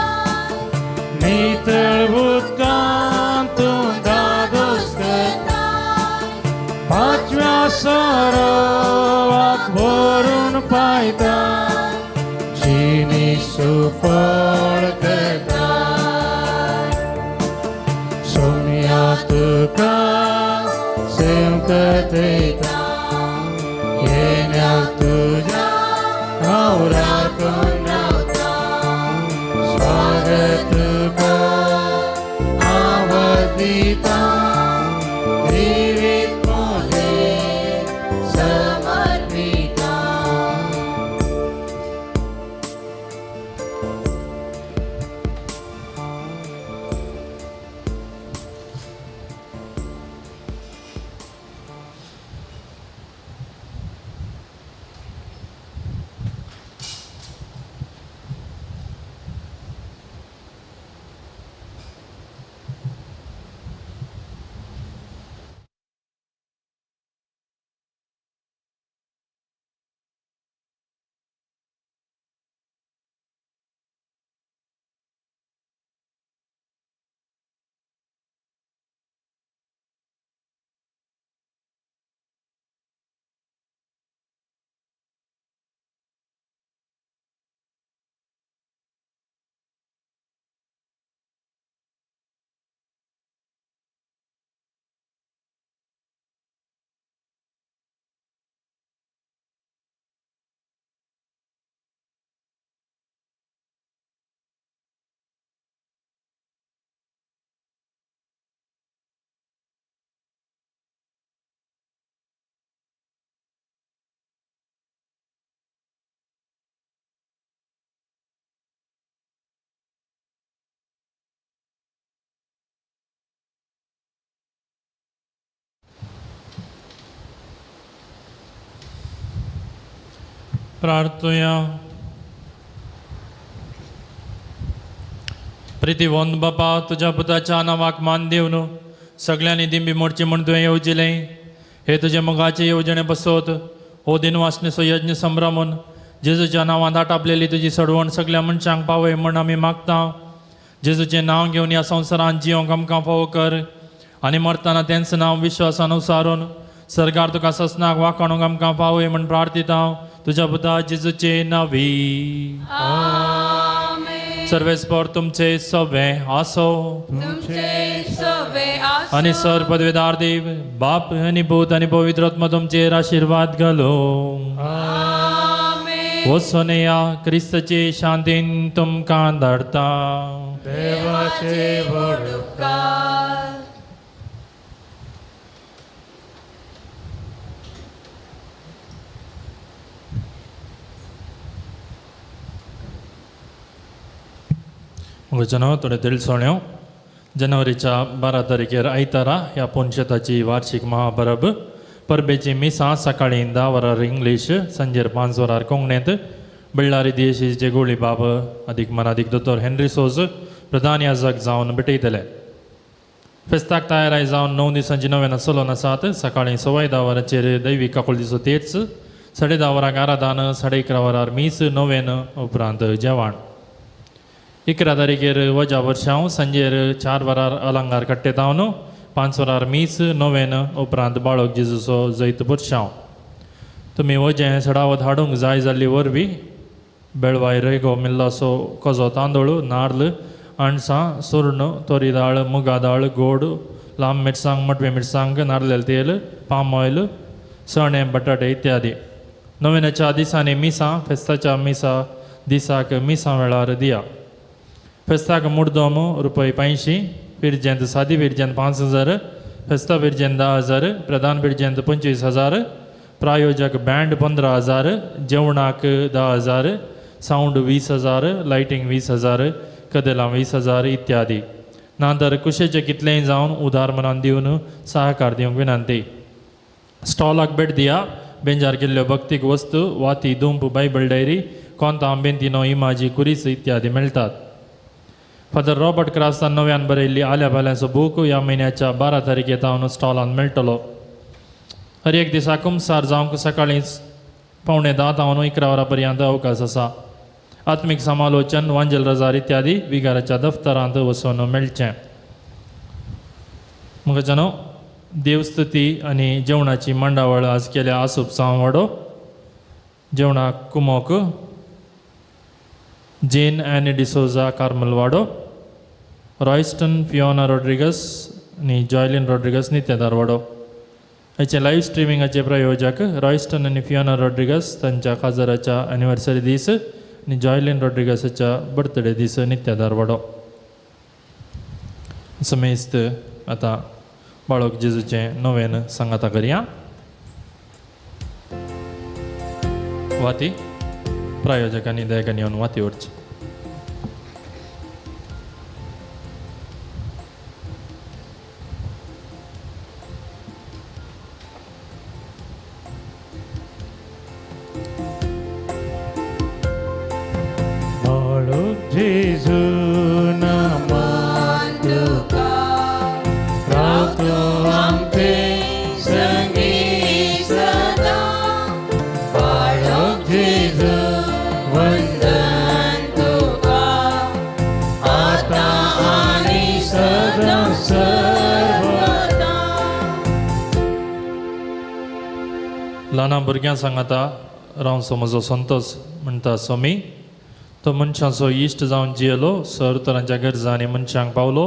नितळ उदकान तूं दादोस करता पांचव्या सरोवाक भरून पायता जिणी सुफळ करता सोम्या तुका सेवकतेता येण्या तुज्या हांव राखून रावता स्वागत तुका आवाज दिता जिवीत म्हजें समर्पिता. प्रार्थुया. प्रितीवंत बापा, तुज्या पुताच्या नांवाक मान दिवन सगळ्यांनी दिंबी मोडची म्हूण तुवें येवजिलें. हे तुजे मोगाचे येवजणे बसोत हो दिनवासनेचो यज्ञ संभ्रमून जेजूच्या नांवान आटापलेली तुजी सडवण सगळ्या मनशांक पावय म्हूण आमी मागता. जेजूचें नांव घेवन ह्या संवसारांत जियोंक आमकां फावो कर आनी मरतना तेंच नांव विश्वासान उसारून सरकार तुका ससनाक वाखाणूंक आमकां पावय म्हूण प्रार्थिता तुज्या पुता जेजूचे नांवी. सर्वेस्पर तुमचे सवे आसो आनी सर पदवेदार देव बाप आनी पूत आनी पवित्र आत्मा तुमचेर आशिर्वाद घालो. वचून या क्रिस्तचे शांतीन तुमकां धाडता. देवाचे व्हड उपकार. वचनो थोडे तिळसोण्यो. जानेवारीच्या 12 तारखेर आयतारा ह्या पुनशेताची वार्षिक महापरब. परबेची मिसां सकाळीं 10 वरार इंग्लीश, सांजेर 5 वरार कोंकणींत. बळ्ळारी दियेशीचे गोळी बाब अदीक मनादीक दोतोर हेनरी सोज प्रधान याजक जावन भेटयतले. फेस्ताक तयाराय जावन 9 दिसांची नव्यान चलोवन आसात. सकाळीं 10:15 वरांचेर दैवीक काकुळतीचो तेर्स, 10:30 वरांक आराधान, 11:30 वरार मीस, नोवेन उपरांत जेवण. 11 तारखेर वजा वर्षांव सांजेर 4 वरार अलंगार कट्टे जावन 5 वरार मीस, नोवेन उपरांत बाळक जेजूचो जैत पुरशांव. तुमी वजें सडावत हाडूंक जाय जाल्ली वरवीं बेळवाय रैगो मिल्लासो कोजो तांदूळ नार्ल अणसां सुर्ण तोरी दाळ मुगा दाळ गोड लांब मिरसांग मोटवे मिरसांग नारलेल तेल पाम ऑयल सणे बटाटे इत्यादी. नोवेनाच्या दिसांनी मिसां फेस्ताच्या मिसा दिसाक मिसां वेळार दिया. फेस्ताक मुडदोम रुपय 85, पिरजेंत सादी पिरजेंत 5,000, फेस्ता पिरजेंत 10,000, प्रधान पिरजेंत 25,000, प्रायोजक बँड 15,000, जेवणाक 10,000, सावंड 20,000, लायटींग 20,000, कदेलां 20,000 इत्यादी. ना तर कुशेचे कितलेंय जावन उदार मनान दिवन सहकार दिवंक विनंती. स्टॉलाक भेट दिया. बेंजार केल्ल्यो भक्तीक वस्तू वाती दुंप बायबल डायरी कोंतां बेंतिनो इमाजी कुरीस इत्यादी मेळटात. फादर रॉबर्ट क्रास्तान नव्यान बरयल्ली आल्या भाल्यांचो बूक ह्या म्हयन्याच्या 12 तारखे तावन स्टॉलान मेळटलो. हर एक दिसा कुमसार जावंक सकाळीं 9:45 तावन 11 वरां पर्यंत अवकाश आसा. आत्मीक समालोचन वांजेल रजार इत्यादी विगाराच्या दफ्तरांत वचून मेळचें. मुखाच्यानो देवस्तुती आनी जेवणाची मांडावळ आज केल्या आसूप सांवडो जेवणाक कुमोक जेन एनी डिसोजा कार्मलवाडो रॉयस्टन फियोना रॉड्रिगस आनी जॉयलीन रॉड्रिगस नित्यदारवाडो. हाचे लायव्ह स्ट्रिमिंगाचे प्रायोजक रॉयस्टन आनी फियोना रॉड्रिगस तांच्या काजाराच्या एनिवर्सरी दीस आनी जॉयलीन रॉड्रिगसाच्या बर्थडे दीस नित्यदारवाडो. समेस्त आतां बाळक जेजूचें नवेन सांगाता करया. वाती प्रायोजकांनी दयकांनी येवन वाती व्हरची. बाळक जेजू नामान तुका रावतो आमचे संगी सदां. बाळक जेजू वंदन तुका आतां आनी सदां सर्वदा. ल्हान भुरग्यां सांगाता रावचो म्हजो संतोस म्हणटा स्वामी. तो मनशाचो इश्ट जावन जियेलो, सर तरांच्या गरजांनी मनशांक पावलो.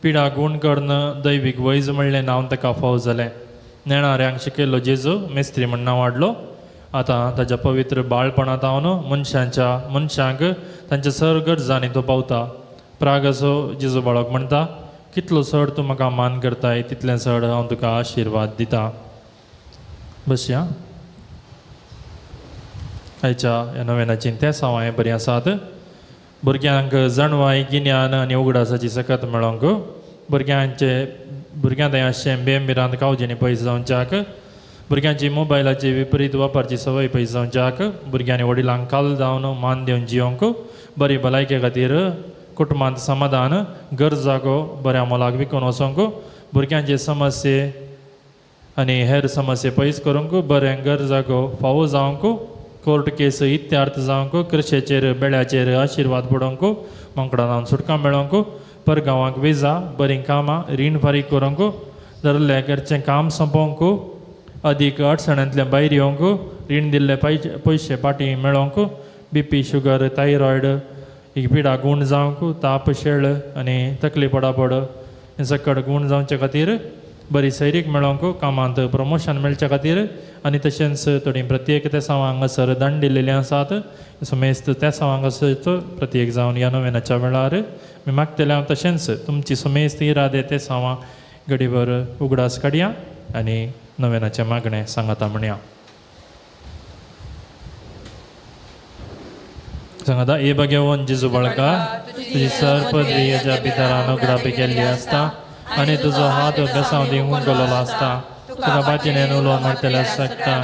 पिडा गूण कर्ण दैवीक वैज म्हणलें नांव ताका फाव जालें. नेणाऱ्यांक शिकयल्लो जेजू मेस्त्री म्हण नांव वाडलो. आतां ताच्या पवित्र बाळपणांत हांव मनशांच्या मनशांक तांच्या सर गरजांनी तो पावता. प्रागसो जेजू बाळक म्हणटा, कितलो चड तूं म्हाका मान करताय तितलें चड हांव तुका आशिर्वाद दिता. बसया. आयच्या ह्या नव्यानाची तेसांव हांवें बरीं आसात. भुरग्यांक जाणवाय गिन्यान आनी उगडासाची सकत मेळोंक, भुरग्यां थंय आसचें बेमिरांत कावजेनी पयस जावच्याक, भुरग्यांची मोबायलाची विपरीत वापरची संवय पयस जावच्याक, भुरग्यांनी वडिलांक काल जावन मान दिवन जियोंक, बरी भलायके खातीर कुटुंबांत समाधान, घर जागो बऱ्या मोलाक विकून वचोंक, भुरग्यांचे समस्ये आनी हेर समस्ये पयस करूंक, बरें घर जागो फावो जावंक, कोर्ट केस इत्यार्थ जावंक, कृशेचेर बेळ्याचेर आशिर्वाद पडोवंक, मांकडान सुटका मेळोवंक, परगांवाक विजा बरीं कामां रीण फारीक करूंक, धरलें घरचें काम सोंपोवंक, अदीक अडचणांतल्यान भायर येवंक, रीण दिल्ले पयशे फाटीं मेळोवंक, बीपी शुगर थायरॉयड ही पिडा गूण जावंक, ताप शेळ आनी तकली पडापड हें सकट गूण जावचे खातीर, बरी सैरीक मेळोवंक, कामांत प्रमोशन मेळचे खातीर आनी तशेंच थोडीं प्रत्येक तेसांव हांगासर दंड दिल्लेलीं आसात. समेस्त तेसांव हांगासर प्रत्येक जावन ह्या नोवेनाच्या वेळार मी मागतले हांव. तशेंच तुमची समेस्त इरादे तेसांवां घडीभर उगडास काडया आनी नोवेनाचें मागणें सांगाता म्हणया. सांगाता ए भगवान जेजू बाळका, तुजी सर पदवी हेज्या भितरान उगडापी केल्ली आसता आनी तुजो हात बेसांव दिवंक गेलोलो आसता. तुका बातीनेन उलोवन मारतले शकता.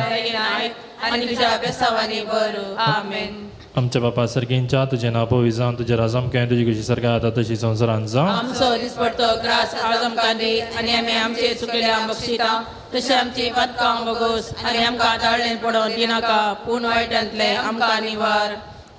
आनी तुज्या बेसांवांनी बरो. आमेन. आमच्या बापा सर्गींच्या तुजें नांव पवित्र जावं, तुजें राज आमकां, तुजी कशी सरकार जाता तशी संवसारांत जावं. आमचो दिसपडतो ग्रास आज आमकां दी आनी आमी आमचे चुकलेल्या बक्षिता तशें आमची पातकां बगोस आनी आमकां ताळ्ळें पडोवन दिनाका, पूण वायटांतलें आमकां निवार.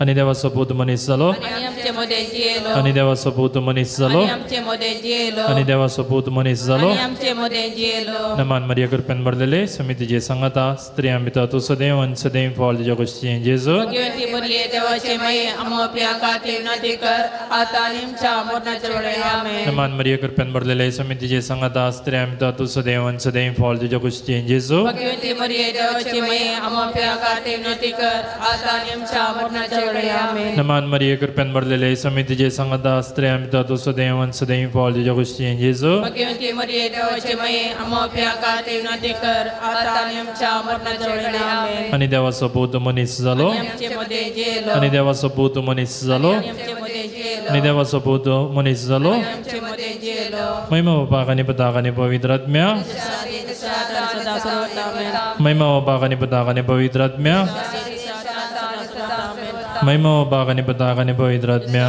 आनी देवाचो पूत मनीस जालो आनी आमचे मदें जियेलो आनी देवाचो पूत मनीस जालो आनी आमचे मदें जियेलो आनी देवाचो पूत मनीस जालो आनी आमचे मदें जियेलो. नमान मरिया कृपेन भरलेले समितीचे सांगाता स्त्रियां भितर तूं सदैव आनी सदैव फळ तुज्या कुशीचें जेजू. भगवंती भरले देवाचे माये आमो आपल्या खातीर विनंती कर आतां आनी आमच्या मरणाच्या वेळार. आमेन. नमान मरिया कृपेन भरलेले समितीचे सांगाता स्त्रियां भितर तूं सदैव आनी सदैव फळ तुज्या कुशीचें जेजू. भगवंती मरिये देवाची माये आमो आपल्या खातीर विनंती कर आतां आनी आमच्या मरणाच्या वेळार. आमेन. नमान मरिया कृपेन भरलेले समितीचे सांगाता स्त्रियां भितर तूं सदैव आनी सदैव फळ तुज्या कुशीचें जेजू. भगवंती मरिये देवाची माये आमो आपल्या खातीर विनंती कर आतां आनी आमच्या मरणाच्या वेळार. आमेन. आनी देवाचो पूत मनीस जालो आनी आमचे मदें जियेलो आनी देवाचो पूत मनीस जालो आनी आमचे मदें जियेलो आनी देवाचो पूत मनीस जालो. आनी आमचे मदें जियेलो. महिमा बापाक आनी पुताक आनी पवित्र आत्म्या. सदा सर्वदा. आमेन. महिमा बापाक आनी पुताक आनी पवित्र आत्म्या. महिमा बापाक आनी पुताक आनी पवित्र आत्म्या.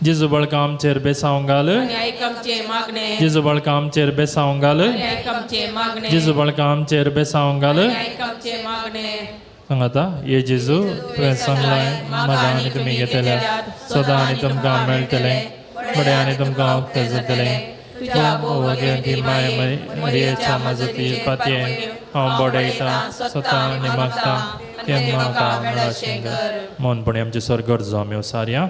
जेजू बळका आमचेर बेसांव घाल. आनी आयक आमचें मागणें. जेजू बळका आमचेर बेसांव घाल. आनी आयक आमचें मागणें. जेजू बळका आमचेर बेसांव घाल. आनी आयक आमचें मागणें. सांगाता ये जेजू तुवें सांगलां म्हाका आनी तुमी घेतल्या सदां आनी तुमकां मेळटलें बरें आनी तुमकां उक्तें जातलें. तुज्या भोवगेंती माय मरियेच्या मजती पातयेन हांव बडयतां स्वता आनी मागतां तें म्हाका मेळशें कर. मौनपणी आमचे सर गरजो आमी सारया.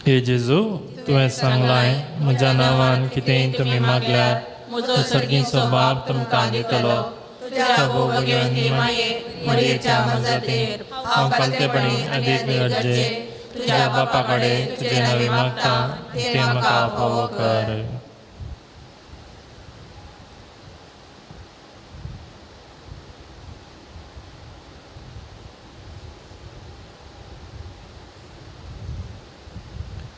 हे जेजू तुवें सांगलां म्हज्या नांवान कितेंय तुमी मागल्यार म्हजो सर्गीचो बाप तुमकां दितलो. तुज्या भोवगेंती माये मरियेच्या मजतीर हांव कालतेपणी आदीक गरजे तुज्या बापा कडेन तुजें नांव मागता तें म्हाका फावो कर.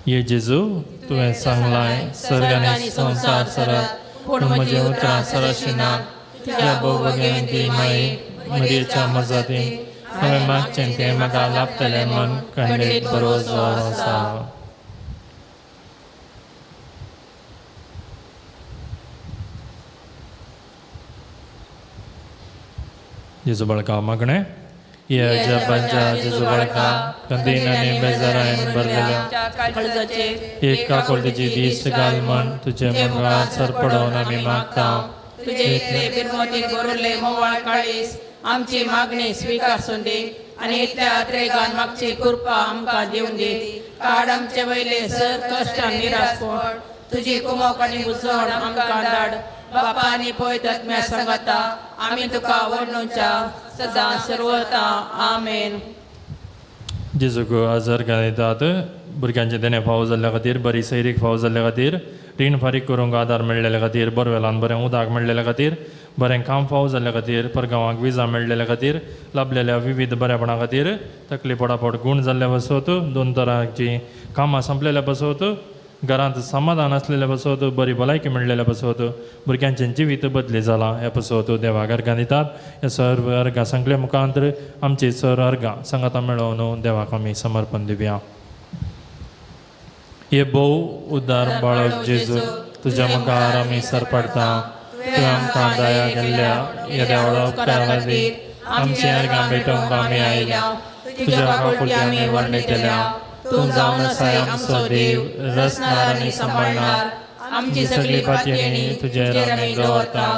ये जेजू तुवें सांगलां सर्ग आनी संवसार सरत पूण म्हजीं उतरां सरशी ना. तुज्या भोवगेंती माये मरियेच्या मजतीन हांवें मागचें तें म्हाका लाभतलें म्हूण खंडीत भरोसो आसा. जेजू बळका मागणें. ये अजबांच्या जेजू बळका कंदीन आनी बेजारायन भरलेल्या काळजाचे एक काकुळटीची दिश्ट घाल म्हण तुजे मुखार सरपडोवन आमी मागता. तुजे इतले बिरमोतीन भरिल्ले मोवाळ काळीस आमची मागणी स्विकारून दी आनी इतल्या अत्रेगान मागची कृपा आमकां दिवन दी. काड आमचे वयले सर कश्ट आनी निराशपण तुजी कुमोक आनी बुजवण आमकां धाड. बापा आनी पवित्र आत्म्या सांगाता आमी तुका वर्णुच्या सदां सर्वता. आमेन. जेजूक आजार घालयतात भुरग्यांचें देणें फावो जाल्ल्या खातीर बरी सैरीक फावो जाल्ल्या खातीर रीण फारीक करूंक आदार मेळ्ळेल्या खातीर बोरवेलान बरें उदक मेळ्ळेल्या खातीर बरें काम फावो जाल्ल्या खातीर परगांवाक विजा मेळ्ळेल्या खातीर लाभलेल्या विविध बरेपणा खातीर तकली पडापड गूण जाल्ल्या पासत दोन तरांची कामां संपलेल्या पासत घरांत समाधान आसलेल्या पासत बरी भलायकी मेळ्ळेल्या पासत भुरग्यांचें जिवीत बदली जालां ह्या पासत देवाक अर्गां दितात. ह्या सर्व अर्गां सांगले मुखांत आमची सर्व अर्गां सांगाता मेळोवन देवाक आमी समर्पण दिवया. हे भोव उदार बाळक जेजू तुज्या मुखार आमी सरपडटा. तुवें आमकां दया केल्ल्या ह्या देवळा उपकारा खातीर आमची अर्गां भेटोवंक आमी आयल्या. तुज्या काकुळटी आमी वर्णयतल्या. तूं जावन आसाय आमचो देव रचणार आनी सांबाळणार. आमची सगळी पातयेणी तुजेर आमी दवरता.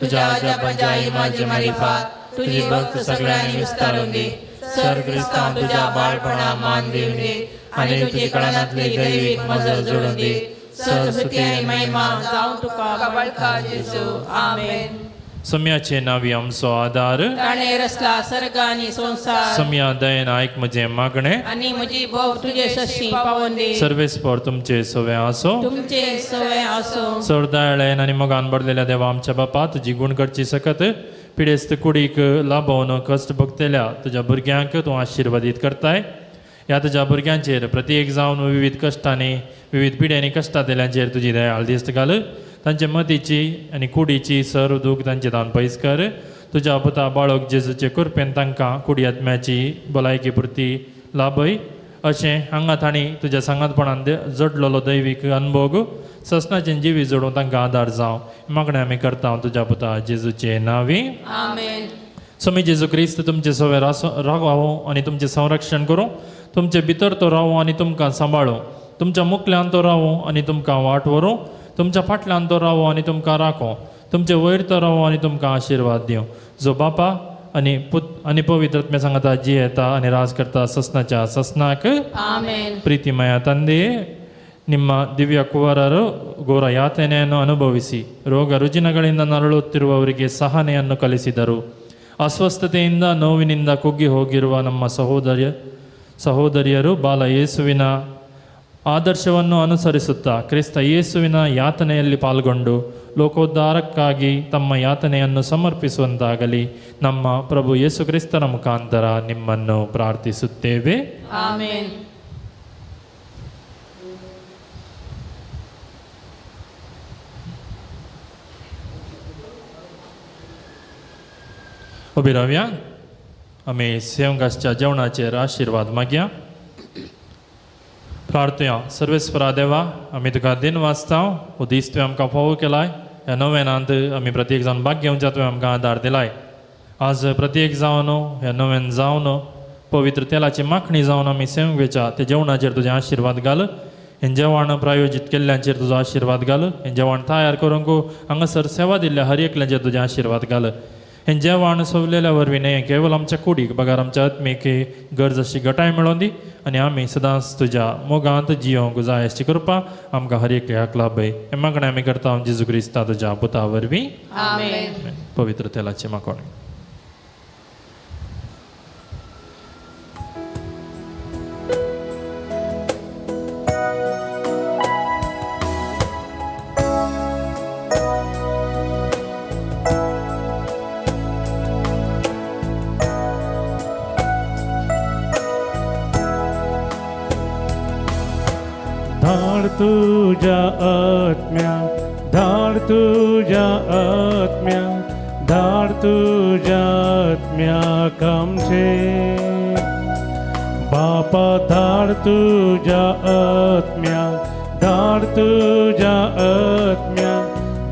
तुज्या आज्यापांच्या इमाजी मारिफात तुजी भक्त सगळ्यांनी विस्तारून दी. सर क्रिस्तांव तुज्या बाळपणा मान दिवन दी आनी तुजी कळनांतली दैवीक मजत जोडून दी. सर स्तुती आनी महिमा जावं तुका बाळका जेजू. आमेन. सम्याचे नावी आमचो आदार ताणें रचला सर्ग आनी संवसार. सम्या दयेन आयक म्हजें मागणें आनी म्हजी भोव तुजे शशी पावोवन दी. सर्वेस्पर तुमचे सवे आसो तुमचे सवे आसो. चड दयाळेन आनी मोगान भरलेल्या देवा आमच्या बापा तुजी गूण करची सकत पिडेस्त कुडीक लाभोवन कश्ट भोगतल्या तुज्या भुरग्यांक तूं आशिर्वादीत करताय. ह्या तुज्या भुरग्यांचेर प्रत्येक जावन विविध कश्टांनी विविध पिड्यांनी कश्टां दिल्यांचेर तुजी दयाळ दिश्ट घाल. तांचे मतीची आनी कुडीची सर्व दूख तांचे दान पयस कर. तुज्या पुता बाळक जेजूचे कृपेन तांकां कुडी आत्म्याची भलायकी पुरती लाभय अशें हांगा तांणी तुज्या सांगातपणान जोडलेलो दैवीक अनभोग ससनाचें जिवी जोडून तांकां आदार जावं मागणें आमी करता तुज्या पुता जेजूचे नांवी. आमेन. स्वामी जेजू क्रिस्त तुमचे सवे रावो आनी तुमचें संरक्षण करूं, तुमचे भितर तो रावो आनी तुमकां सांबाळूं, तुमच्या मुखल्यान तो रावो आनी तुमकां वाट व्हरूं, तुमच्या फाटल्यान तो रावो आनी तुमकां राखो, तुमचे वयर तो रावो आनी तुमकां आशिर्वाद दिवं. जो बापा आनी पुत आनी पवित्र आत्म्या सांगता जी येता आनी राज करता ससनाच्या ससनाक. ಆಮೇನ್. ಪ್ರೀತಿಮಯ ತಂದೆಯೇ, ನಿಮ್ಮ ದಿವ್ಯ ಕುವರರು ಘೋರ ಯಾತನೆಯನ್ನು ಅನುಭವಿಸಿ ರೋಗ ರುಜಿನಗಳಿಂದ ನರಳುತ್ತಿರುವವರಿಗೆ ಸಹನೆಯನ್ನು ಕಲಿಸಿದರು. ಅಸ್ವಸ್ಥತೆಯಿಂದ ನೋವಿನಿಂದ ಕುಗ್ಗಿ ಹೋಗಿರುವ ನಮ್ಮ ಸಹೋದರಿಯರು ಬಾಲ ಯೇಸುವಿನ ಆದರ್ಶವನ್ನು ಅನುಸರಿಸುತ್ತಾ ಕ್ರಿಸ್ತ ಯೇಸುವಿನ ಯಾತನೆಯಲ್ಲಿ ಪಾಲ್ಗೊಂಡು ಲೋಕೋದ್ಧಾರಕ್ಕಾಗಿ ತಮ್ಮ ಯಾತನೆಯನ್ನು ಸಮರ್ಪಿಸುವಂತಾಗಲಿ. ನಮ್ಮ ಪ್ರಭು ಯೇಸು ಕ್ರಿಸ್ತನ ಮುಖಾಂತರ ನಿಮ್ಮನ್ನು ಪ್ರಾರ್ಥಿಸುತ್ತೇವೆ. ಆಮೇನ್. उबी रावया, आमी सेवंगासच्या जेवणाचेर आशिर्वाद मागया. प्रार्थया. सर्वेस्परा देवा, आमी तुका दिन वाचता हो दीस तुवें आमकां फावो केलाय. ह्या नव्यानांत आमी प्रत्येक जावन भाग घेवच्या तुवें आमकां आदार दिलाय. आज प्रत्येक जावन ह्या नव्यान जावन पवित्र तेलाची माखणी जावन आमी सेवंक वेच्या त्या जेवणाचेर तुजें आशिर्वाद घाल. हें जेवण प्रायोजीत केल्ल्यांचेर तुजो आशिर्वाद घाल. हें जेवण तयार करूंक हांगासर सेवा दिल्ल्या हर एकल्याचेर तुजें आशिर्वाद घाल. हें जेवण सोवलेल्या वरवीं न्हय केवल आमच्या कुडीक बगर आमच्या आत्मीक गरज अशी घटाय मेळोन दी आनी आमी सदांच तुज्या मोगांत जियोंक जाय अशी कृपा आमकां हर एकल्याक लाभय. हें मागणें आमी करता जेजू क्रिस्ता तुज्या पुता वरवीं. आमेन. पवित्र तेलाची मागणी. धाड तुझ्या आत्म्या, धाड तुझ्या आत्म्या, धाड तुझ्या आत्म्या आमचे बापा. धाड तुझ्या आत्म्या, धाड तुझ्या आत्म्या,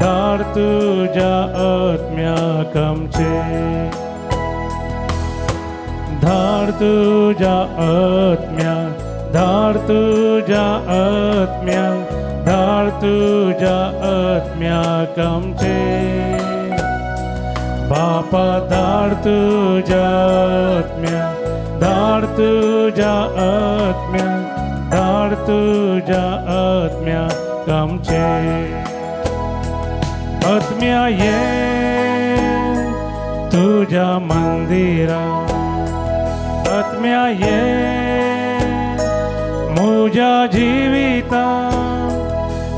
धाड तुझ्या आत्म्या आमचे. धाड तुझ्या आत्म्या, धाड तुझ्या आत्म्या, धाड तुझ्या आत्म्या आमचे बापा. धाड तुझ्या आत्म्या, धाड तुझ्या आत्म्या, धाड तुझ्या आत्म्या आमचे. आत्म्या ये तुझ्या मंदिरा, आत्म्या ये मुझ्या जिविता,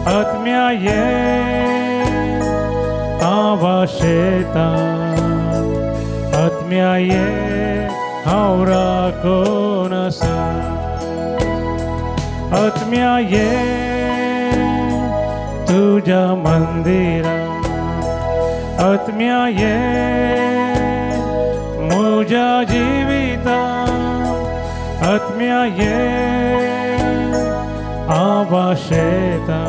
आत्म्या ये आवाशेता, आत्म्या ये हांव राखून आसा. आत्म्या ये तुझ्या मंदिरा, आत्म्या ये मुझ्या जिविता, आत्म्या ये आवाशेता,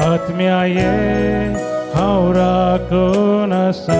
आत्म्या ये हांव राखून आसा.